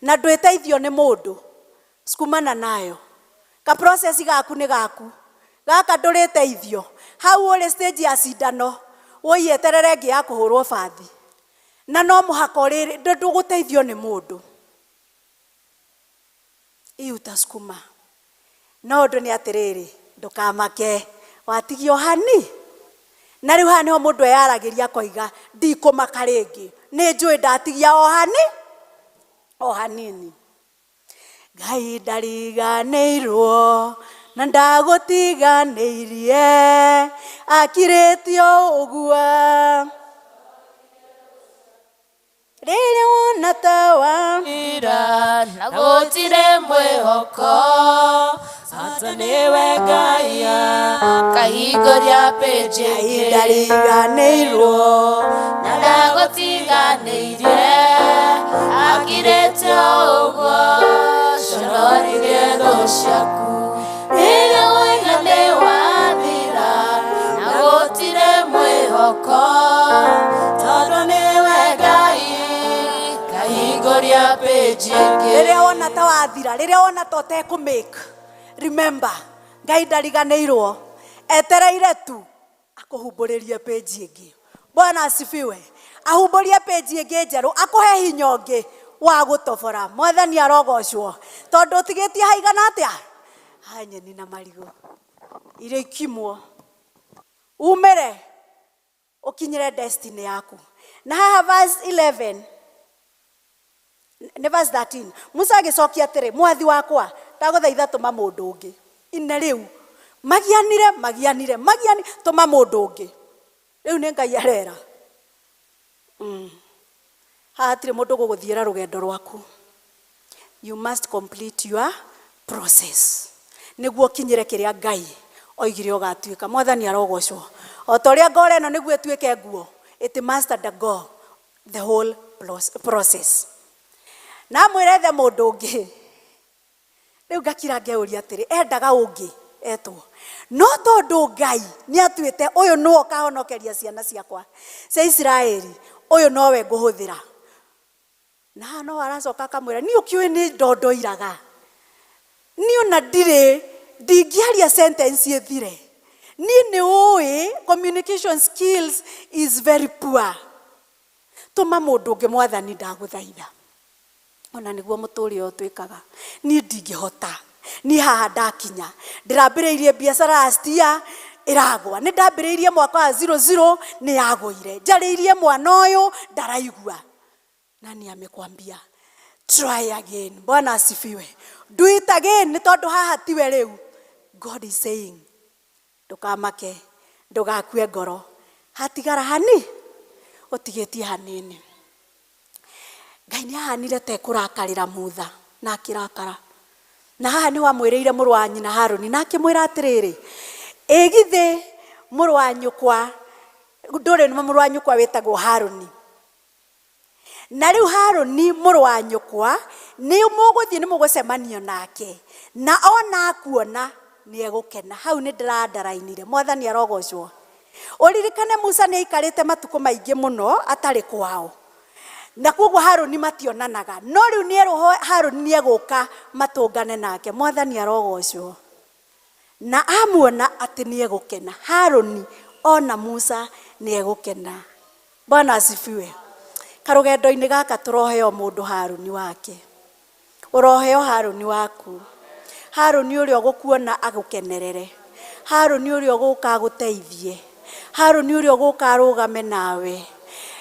Speaker 18: Na ndwĩteithio nĩ mũndũ, sukumana nayo. Ka process gaku nĩ gaku. Gaka ndũrĩteithio. Hau ũrĩ stage ya cindano, wũi eterere ĩngĩ ya kũhũrwo bathi. Na no mũhaka ũrĩ, ndũgũteithio nĩ mũndũ. Hii utasukuma. No ũndũ nĩ atĩrĩrĩ, ndũkamake, watigio hani. Na rĩu haha nĩho mũndũ eyaragĩria akoiga, ndikũmaka rĩngĩ, nĩ njũĩ ndatigia o hani, o hanini. Ngai ndariganĩirwo na ndagũtiganĩirie, akirĩte o ũguo. Rĩrĩa wona ta
Speaker 3: wathira na gũtirĩ mwĩhoko, Santa nĩwe Ngai akahingũria page ĩngĩ.
Speaker 18: Ndariganĩirwo
Speaker 3: na ndagũtiganĩirie, akirĩte o ũguo, conorithie thũ ciaku. Rĩrĩa woiga nĩ wathira na gũtirĩ mwĩhoko, tondũ nĩwe Ngai kahingũria page ĩngĩ.
Speaker 18: Rĩrĩa wona ta wathira, rĩrĩa wona ta ũtekũmake, remember Ngai ndariganĩirwo, etereire tu akũhumbũrĩrie page ĩngĩ. Bwana asifiwe. Ahumbũrie page ĩngĩ njerũ, akũhe hinya ũngĩ wa gũtobora. Mwathani arogocwo. Tondũ ũtigĩtie haigana atĩa? Ha nyeni na marigũ. Irio ikimwo umĩre ũkinyĩre destiny yaku. Na haha verse 11 nĩ verse 13, Musa agĩcokia atĩrĩ, mwathi wakwa, ndagũthaitha tũma mũndũ ũngĩ. Ine rĩu magianire magianire magiani, tũma mũndũ ũngĩ. Rĩu nĩ Ngai arera. Haha hatirĩ mũndũ ũgũgũthiĩra rũgendo rwaku. You must complete your process nĩguo ũkinyĩre kĩrĩa Ngai oigire ũgatuĩka. Mwathani arogocwo. O ta ũrĩa ngoro ĩno nĩguo ĩtuĩke nguo, it must undergo the whole process. Na amwĩra ethe mũndũ ũngĩ. Rĩu ngakira ngeyũria atĩrĩ, endaga ũngĩ etwo. No tondũ Ngai nĩ atuĩte ũyũ nĩwe ũkahonokeria ciana ciakwa cia Isiraeli, ũyũ nowe ngũhũthĩra. Na haha no aracoka akamwĩra, niĩ ũkĩũĩ nĩ ndondoiraga. Niĩ ona ndirĩ, ndingĩaria sentence ĩthire. Niĩ nĩ ũĩ communication skills is very poor. Tũma mũndũ ũngĩ mwathani ndagũthaitha. Ona nĩguo mũtũrĩre ũyũ twĩkaga. Niĩ ndingĩhota. Niĩ haha ndakinya. Ndĩrambĩrĩirie biacara last year, ĩragwa. Nĩ ndambĩrĩirie mwaka wa 00, nĩ yagũire. Njarĩirie mwana ũyũ, ndaraigua. Nani amekwambia? Try again. Bwana asifiwe. Do it again, nĩ tondũ haha tiwe rĩu. God is saying, ndũkamake, ndũgakue ngoro. Hatigara hani, ũtigĩtie hanini. Ngai nĩ ahanire ta ekũrakarĩra Mutha na akĩrakara. Na haha nĩ wamwĩrĩire mũrũ wa nyina Harũni na akĩmwĩra atĩrĩrĩ, ĩ githĩ mũrũ wa nyũkwa ndũrĩ mũrũ wa nyũkwa wĩtagwo Harũni. Na rĩu Harũni mũrũ wa nyũkwa nĩ mũgũthiĩ nĩ mũgũcemania nake na ona akuona nĩ egũkena. Hau nĩ ndĩrandarainire. Mwathani arogocwo. Ũririkane Musa nĩ aikarĩte matukũ maingĩ mũno atarĩ kwao. Na koguo Harũni mationanaga. No rĩu nĩ erwo Harũni nĩ egũka matũngane nake. Mwathani arogocwo. Na amuona atĩ nĩ egũkena. Harũni ona Musa nĩ egũkena. Bwana asifiwe. Karũgendo-inĩ gaka tũroheo mũndũ Harũni wake. Ũroheo Harũni waku. Harũni ũrĩa ũgũkuona agũkenerere. Harũni ũrĩa ũgũka agũteithie. Harũni ũrĩa ũgũka arũgame nawe.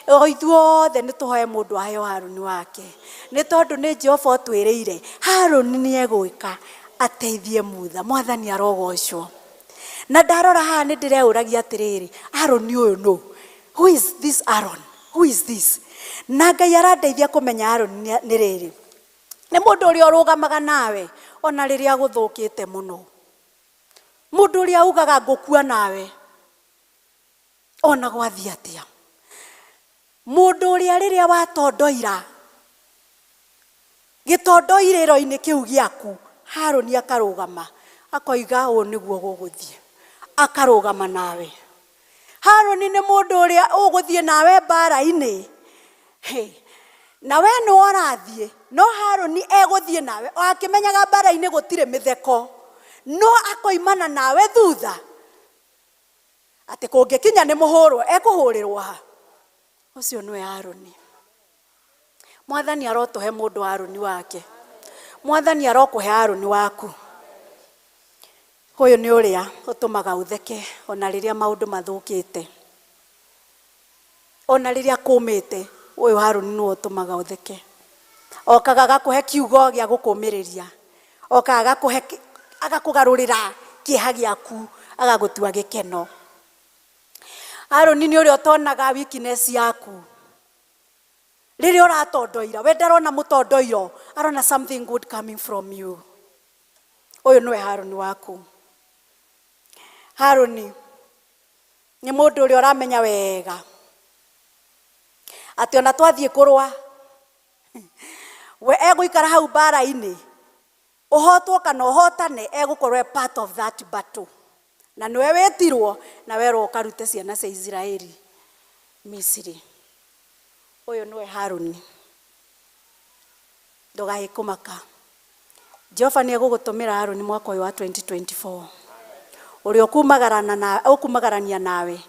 Speaker 18: O ithuothe nĩ tũhoe mũndũ aheo Harũni wake. Nĩ tondũ nĩ Jehova ũtwĩrĩire Harũni nĩ egũka ateithie Mutha. Mwathani arogocwo. Na ndarora haha nĩ ndĩreũragia atĩrĩrĩ, Harũni ũyũ nũ? Who is this Aaron? Who is this? Na Ngai arandeithia kũmenya Harũni nĩ rĩrĩ. Nĩ mũndũ ũrĩa ũrũgamaga nawe ona rĩrĩa gũthũkĩte mũno. Mũndũ ũrĩa ugaga ngũkua nawe ona gwathiĩ atĩa. Mũndũ ũrĩa rĩrĩa watondoira gĩtondoirĩro-inĩ kĩu gĩaku, Harũni akarũgama akoiga ũũ nĩguo gũgũthiĩ, akarũgama nawe. Harũni nĩ mũndũ ũrĩa ũgũthiĩ nawe mbara-inĩ. Na we nĩwe ũrathiĩ, no Harũni egũthiĩ nawe o akĩmenyaga mbara-inĩ gũtirĩ mĩtheko, no akoimana nawe thutha atĩ kũngĩkinya nĩ mũhũrwo, ekũhũrĩrwo ha? Ũcio nĩwe Harũni. Mwathani arotũhe mũndũ Harũni wake. Mwathani arokũhe Harũni waku. Ũyũ nĩ ũrĩa ũtũmaga ũtheke ona rĩrĩa maũndũ mathũkĩte. Ona rĩrĩa kũmĩte, ũyũ Harũni nĩwe ũtũmaga ũtheke. Okaga agakũhe kiugo gĩa gũkũmĩrĩria. Okaga agakũhe agakũgarũrĩra kĩeha gĩaku, agagũtua gĩkeno. Harũni nĩ ũrĩa ũtonaga weakness yaku. Rĩrĩa ũratondoira, we ndarona mũtondoiro, arona something good coming from you. Ũyũ nĩwe Harũni waku. Harũni nĩ mũndũ ũrĩa ũramenya wega atĩ ona twathiĩ kũrũa, we egũikara hau mbara-inĩ, ũhotwo kana ũhotane, egũkorwo e part of that battle. Na nĩwe wĩtirwo na werwo ũkarute ciana cia Isiraeli Misiri. Ũyũ nĩwe Harũni. Ndũgae kũmaka. Jehova nĩ egũgũtũmĩra Harũni mwaka ũyũ wa 2024. Ũrĩa ũkumagarania nawe.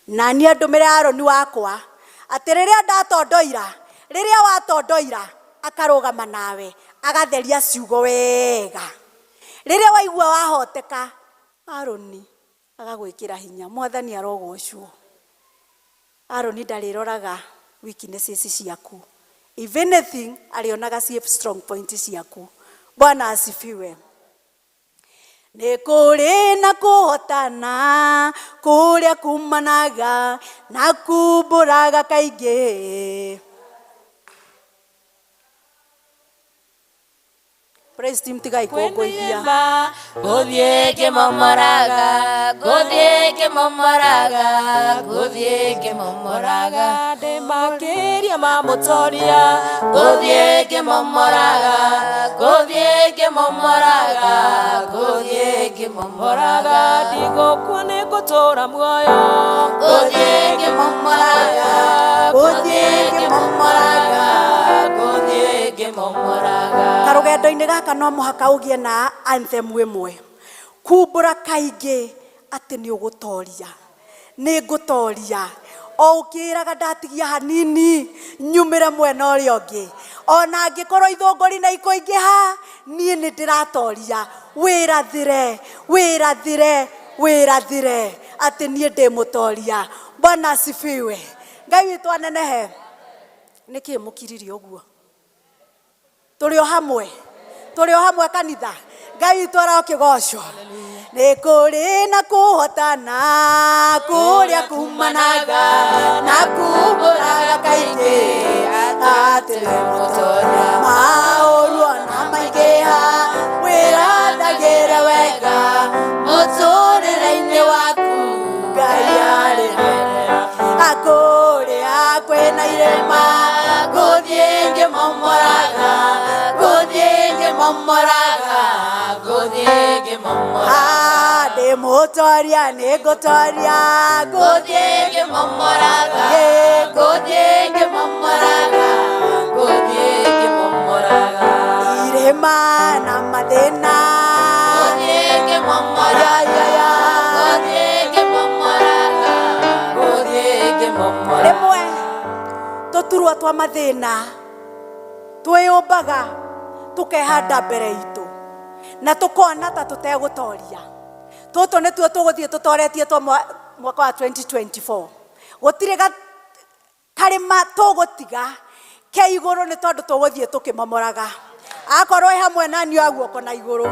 Speaker 18: Na niĩ ndũmĩre Harũni wakwa atĩ rĩrĩa ndatondoira, rĩrĩa watondoira, akarũgama nawe, agatheria ciugo wega. Rĩrĩa waigua wahoteka, Harũni Agagwĩkĩra hinya. Mwathani arogocwo. Aroni ndarĩroraga weaknesses ciaku. If anything, arĩonaga ciĩ strong point ciaku. Bwana asifiwe. Nĩ kũrĩ na kũhotana kũrĩa kumanaga na kumbũraga kaingĩ. Praise team tigai kũngũithia.
Speaker 17: Ngũthiĩ ngĩmomoraga, ngũthiĩ ngĩmomoraga, ngũthiĩ ngĩmomoraga,
Speaker 3: ndĩ makĩria ma mũtoria.
Speaker 17: Ngũthiĩ ngĩmomoraga, ngũthiĩ ngĩmomoraga, ngũthiĩ ngĩmomoraga,
Speaker 3: ndigũkua nĩ ngũtũũra muoyo.
Speaker 17: Ngũthiĩ ngĩmomoraga, ngũthiĩ ngĩmomoraga, ngũthiĩ ngĩmomoraga.
Speaker 18: Karũgendo-inĩ gaka no mũhaka ũgĩe na anthem ĩmwe. Kumbũra kaingĩ atĩ nĩ ũgũtoria. Nĩ ngũtoria. O ũkĩĩraga ndatigia hanini nyumĩre mwena ũrĩa ũngĩ. Ona angĩkorwo ithũngũri na ikũingĩha, niĩ nĩ ndĩratoria. Wĩrathĩre, wĩrathĩre, wĩrathĩre atĩ niĩ ndĩ mũtoria. Bwana asifiwe. Ngai witũ anenehe. Nĩkĩ mũkiririe ũguo? Tũrĩ o hamwe. Tũrĩ o hamwe kanitha. Ngai witũ arokĩgocwo. Nĩ kũrĩ na kũhotana kũrĩa kumanaga na kumbũraga kaingĩ atĩ nĩ mũtoria. Maũru ona maingĩha wĩrathagĩre wega
Speaker 17: mũtũrĩre-inĩ waku.
Speaker 18: Ngai arĩ mbere yaku. Kũrĩa kwĩna irĩma
Speaker 17: ngũthiĩ ngĩmomoraga, ngũthiĩ ngĩmomoraga, ngũthiĩ ngĩmomoraga.
Speaker 18: Ndĩ mũtoria nĩ ngũtoria
Speaker 17: ngũthiĩ ngĩmomoraga, ngũthiĩ ngĩmomoraga, ngũthiĩ ngĩmomoraga.
Speaker 18: Irĩma na mathĩna
Speaker 17: ngũthiĩ ngĩmomoraga, ngũthiĩ ngĩmomoraga, ngũthiĩ ngĩmomoraga.
Speaker 18: Rĩmwe tũturwa twa mathĩna twĩyũmbaga tũkehanda mbere itũ na tũkona ta tũtegũtoria. Tũtũ nĩtuo tũgũthiĩ tũtoretie twa mwaka wa 2024. Gũtirĩ karĩma tũgũtiga ke igũrũ nĩ tondũ tũgũthiĩ tũkĩmomoraga. Akorwo ĩ hamwe na niĩ guoko na igũrũ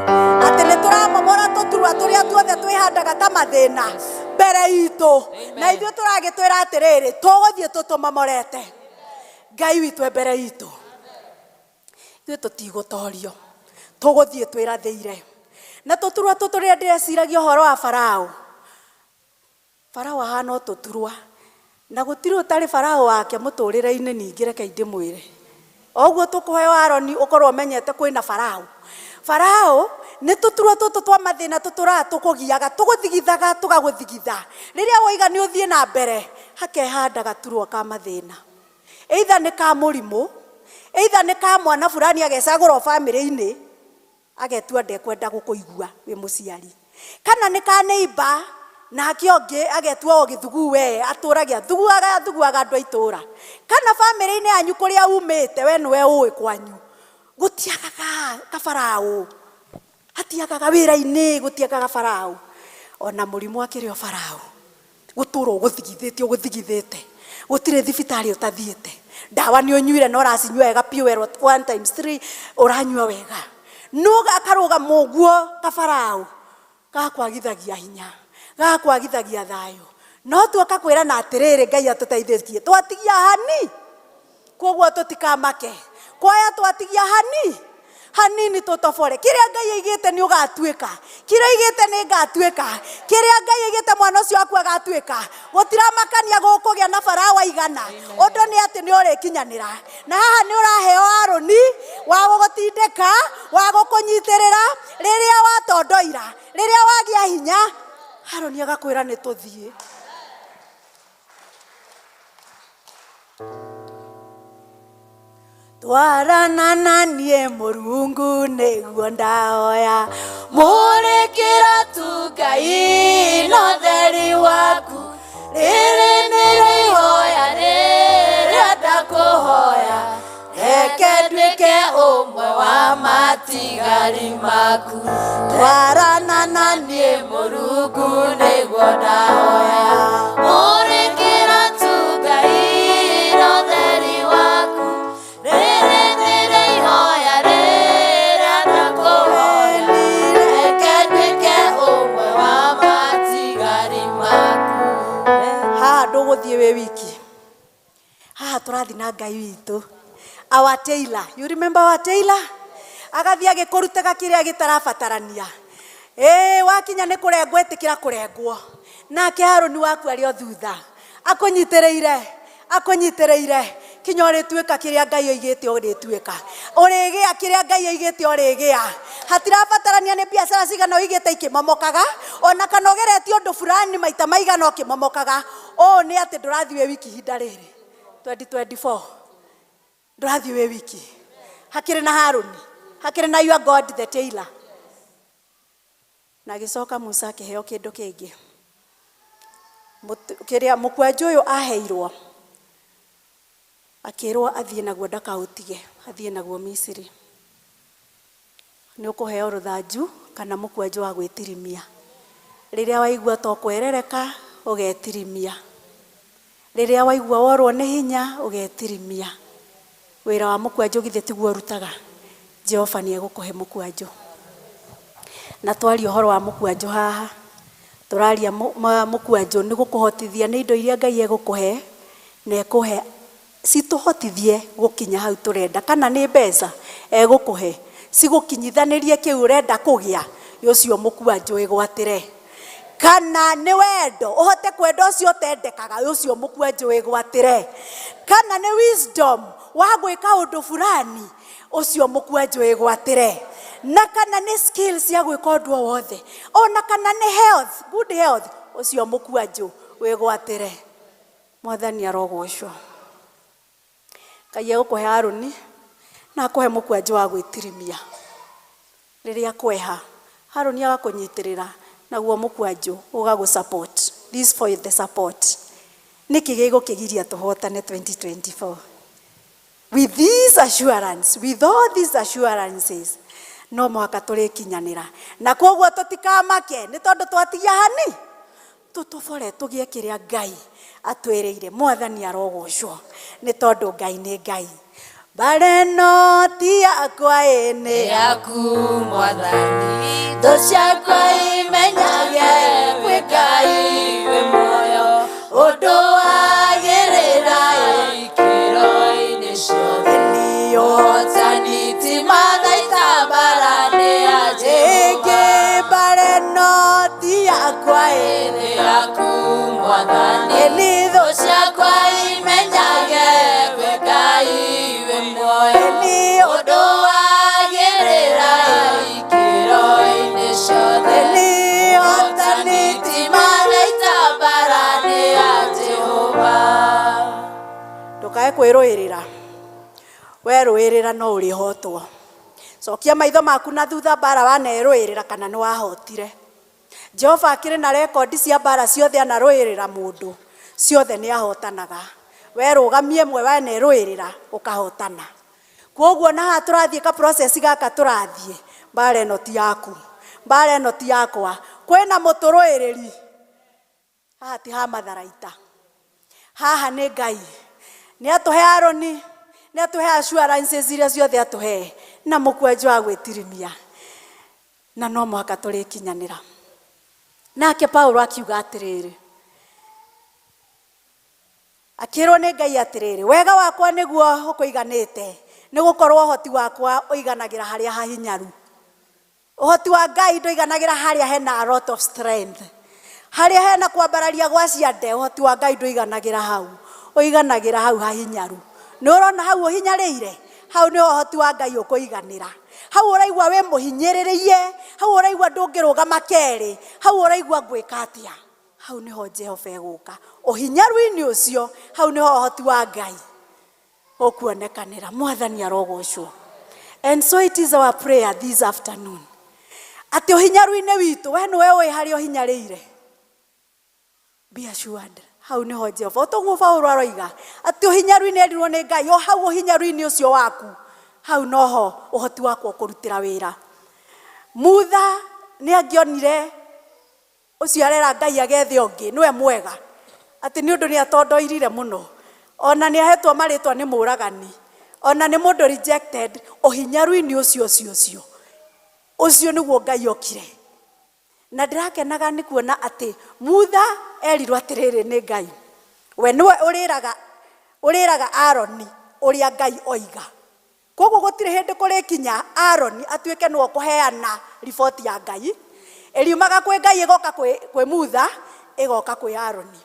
Speaker 18: atĩ nĩ tũramomora tũturwa tũrĩa tuothe twĩhandaga ta mathĩna mbere itũ, na ithuĩ tũragĩtwĩra atĩrĩrĩ tũgũthiĩ tũtũmomorete. Ngai witũ e mbere itũ, ithuĩ tũtigũtorio, tũgũthiĩ twĩrathĩire. Na tũturwa tũtũ rĩrĩa ndĩreciragia ũhoro wa Farao, Farao ahana o tũturwa, na gũtirĩ ũtarĩ Farao wake mũtũrĩre-inĩ. Ningĩ reke ndĩmwĩre oguo tũkũheo Aroni ũkorwo ũmenyete kwĩna Farao. Farao nĩ tũturwa tũtũ twa mathĩna tũtũraga tũkũgiaga, tũgũthigithaga, tũgagũthigitha. Rĩrĩa woiga nĩ ũthiĩ na mbere, hakehanda gaturwa ka mathĩna. Either nĩ ka mũrimũ, either nĩ ka mwana fulani agecagũra bamĩrĩ-inĩ, agetua ndekwenda gũkũigua wĩ mũciari. Kana nĩ ka neighbor, nake ũngĩ agetua o gĩthugu we, atũragia thuguaga thuguaga andũ a itũra. Kana bamĩrĩ-inĩ yanyu kũrĩa umĩte, we nĩwe ũĩ kwanyu, gũtiagaga kabarao, hatiagaga wĩra-inĩ, gũtiagaga Farao. Ona mũrimũ akĩrĩ o Farao, gũtũra ũgũthigithĩte ũgũthigithĩte, gũtirĩ thibitarĩ ũtathiĩte, ndawa nĩ ũnyuire na ũracinyua wega piũ, werwo 1 times 3 ũranyua wega, no gakarũgama ũguo kabarao gakwagithagia hinya, gakwagithagia thayũ. No tuoka kwĩrana atĩrĩrĩ, Ngai atũteithĩtie, twatigia hani, koguo tũtikamake. Kwaya twatigia hani hanini tũtobore. Kĩrĩa Ngai aigĩte nĩ ũgatuĩka, kĩrĩa aigĩte nĩ ngatuĩka, kĩrĩa Ngai aigĩte mwana ũcio waku agatuĩka. Gũtiramakania gũkũgĩa na Farao aigana, ũndũ nĩ atĩ nĩ ũrĩkinyanĩra. Na haha nĩ ũraheo Aroni wa gũgũtindĩka, wa gũkũnyitĩrĩra rĩrĩa watondoira, rĩrĩa wagĩa hinya, Haroni agakwĩra nĩ tũthiĩ. Twarana na niĩ Mũrungu nĩguo ndahoya,
Speaker 17: mũrĩkĩra tu Ngai na ũtheri waku, rĩrĩ nĩrĩo ihoya rĩrĩa ndakũhoya, reke nduĩke ũmwe wa matigari maku. Twarana na niĩ Mũrungu nĩguo Kiugo ndahoya. Mũrĩkĩra tu Ngai na ũtheri waku, rĩrĩ nĩrĩo ihoya rĩrĩa ndakũhoya, reke nduĩke ũmwe wa matigari maku.
Speaker 18: Haha ndũgũthiĩ wĩ wiki, haha tũrathiĩ na Ngai witũ, our tailor. You remember our tailor? Agathiĩ agĩkũrutaga kĩrĩa gĩtarabatarania. Ĩĩ, wakinya nĩ kũrengwo, ĩtĩkĩra kũrengwo. Nake Harũni waku arĩ o thutha akũnyitĩrĩire, akũnyitĩrĩire kinya ũrĩtuĩka kĩrĩa Ngai oigĩte ũrĩtuĩka, ũrĩgĩa kĩrĩa Ngai oigĩte ũrĩgĩa. Hatirabatarania nĩ biacara cigana ũigĩte ikĩmomokaga, ona kana ũgeretie ũndũ fulani maita maigana ũkĩmomokaga. Ũũ nĩ atĩ ndũrathiĩ wĩ wiki ihinda rĩrĩ 2024, ndũrathiĩ wĩ wiki. Hakĩrĩ na Harũni, hakĩrĩ na your God the tailor. Na agĩcoka Musa akĩheo kĩndũ kĩngĩ kĩrĩa mũkwanjũ ũyũ aheirwo, akĩrwo athiĩ naguo ndakaũtige, athiĩ naguo Misiri. Nĩ ũkũheo rũthanju kana mũkwanjũ wa gwĩtirimia. Rĩrĩa waigua to kwerereka, ũgetirimia. Rĩrĩa waigua worwo nĩ hinya, ũgetirimia. Wĩra wa mũkwanjũ githĩ tiguo ũrutaga? Jehova nĩ egũkũhe mũkwanjũ. Na twaria ũhoro wa mũkwanjũ haha, tũraria mũkwanjũ nĩ gũkũhotithia nĩ indo iria Ngai egũkũhe, na ekũhe citũhotithie gũkinya hau tũrenda. Kana nĩ mbeca egũkũhe cigũkinyithanĩrie kĩu ũrenda kũgĩa, ũcio mũkwanjũ ĩgwatĩre. Kana nĩ wendo, ũhote kwenda ũcio ũtendekaga, ũcio mũkwanjũ ĩgwatĩre. Kana nĩ wisdom wa gwĩka ũndũ fulani, ũcio mũkwanjũ ĩgwatĩre. Na kana nĩ skills cia gwĩka ũndũ o wothe, ona kana nĩ health, good health, ũcio mũkwanjũ wĩgwatĩre. Mwathani arogocwo. Ngai egũkũhe Harũni na akũhe mũkwanjũ wa gwĩtirimia. Rĩrĩa kweha, Harũni agakũnyitĩrĩra, naguo mũkwanjũ ũgagũ support. This for the support. Nĩkĩ gĩgũkĩgiria tũhotane 2024? With this assurance, with all these assurances, no mũhaka tũrĩkinyanĩra. Na koguo tũtikamake nĩ tondũ twatigia hani, tũtobore tũgĩe kĩrĩa Ngai atwĩrĩire. Mwathani arogocwo nĩ tondũ Ngai nĩ Ngai. Mbara ĩno ti yakwa, ĩ nĩ
Speaker 17: yaku Mwathani, thũ ciakwa imenyage kwĩ Ngai wĩ muoyo, ũndũ wagĩrĩra ikĩro-inĩ ciothe. Ũhotani ti mathaita, mbara nĩ ya Jehova.
Speaker 18: Ĩngĩ mbara ĩno ti yakwa, ĩ
Speaker 17: nĩ yaku Mwathani,
Speaker 18: nĩ
Speaker 17: thũ ciakwa imenyage kwĩ Ngai wĩ muoyo, ũndũ wagĩrĩra ikĩro-inĩ ciothe. Ũhotani ti mathaita, mbara nĩ ya Jehova.
Speaker 18: Ndũkae kwĩrũĩrĩra, werũĩrĩra no ũrĩhotwo. Cokia maitho maku na thutha, mbara wanerũĩrĩra kana nĩ wahotire. Jehova akĩrĩ na rekondi cia mbara ciothe anarũĩrĩra mũndũ, ciothe nĩ ahotanaga. Werũgamie ĩmwe wanerũĩrĩra, ũkahotana. Koguo na haha tũrathiĩ ka process gaka tũrathiĩ, mbara ĩno ti yaku, mbara ĩno ti yakwa, kwĩna mũtũrũĩrĩri. Haha ti ha matharaita, haha nĩ Ngai. Nĩ atũhe Harũni, nĩ atũhe assurances iria ciothe atũhe, na mũkwanjũ wa gwĩtirimia, na no mũhaka tũrĩkinyanĩra. Nake Paulo akiuga atĩrĩrĩ, akĩrwo nĩ Ngai atĩrĩrĩ, wega wakwa nĩguo ũkũiganĩte, nĩ gũkorwo ũhoti wakwa ũiganagĩra harĩa hahinyaru. Ũhoti wa Ngai ndũiganagĩra harĩa hena a lot of strength, harĩa hena kwambararia gwa ciande. Ũhoti wa Ngai ndũiganagĩra hau, ũiganagĩra hau hahinyaru. Nĩ ũrona hau ũhinyarĩire, hau nĩho ũhoti wa Ngai ũkũiganĩra. Hau ũraigua wĩ mũhinyĩrĩrie, hau ũraigua ndũngĩrũgama kerĩ, hau ũraigua ngwĩka atĩa, hau nĩho Jehova egũka. Ũhinyaru-inĩ ũcio, hau nĩho ũhoti wa Ngai ũkuonekanĩra. Mwathani arogocwo. And so it is our prayer this afternoon atĩ ũhinyaru-inĩ witũ, we nĩwe ũĩ harĩa ũhinyarĩire, be assured hau nĩho Jehova ũtoguo. Paulo aroiga atĩ ũhinyaru-inĩ erirwo nĩ Ngai, o hau ũhinyaru-inĩ ũcio waku, hau noho ũhoti wakwa ũkũrutĩra wĩra. Mutha nĩ angĩonire. Ũcio arera Ngai agethe ũngĩ, nĩwe mwega. Atĩ nĩ ũndũ nĩ atondoirire mũno. Ona nĩ ahetwo marĩtwa nĩ mũragani. Ona nĩ mũndũ rejected, ũhinyaru-inĩ ũcio ũcio ũcio. Ũcio nĩguo Ngai okire. Na ndĩrakenaga nĩ kuona atĩ Mutha erirwo atĩrĩrĩ nĩ Ngai. We nĩwe ũrĩraga ũrĩraga Aroni ũrĩa Ngai oiga. Koguo gũtirĩ hĩndĩ kũrĩkinya Aroni atuĩke nĩwe ũkũheana riboti ya Ngai. Ĩriumaga kwĩ Ngai ĩgoka kwĩ, kwĩ Mutha, ĩgoka kwĩ Aroni.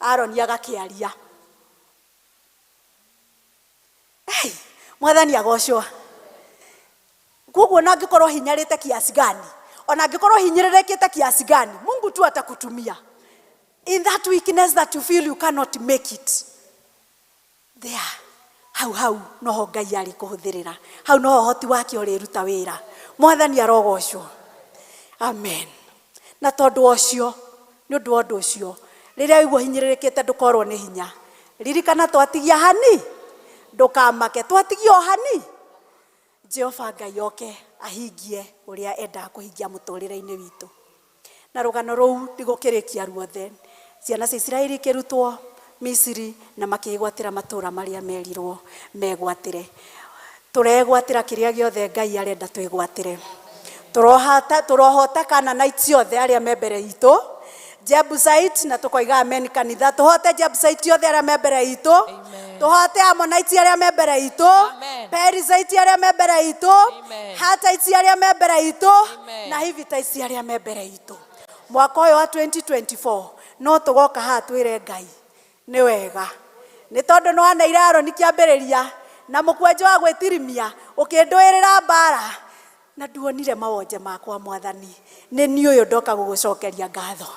Speaker 18: Aroni agakĩaria. Hey, Mwathani agocwo. Koguo ona angĩkorwo hinyarĩte kiasi gani, ona angĩkorwo hinyĩrĩrĩkĩte kiasi gani, Mungu tu atakutumia. In that weakness that you feel you cannot make it. There, hau hau noho Ngai arĩ kũhũthĩrĩra. Hau noho ũhoti wake ũrĩruta wĩra. Mwathani arogocwo. Amen. Na tondũ ũcio, nĩ ũndũ wa ũndũ ũcio, rĩrĩa waigua ũhinyĩrĩrĩkĩte ndũkorwo nĩ hinya. Ririkana twatigia hani, ndũkamake, twatigia o hani. Jehova Ngai oke ahingie ũrĩa endaga kũhingia mũtũrĩre-inĩ witũ. Na rũgano rũu ndigũkĩrĩkia ruothe. Ciana cia Isiraeli ikĩrutwo Misiri na makĩĩgwatĩra matũũra marĩa merirwo megwatĩre. Tũregwatĩra kĩrĩa gĩothe Ngai arenda twĩgwatĩre. Tũrohata tũrohota Canaanites othe arĩa me mbere itũ. Jebusite na tũkoiga amen kanitha. Tũhote Jebusite othe arĩa me mbere itũ. Tũhote Ammonites arĩa me mbere itũ. Perizzites arĩa me mbere itũ. Hittites arĩa me mbere itũ. Na Hivitites arĩa me mbere itũ. Mwaka ũyũ wa 2024 no tũgoka haha twĩre Ngai nĩ wega. Nĩ tondũ nĩ waneire Aroni kĩambĩrĩria na mũkwanjũ wa gwĩtirimia ũkĩndũĩrĩra mbara na nduonire mawonje makwa Mwathani. Nĩ niĩ ũyũ ndoka gũgũcokeria ngatho.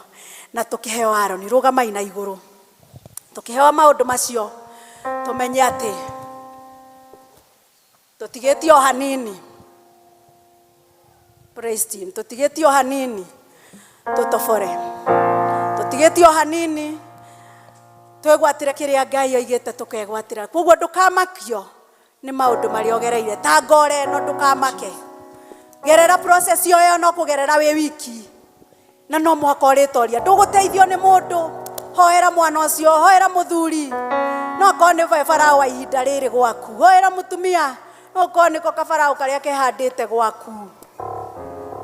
Speaker 18: Na tũkĩheo Aroni, rũgamai na igũrũ. Tũkĩheo maũndũ macio tũmenye atĩ tũtigĩtie o hanini. Praise team, tũtigĩtie o hanini tũtobore. Tũtigĩtie o hanini twĩgwatĩre kĩrĩa Ngai oigĩte tũkegwatĩra. Koguo ndũkamakio nĩ maũndũ marĩa ũgereire. Ta ngore ĩno ndũkamake. Gerera process ĩyo no kũgerera wĩ wiki. Na no mũhaka ũrĩtoria. Ndũgũteithio nĩ mũndũ. Hoera mwana ũcio, hoera mũthuri. No akorwo nĩ we farao wa ihinda rĩrĩ gwaku. Hoera mũtumia. No akorwo nĩko kabarao karĩa kehandĩte gwaku.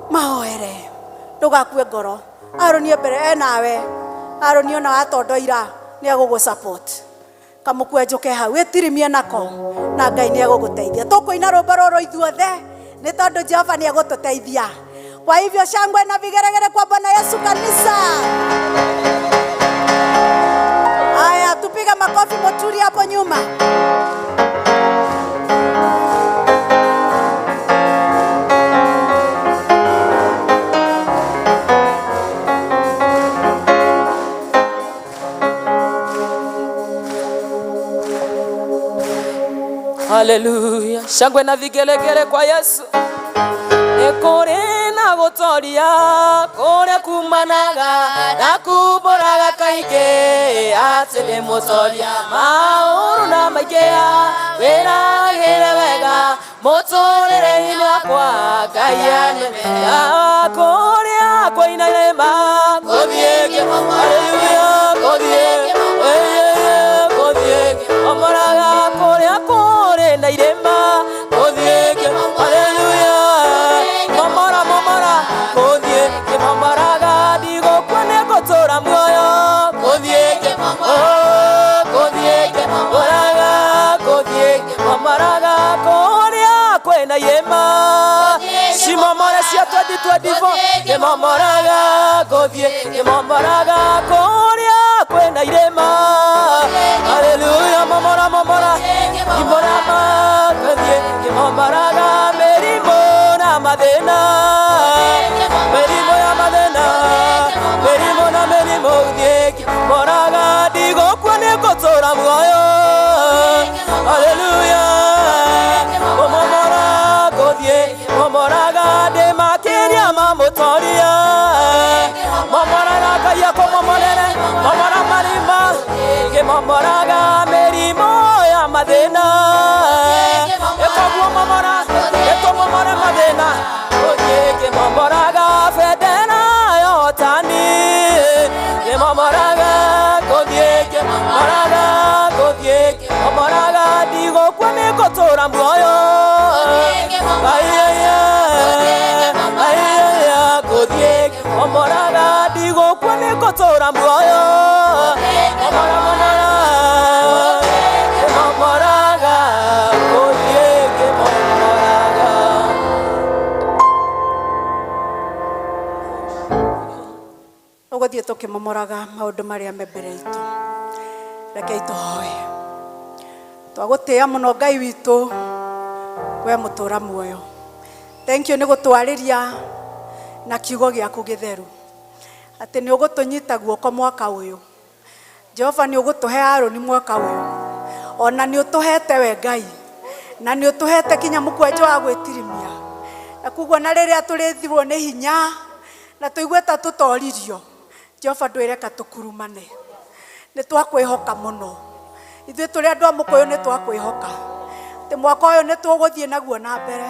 Speaker 18: Mahoere. Ndũgakue ngoro. Aroni e mbere enawe. Aroni ona watondoira nĩ egũgũ support. Kamũkwenjũ ke hau ĩtirimie nako na Ngai nĩ egũgũteithia. Tũkũina rwĩmbo rũrũ ithuothe nĩ tondũ Jehova nĩ egũtũteithia. Kwa hivyo shangwe na vigeregere kwa Bwana Yesu kanisa. Haya, tupiga makofi Muturi hapo nyuma.
Speaker 3: Haleluya. Shangwe na vigelegele kwa Yesu. Nĩ kũrĩ na gũtoria kũrĩa kumanaga na kumbũraga kaingĩ atĩ ndĩ mũtoria maũru na maingĩa wĩragĩre wega mũtũrĩre-inĩ wakwa Ngai anemera kũrĩa kwĩna irĩma kũthiĩ haleluya kũthiĩ kũthiĩ omoraga kũrĩa kũrĩ na irĩma kũthiĩ haleluya momora momora kũthiĩ kĩmomoraga ndigũkua nĩngũtũũra muoyo kũthiĩ kũthiĩ kĩmomoraga kũthiĩ kĩmomoraga kũrĩa kwĩna irĩma cimomore cia 2024 kĩmomoraga kũthiĩ kĩmomoraga kũrĩa kwĩna irĩma haleluya momora momora imorama kũthiĩ kĩmomoraga mĩrimũ na mathĩna mĩrimũ ya mathĩna mĩrimũ na mĩrimũ thiĩ kĩmomoraga ndigũkua nĩngũtũũra muoyo haleluya kũmomora kũthiĩ kũmomoraga ndĩ makĩria ma mũtoria momorera Ngai akũmomorere momora marima kĩmomoraga mĩrimũ ya mathĩna ĩkoguo momora ĩtũmomore mathĩna kũthiĩ kĩmomoraga bendera ya ũtani Ndigũkua nĩ ngũtũra muoyo. Ayaya, ayaya, ngũthiĩ ngĩmomoraga. Ndigũkua nĩ ngũtũra muoyo. Momora, momora, ngĩmomoraga. Ngũthiĩ ngĩmomoraga.
Speaker 18: Tũgũthiĩ tũkĩmomoraga maũndũ marĩa me mbere itũ. Rekei tũhoe. Twagũtĩĩa mũno Ngai witũ, we mũtũra muoyo. Thank you nĩ gũtwarĩria na kiugo gĩaku gĩtheru atĩ nĩ ũgũtũnyita guoko mwaka ũyũ. Jehova nĩ ũgũtũhe Aroni mwaka ũyũ, ona nĩ ũtũhete we Ngai, na nĩ ũtũhete kinya mũkwanjũ wa gwĩtirimia, na koguo na rĩrĩa tũrĩthirwo nĩ hinya na tũigue ta tũtoririo, Jehova ndwĩreka tũkurumane. Nĩ twakwĩhoka mũno ithuĩ tũrĩ andũ a mũkũyũ, nĩ twakwĩhoka atĩ mwaka ũyũ nĩ tũgũthiĩ naguo na mbere,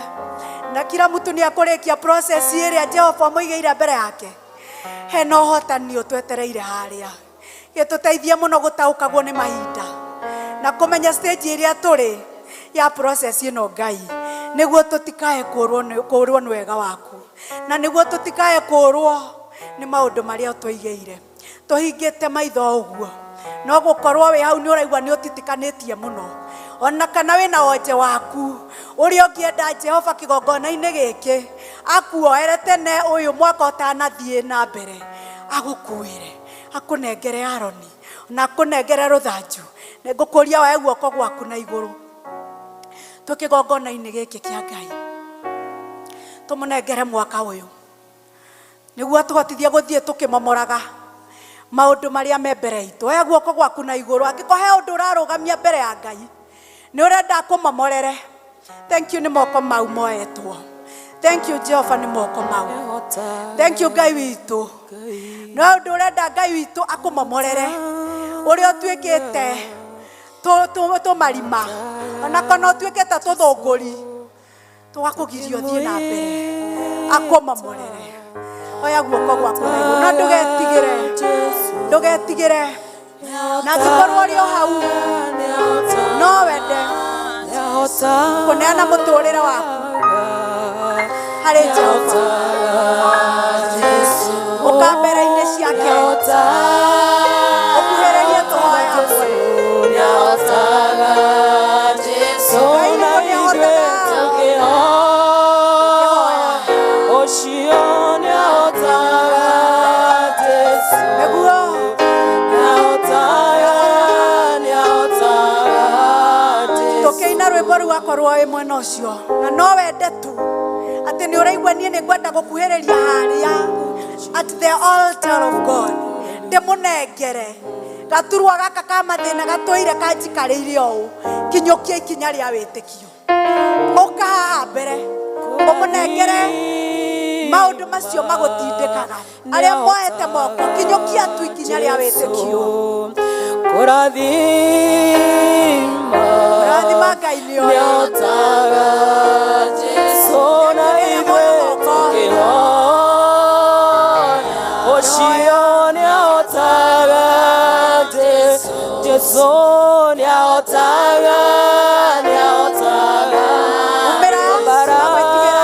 Speaker 18: na kila mtu nĩ akũrĩkia process ĩrĩa Jehova amũigĩire mbere yake. Hena ũhotani ũtwetereire harĩa, gĩtũteithie mũno gũtaũkagwo nĩ mahinda na kũmenya stage ĩrĩa tũrĩ ya process ĩno Ngai, nĩguo tũtikae kũũrwo nĩ wega waku, na nĩguo tũtikae kũũrwo nĩ maũndũ marĩa ũtũigĩire. Tũhingĩte maitho ũguo, no gũkorwo wĩ hau nĩ ũraigua nĩ ũtitikanĩtie mũno, ona kana wĩna wonje waku ũrĩa ũngĩenda Jehova kĩgongona-inĩ gĩkĩ akuoere tene ũyũ mwaka ũtanathiĩ na mbere, agũkuĩre, akũnengere Aroni na akũnengere rũthanju. Nĩ ngũkũria woe guoko gwaku na igũrũ twĩ kĩgongona-inĩ gĩkĩ kĩa Ngai, tũmũnengere mwaka ũyũ nĩguo tũhotithie gũthiĩ tũkĩmomoraga maũndũ marĩa me mbere itũ. Oya guoko gwaku na igũrũ, angĩkorwo he ũndũ ũrarũgamia mbere ya Ngai nĩ ũrenda akũmomorere. Thank you nĩ moko mau moetwo. Thank you Jehova nĩ moko mau. Thank you Ngai witũ. No ũndũ ũrenda Ngai witũ akũmomorere ũrĩa ũtuĩkĩte tũmarima, ona kana ũtuĩkĩte tũthũngũri tũgakũgiria ũthiĩ na mbere, akũmomorere. Oya guoko gwaku na igũrũ na ndũgetigĩre, ndũgetigĩre. Na angĩkorwo ũrĩ o hau no wende kũneana mũtũrĩre waku harĩ Jehova, ũka mbere-inĩ ciake, ũkuhĩrĩrie tũhoe hamwe. Ngai nĩguo nĩahotaga.
Speaker 3: Ũcio nĩahotaga Jesũ.
Speaker 18: Nĩguo.
Speaker 3: Nĩahotaga, nĩahotaga Jesũ.
Speaker 18: Tũkĩina rwĩmbo rũu akorwo wĩ mwena ũcio na no wende tu atĩ nĩ ũraigua niĩ nĩ ngwenda gũkuhĩrĩria harĩa at the altar of God, ndĩmũnengere gaturwa gaka ka mathĩna gatũire kanjikarĩire ũũ, kinyũkia ikinya rĩa wĩtĩkio, ũka haha mbere ũmũnengere maũndũ macio magũtindĩkaga. Arĩa moete moko, kinyũkia tu ikinya rĩa wĩtĩkio.
Speaker 3: Kũrathima.
Speaker 18: Kũrathima Ngai nĩ oĩ.
Speaker 3: Nĩahotaga Jesũ na ithuĩ tũkĩhoya. Ũcio nĩahotaga Jesũ. Jesũ nĩahotaga, nĩahotaga.
Speaker 18: Umĩra,
Speaker 3: Kwambararia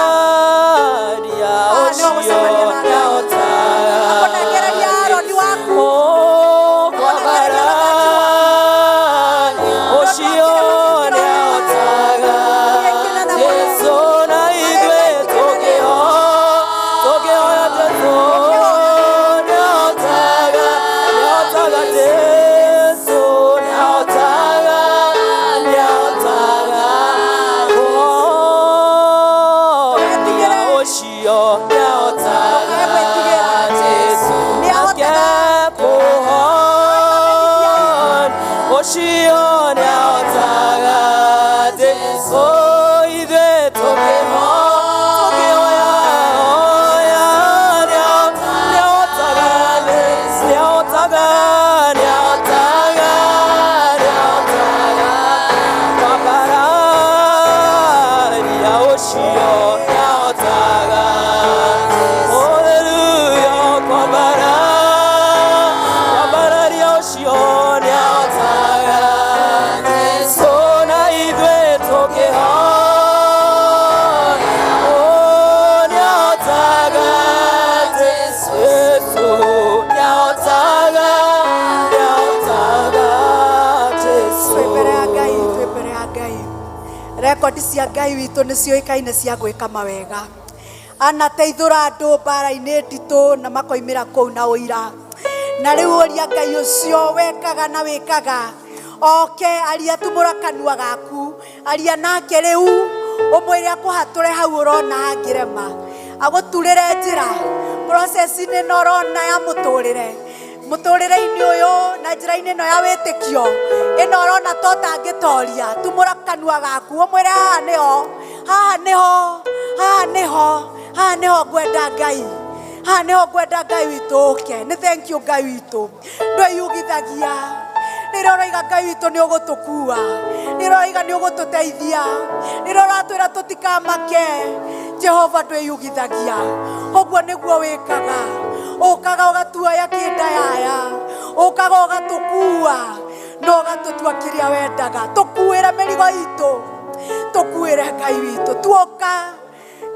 Speaker 18: Haha nĩho
Speaker 3: ũcio
Speaker 18: gũcemania na Ngai.
Speaker 3: nĩahotaga.
Speaker 18: Akũnengereria Aroni waku.
Speaker 3: Oh, kwambararia ũcio nĩahotaga. Jesũ na ithuĩ tũkĩhoya Jesũ nĩahotaga, nĩahotaga Jesũ nĩahotaga, nĩahotaga. Kũhonia ũcio nĩahotaga Jesũ. Nake kũhonia ũcio nĩahotaga Jesũ. Ithuĩ tũkĩhoya, hoya, nĩahotaga, nĩahotaga, nĩahotaga, nĩahotaga. Kwambararia ũcio nĩahotaga. Hallelujah, kwambararia ũcio nĩahotaga.
Speaker 18: Rekondi cia Ngai witũ nĩ ciũĩkaine cia gwĩka mawega. Anateithũra andũ mbara-inĩ nditũ na makoimĩra kũu na ũira. Na rĩu ũria Ngai ũcio wekaga na wĩkaga oke aria tumũra kanua gaku aria nake rĩu ũmwĩre akũhatũre hau ũrona hangĩrema agũturĩre njĩra process-inĩ ĩno ũrona ya mũtũrĩre mũtũrĩre-inĩ ũyũ na njĩra-inĩ ĩno ya wĩtĩkio ĩno ũrona ta ũtangĩtoria tumũra kanua gaku ũmwĩre haha nĩho haha nĩho haha nĩho haha nĩho ngwenda Ngai haha nĩho ngwenda Ngai witũ ũke nĩ thank you Ngai witũ ndwĩyugithagia rĩrĩa ũroiga Ngai witũ nĩ ũgũtũkua rĩrĩa ũroiga nĩ ũgũtũteithia rĩrĩa ũratwĩra tũtikamake Jehova ndwĩyugithagia ũguo nĩguo wĩkaga ũkaga ũgatuoya kĩndayaya ũkaga ũgatũkua na ũgatũtua kĩrĩa wendaga tũkuĩre mĩrigo itũ tũkuĩre Ngai witũ tuoka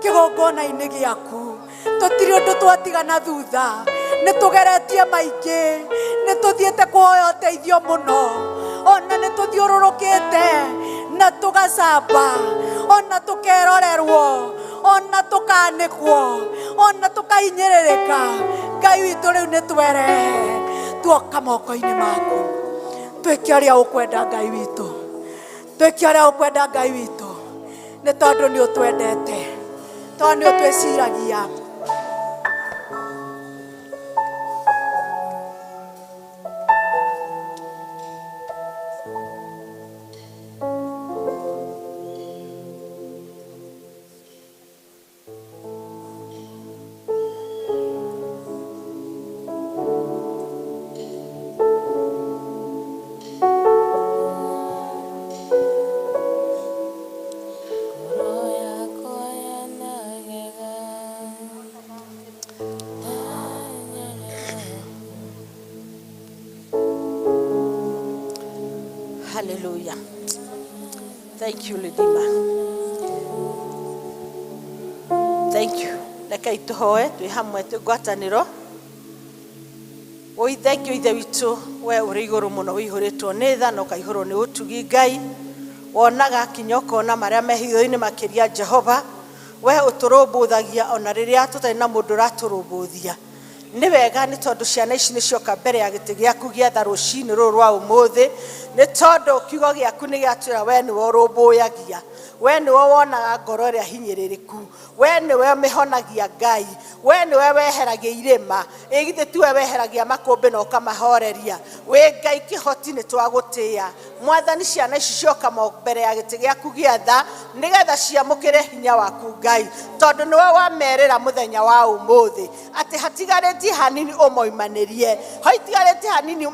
Speaker 18: kĩgongona-inĩ gĩaku tũtirĩ ũndũ twatigana thutha nĩ tũgeretie maingĩ nĩ tũthiĩte kũhoya ũteithio mũno ona nĩ tũthiũrũrũkĩte na tũgacamba ona tũkerorerwo ona tũkanĩkwo ona tũkahinyĩrĩrĩka Ngai witũ rĩu nĩ twerehe tuoka moko-inĩ maku twĩke ũrĩa ũkwenda Ngai witũ twĩke ũrĩa ũkwenda Ngai witũ nĩ tondũ nĩ ũtwendete tondũ nĩ ũtwĩciragia.
Speaker 1: Hallelujah. Thank you, Redeemer. Thank you. Rekei tũhoe twĩ hamwe twĩ ngwatanĩro. Oi thank you Ithe witũ we ũrĩ igũrũ mũno wĩihũrĩtwo nĩ tha na ũkaihũrwo nĩ ũtugi Ngai. Wonaga kinya ũkona marĩa me hitho-inĩ makĩria Jehova. We ũtũrũmbũthagia ona rĩrĩa tũtarĩ na mũndũ ũratũrũmbũthia. Nĩ wega nĩ tondũ ciana ici nĩ cioka mbere ya gĩtĩ gĩaku gĩa tha rũcinĩ rũrũ rwa ũmũthĩ nĩ tondũ kiugo gĩaku nĩ gĩatwĩra we nĩwe ũrũmbũyagia we nĩwe wonaga ngoro ĩrĩa hinyĩrĩrĩku we nĩwe ũmĩhonagia Ngai we nĩwe weheragia irĩma ĩ githĩ tiwe weheragia makũmbĩ na ũkamahoreria wĩ Ngai kĩhoti nĩ twagũtĩĩa mwathani ciana ici cioka mbere ya gĩtĩ gĩaku gĩa tha nĩgetha ciamũkĩre hinya waku Ngai tondũ nĩwe wamerĩra mũthenya wa ũmũthĩ atĩ hatigarĩtie hanini ũmoimanĩrie haitigarĩtie hanini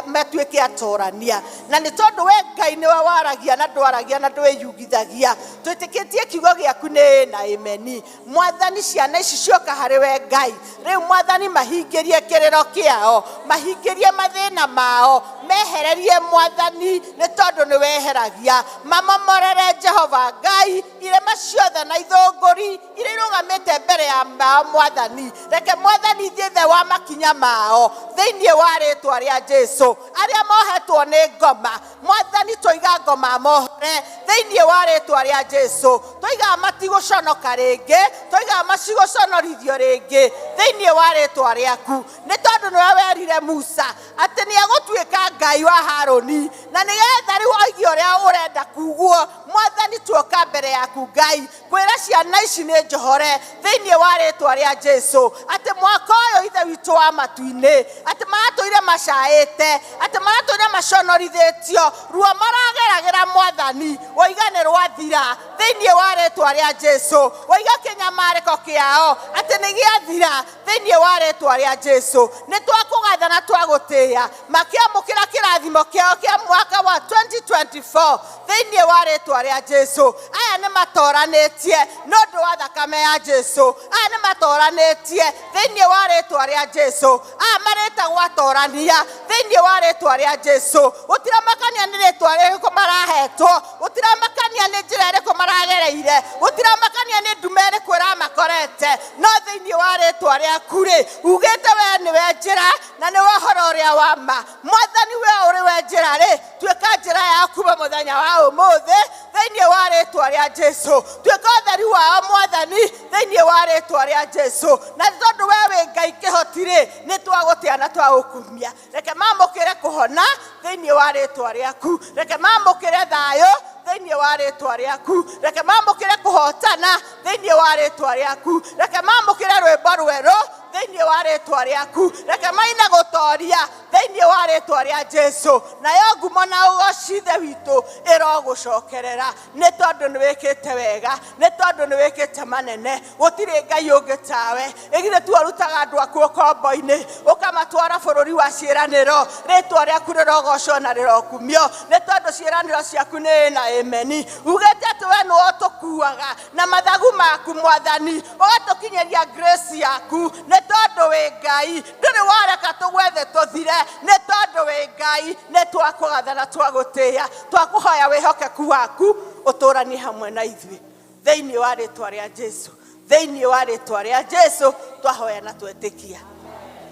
Speaker 1: metuĩke atorania na nĩ tondũ we Ngai nĩwe waragia na ndwaragia na ndwĩyugithagia twĩtĩkĩtie kiugo gĩaku nĩ na ĩmeni mwathani ciana ici cioka harĩ we Ngai rĩu mwathani mahingĩrie kĩrĩro kĩao mahingĩrie mathĩna mao mehererie mwathani nĩ tondũ nĩ weheragia mamomorere Jehova Ngai irĩma ciothe na ithũngũri iria irũgamĩte mbere ya mao mwathani reke mwathani ithiĩ the wa makinya mao thĩinĩ wa rĩtwa rĩa Jesu arĩa mohetwo nĩ ngoma mwathani tũiga ngoma mohore thĩinĩ wa rĩtwa rĩa Jesu tũiga matigũconoka rĩngĩ tũiga macigũconorithio rĩngĩ thĩinĩ wa rĩtwa rĩaku nĩ tondũ nĩwe werire Musa atĩ nĩ egũtuĩka Ngai wa Harũni na nĩgetha rĩu oige ũrĩa ũrenda kuguo mwathani tuoka mbere yaku Ngai kwĩra ciana ici nĩ njohore thĩinĩ wa rĩtwa rĩa Jesu atĩ mwaka ũyũ Ithe witũ wa matu-inĩ atĩ maratũire macaĩte atĩ maratũire maconorithĩtio ruo marageragĩra mwathani woiga nĩ rwathira thĩinĩ wa rĩtwa rĩa Jesu woiga kĩnyamarĩko kĩao atĩ nĩ gĩathira thĩinĩ wa rĩtwa rĩa Jesu nĩ twakũgatha na twagũtĩĩa makĩamũkĩra kĩrathimo kĩao kĩa mwaka wa 2024 thĩinĩ wa rĩtwa rĩa Jesu aya nĩ matoranĩtie nĩ ũndũ wa thakame ya Jesu aya nĩ matoranĩtie thĩinĩ wa rĩtwa rĩa Jesu aya marĩtagwo atorania thĩinĩ wa rĩtwa rĩa Jesu gũtiramakania nĩ rĩtwa rĩrĩkũ marahetwo gũtiramakania nĩ njĩra ĩrĩkũ maragereire gũtiramakania nĩ ndume ĩrĩkũ ĩramakorete no thĩinĩ wa rĩtwa rĩaku rĩ ugĩte we nĩwe njĩra na nĩwe ũhoro ũrĩa wa ma mwathani we ũrĩ we njĩra rĩ tuĩka njĩra yaku mũthenya wa ũmũthĩ thĩinĩ
Speaker 19: Thĩinĩ wa rĩtwa rĩa Jesu. Tuĩka ũtheri wao Mwathani thĩinĩ wa rĩtwa rĩa Jesu. Na nĩ tondũ we wĩ Ngai kĩhoti rĩ, nĩ twagũtĩa na twagũkumia. Reke mamũkĩre kũhona thĩinĩ wa rĩtwa rĩaku. Reke mamũkĩre thayũ thĩinĩ wa rĩtwa rĩaku. Reke mamũkĩre kũhotana thĩinĩ wa rĩtwa rĩaku. Reke mamũkĩre rwĩmbo rwerũ thĩinĩ wa rĩtwa rĩaku. Reke maine gũtoria thĩinĩ wa rĩtwa rĩa Jesu. Nayo ngumo na ũgoci Ithe witũ ĩrogũcokerera, nĩ tondũ nĩ wĩkĩte wega, nĩ tondũ nĩ wĩkĩte manene. Gũtirĩ Ngai ũngĩ tawe. Ĩgithĩ tu ũrutaga andũ aku ũkombo-inĩ, ũkamatwara bũrũri wa ciĩranĩro. Rĩtwa rĩaku rĩrogocwo na rĩrokumio, nĩ tondũ ciĩranĩro ciaku nĩ ĩ na ĩmeni. Ugĩte atĩ we nĩwe ũtũkuaga na mathagu maku Mwathani, ũgatũkinyĩria grace yaku, nĩ tondũ wĩ Ngai. Ndũrĩ wareka tũgwethe tũthire, nĩ tondũ wĩ Ngai. Nĩ twakũgatha na twagũtĩĩa, twakũhoya wĩhokeku waku ũtũranie hamwe na ithuĩ thĩinĩ wa rĩtwa rĩa Jesu. Thĩinĩ wa rĩtwa rĩa Jesu twahoya na twetĩkia.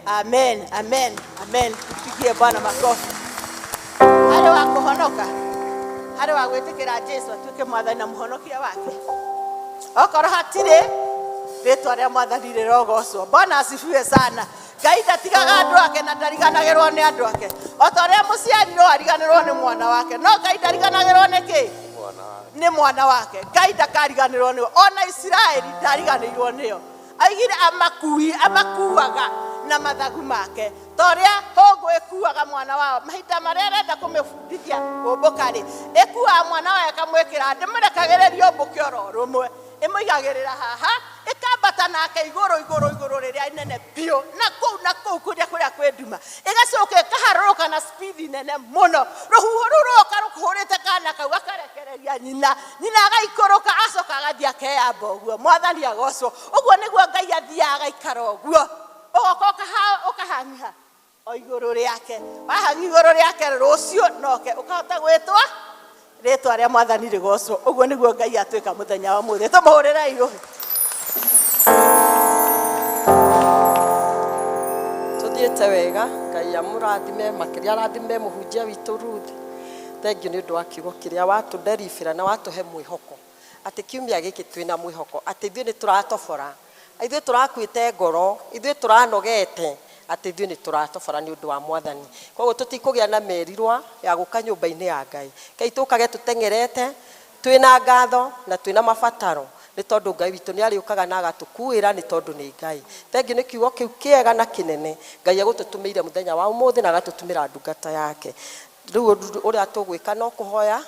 Speaker 19: Amen, amen, amen. Tupigie Bwana makofi. Harĩ wa kũhonoka, harĩ wa gwĩtĩkĩra Jesu atuĩke Mwathani na mũhonokia wake. Okorwo hatirĩ, rĩtwa rĩa Mwathani rĩrogocwo. Bwana asifiwe sana. Ngai ndatigaga andũ ake na ndariganagĩrwo nĩ andũ ake. O ta ũrĩa mũciari no ariganĩrwo nĩ mwana wake, no Ngai ndariganagĩrwo nĩ kĩ? Nĩ mwana wake. Ngai ndakariganĩrwo nĩwe. Ona Isiraeli ndariganĩirwo nĩo. Aigire amakuaga na mathagu make. Ta ũrĩa hũngũ ĩkuaga mwana wao, mahinda marĩa arenda kũmĩbundithia kũmbũka rĩ, ĩkuaga mwana wayo ĩkamwĩkĩra, ndĩmũrekagĩrĩria ũmbũke oro rũmwe, ĩmũigagĩrĩra haha, ĩkambata nake igũrũ igũrũ igũrũ rĩrĩa inene biũ, na kũu na kũu kũrĩa kũrĩa kwĩ nduma, ĩgacoka ĩkaharũrũka na speed nene mũno. Rũhuho rũu rũroka rũkũhũrĩte kana kau, gakarekereria nyina, nyina agaikũrũka, acoka agathiĩ akeyamba ũguo. Mwathani agocwo. Ũguo nĩguo Ngai athiaga agaikara ũguo, ũgoka ũkahangiha o igũrũ rĩake. Wahangi igũrũ rĩake rũciũ noke ũkahota gwĩtwa rĩtwa rĩa Mwathani rĩgocwo. Ũguo nĩguo Ngai atwĩka mũthenya wa ũmũthĩ. Tũmũhũrĩrei rũhĩ.
Speaker 1: Tũthiĩte wega, Ngai amũrathime, makĩria arathime mũhunjia witũ Ruth. Thengiũ nĩ ũndũ wa kiugo kĩrĩa watũnderibĩra na watũhe mwĩhoko. Atĩ kiumia gĩkĩ twĩna mwĩhoko, atĩ ithuĩ nĩ tũratobora, ithuĩ tũrakuĩte ngoro, ithuĩ tũranogete, atĩ ithuĩ nĩ tũratobora nĩ ũndũ wa Mwathani. Koguo tũtikũgĩa na merirwa ya gũka nyũmba-inĩ ya Ngai. Ngai tũkage tũteng'erete, twĩna ngatho na twĩna mabataro, nĩ tondũ Ngai witũ nĩ arĩũkaga na agatũkuĩra, nĩ tondũ nĩ Ngai. Thengiũ nĩ kiugo kĩu kĩega na kĩnene Ngai egũtũtũmĩire mũthenya wa ũmũthĩ na agatũtũmĩra ndungata yake. Rĩu ũrĩa tũgwĩka no kũhoya,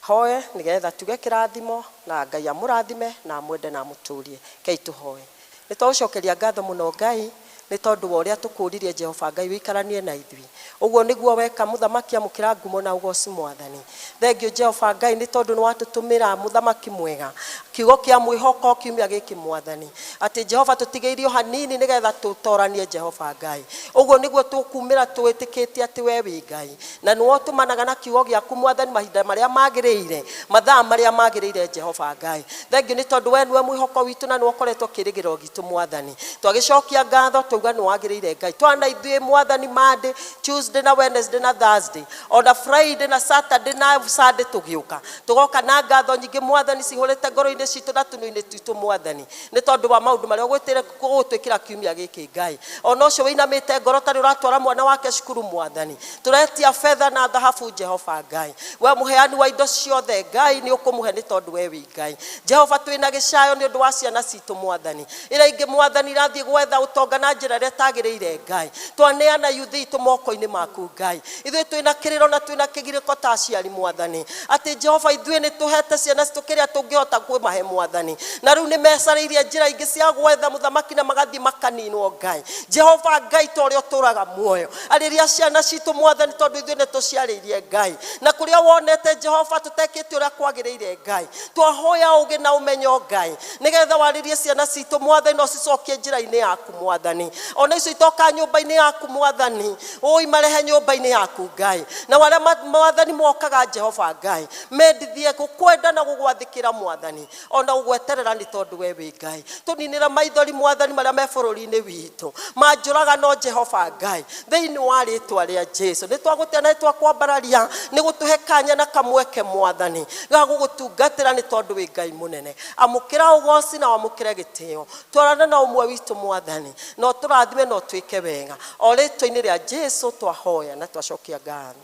Speaker 1: hoe nĩgetha tuge kĩrathimo na Ngai amũrathime na amwende na amũtũrie. Kei tũhoe. Nĩ twagũcokeria ngatho mũno Ngai, nĩ tondũ wa ũrĩa tũkũririe Jehova Ngai wĩikaranie na ithuĩ. Ũguo nĩguo weka mũthamaki amũkĩra ngumo na ũgoci Mwathani. Thengiũ Jehova Ngai nĩ tondũ nĩ watũtũmĩra mũthamaki mwega, kiugo kĩa mwĩhoko kiumia gĩkĩ Mwathani. Atĩ Jehova tũtigĩirio hanini nĩgetha tũtoranie Jehova Ngai. Ũguo nĩguo tũkumĩra twĩtĩkĩtie atĩ we wĩ Ngai. Na nĩwe ũtũmanaga na kiugo gĩaku Mwathani mahinda marĩa magĩrĩire, mathaa marĩa magĩrĩire Jehova Ngai. Thengiũ nĩ tondũ we nĩwe mwĩhoko witũ na nĩwe ũkoretwo kĩĩrĩgĩrĩro gitũ Mwathani. Twagĩcokia ngatho twauga nĩ wagĩrĩire Ngai. Twana ithuĩ Mwathani Monday, Tuesday na Wednesday na Thursday, ona Friday na Saturday na Sunday tũgĩũka. Tũgoka na ngatho nyingĩ Mwathani cihũrĩte ngoro-inĩ citũ na tũnua-inĩ twitũ Mwathani. Nĩ tondũ wa maũndũ marĩa ũgwĩtĩre gũgũtwĩkĩra kiumia gĩkĩ Ngai. Ona ũcio wĩinamĩte ngoro tarĩ ũratwara mwana wake cukuru Mwathani. Tũretia betha na thahabu Jehova Ngai. We mũheani wa indo ciothe Ngai nĩ ũkũmũhe nĩ tondũ we wĩ Ngai. Jehova twĩna gĩcayo nĩ ũndũ wa ciana citũ Mwathani. Ĩrĩa ingĩ Mwathani irathiĩ gwetha ũtonga na njĩra ĩrĩa ĩtagĩrĩire Ngai. Twaneana yuthi itũ moko-inĩ maku Ngai. Ithuĩ twĩna kĩrĩro na twĩna kĩgirĩko ta aciari Mwathani. Atĩ Jehova ithuĩ nĩ tũhete ciana citũ kĩrĩa tũngĩhota kwĩmahe Mwathani. Na rĩu nĩ mecarĩirie njĩra ingĩ cia gwetha mũthamaki na magathiĩ makaninwo Ngai. Jehova Ngai ta ũrĩa ũtũraga muoyo. Arĩria ciana citũ Mwathani tondũ ithuĩ nĩ tũciarĩirie Ngai. Na kũrĩa wonete Jehova tũtekĩte ũrĩa kwagĩrĩire Ngai. Twahoya ũũgĩ na ũmenyo Ngai. Nĩgetha warĩrie ciana citũ Mwathani na ũcicokie njĩra-inĩ yaku Mwathani. Ona icio itoka nyũmba-inĩ yaku Mwathani, ũi marehe nyũmba-inĩ yaku Ngai. Na arĩa Mwathani mokaga Jehova Ngai, mendithie gũkwenda na gũgwathĩkĩra Mwathani, ona gũgweterera nĩ tondũ we wĩ Ngai. Tũninĩra maithori Mwathani marĩa me bũrũri-inĩ witũ manjũraga no Jehova Ngai, thĩinĩ wa rĩtwa rĩa Jesu. Nĩ twagũtĩa na nĩ twakwambararia nĩ gũtũhe kanya na kamweke Mwathani ga gũgũtungatĩra nĩ tondũ wĩ Ngai mũnene. Amũkĩra ũgoci na wamũkĩre gĩtĩo. Twarana na ũmwe witũ Mwathani, na ũtũrathime na ũtwĩke wega. O rĩtwa-inĩ rĩa Jesu twahoya na twacokia ngatho.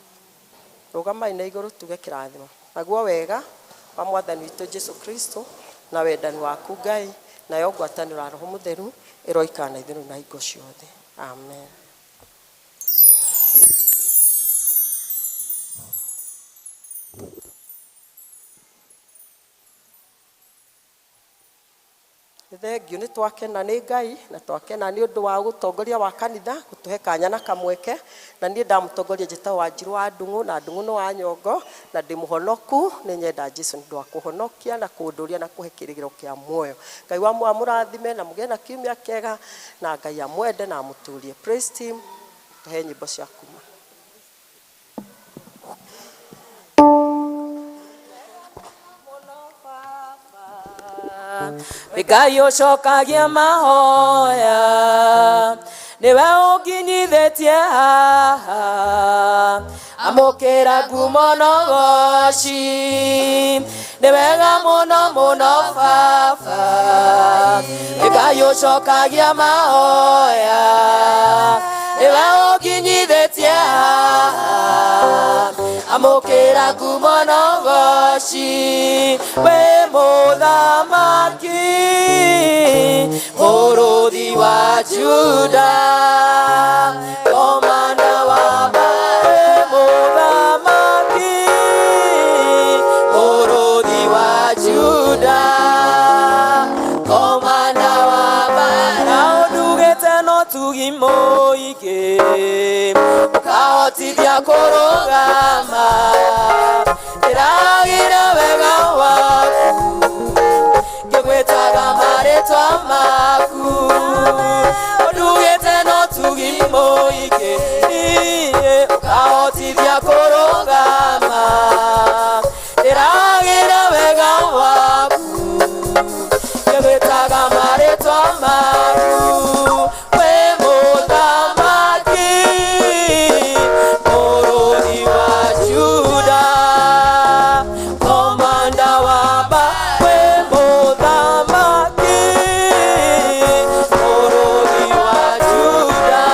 Speaker 1: Rũgamai na igũrũ tuge kĩrathimo. Naguo wega wa Mwathani witũ Jesu Kristo na wendani waku Ngai nayo ngwatanĩro ya Roho Mũtheru ĩroikara na ithuĩ na hingo ciothe. Amen. Nĩ thengiũ, nĩ twakena nĩ Ngai na twakena nĩ ũndũ wa gũtongoria wa kanitha gũtũhe kanya na kamweke. Na niĩ ndamũtongoria njĩtagwo Wanjirũ wa Ndung'u, na Ndung'u nĩ wa Nyongo, na ndĩ mũhonoku. Nĩ nyenda Jesu nĩ ũndũ wa kũhonokia na kũndũria na kũhe kĩrĩgĩrĩro kĩa muoyo. Ngai wa amũrathime na mũgĩe na kiumia kĩega, na Ngai amwende na amũtũrie. Praise team, tũhe nyĩmbo cia kuma.
Speaker 3: Ngai ũcokagia mahoya, nĩwe ũnginyithĩtie haha, amũkĩra ngumo na ũgoci, nĩ wega mũno mũno Baba. Ngai ũcokagia mahoya, nĩwe ũnginyithĩtie haha, amũkĩra ngumo na ũgoci, wĩ mũthamaki, mũrũthi wa Juda, komanda wa mbarĩ, mũthamaki, mũrũthi wa Juda, komanda wa mbarĩ. Na ũndugĩte no tugi mũingĩ, ũkahotithia kũrũgama, ndĩragĩra wega waku, ngĩgwĩtaga marĩtwa maku, ũndugĩte no tugi mũingĩ, ũkahotithia kũrũgama, ndĩragĩra wega waku, ngĩgwĩtaga marĩtwa maku, wĩ mũthamaki, mũrũthi wa Juda, komanda wa mbarĩ, wĩ mũthamaki, mũrũthi wa Juda,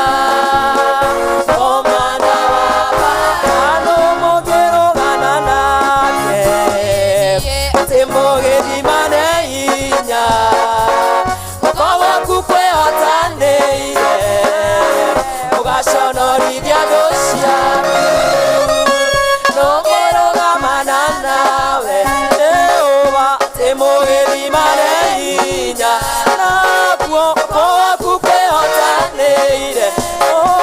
Speaker 3: komanda wa mbarĩ. Andũ mũngĩrũgana nake, atĩ mũgĩthimane hinya, guoko gwaku kwĩhotanĩire, ũgaconorithia thũ ciaku.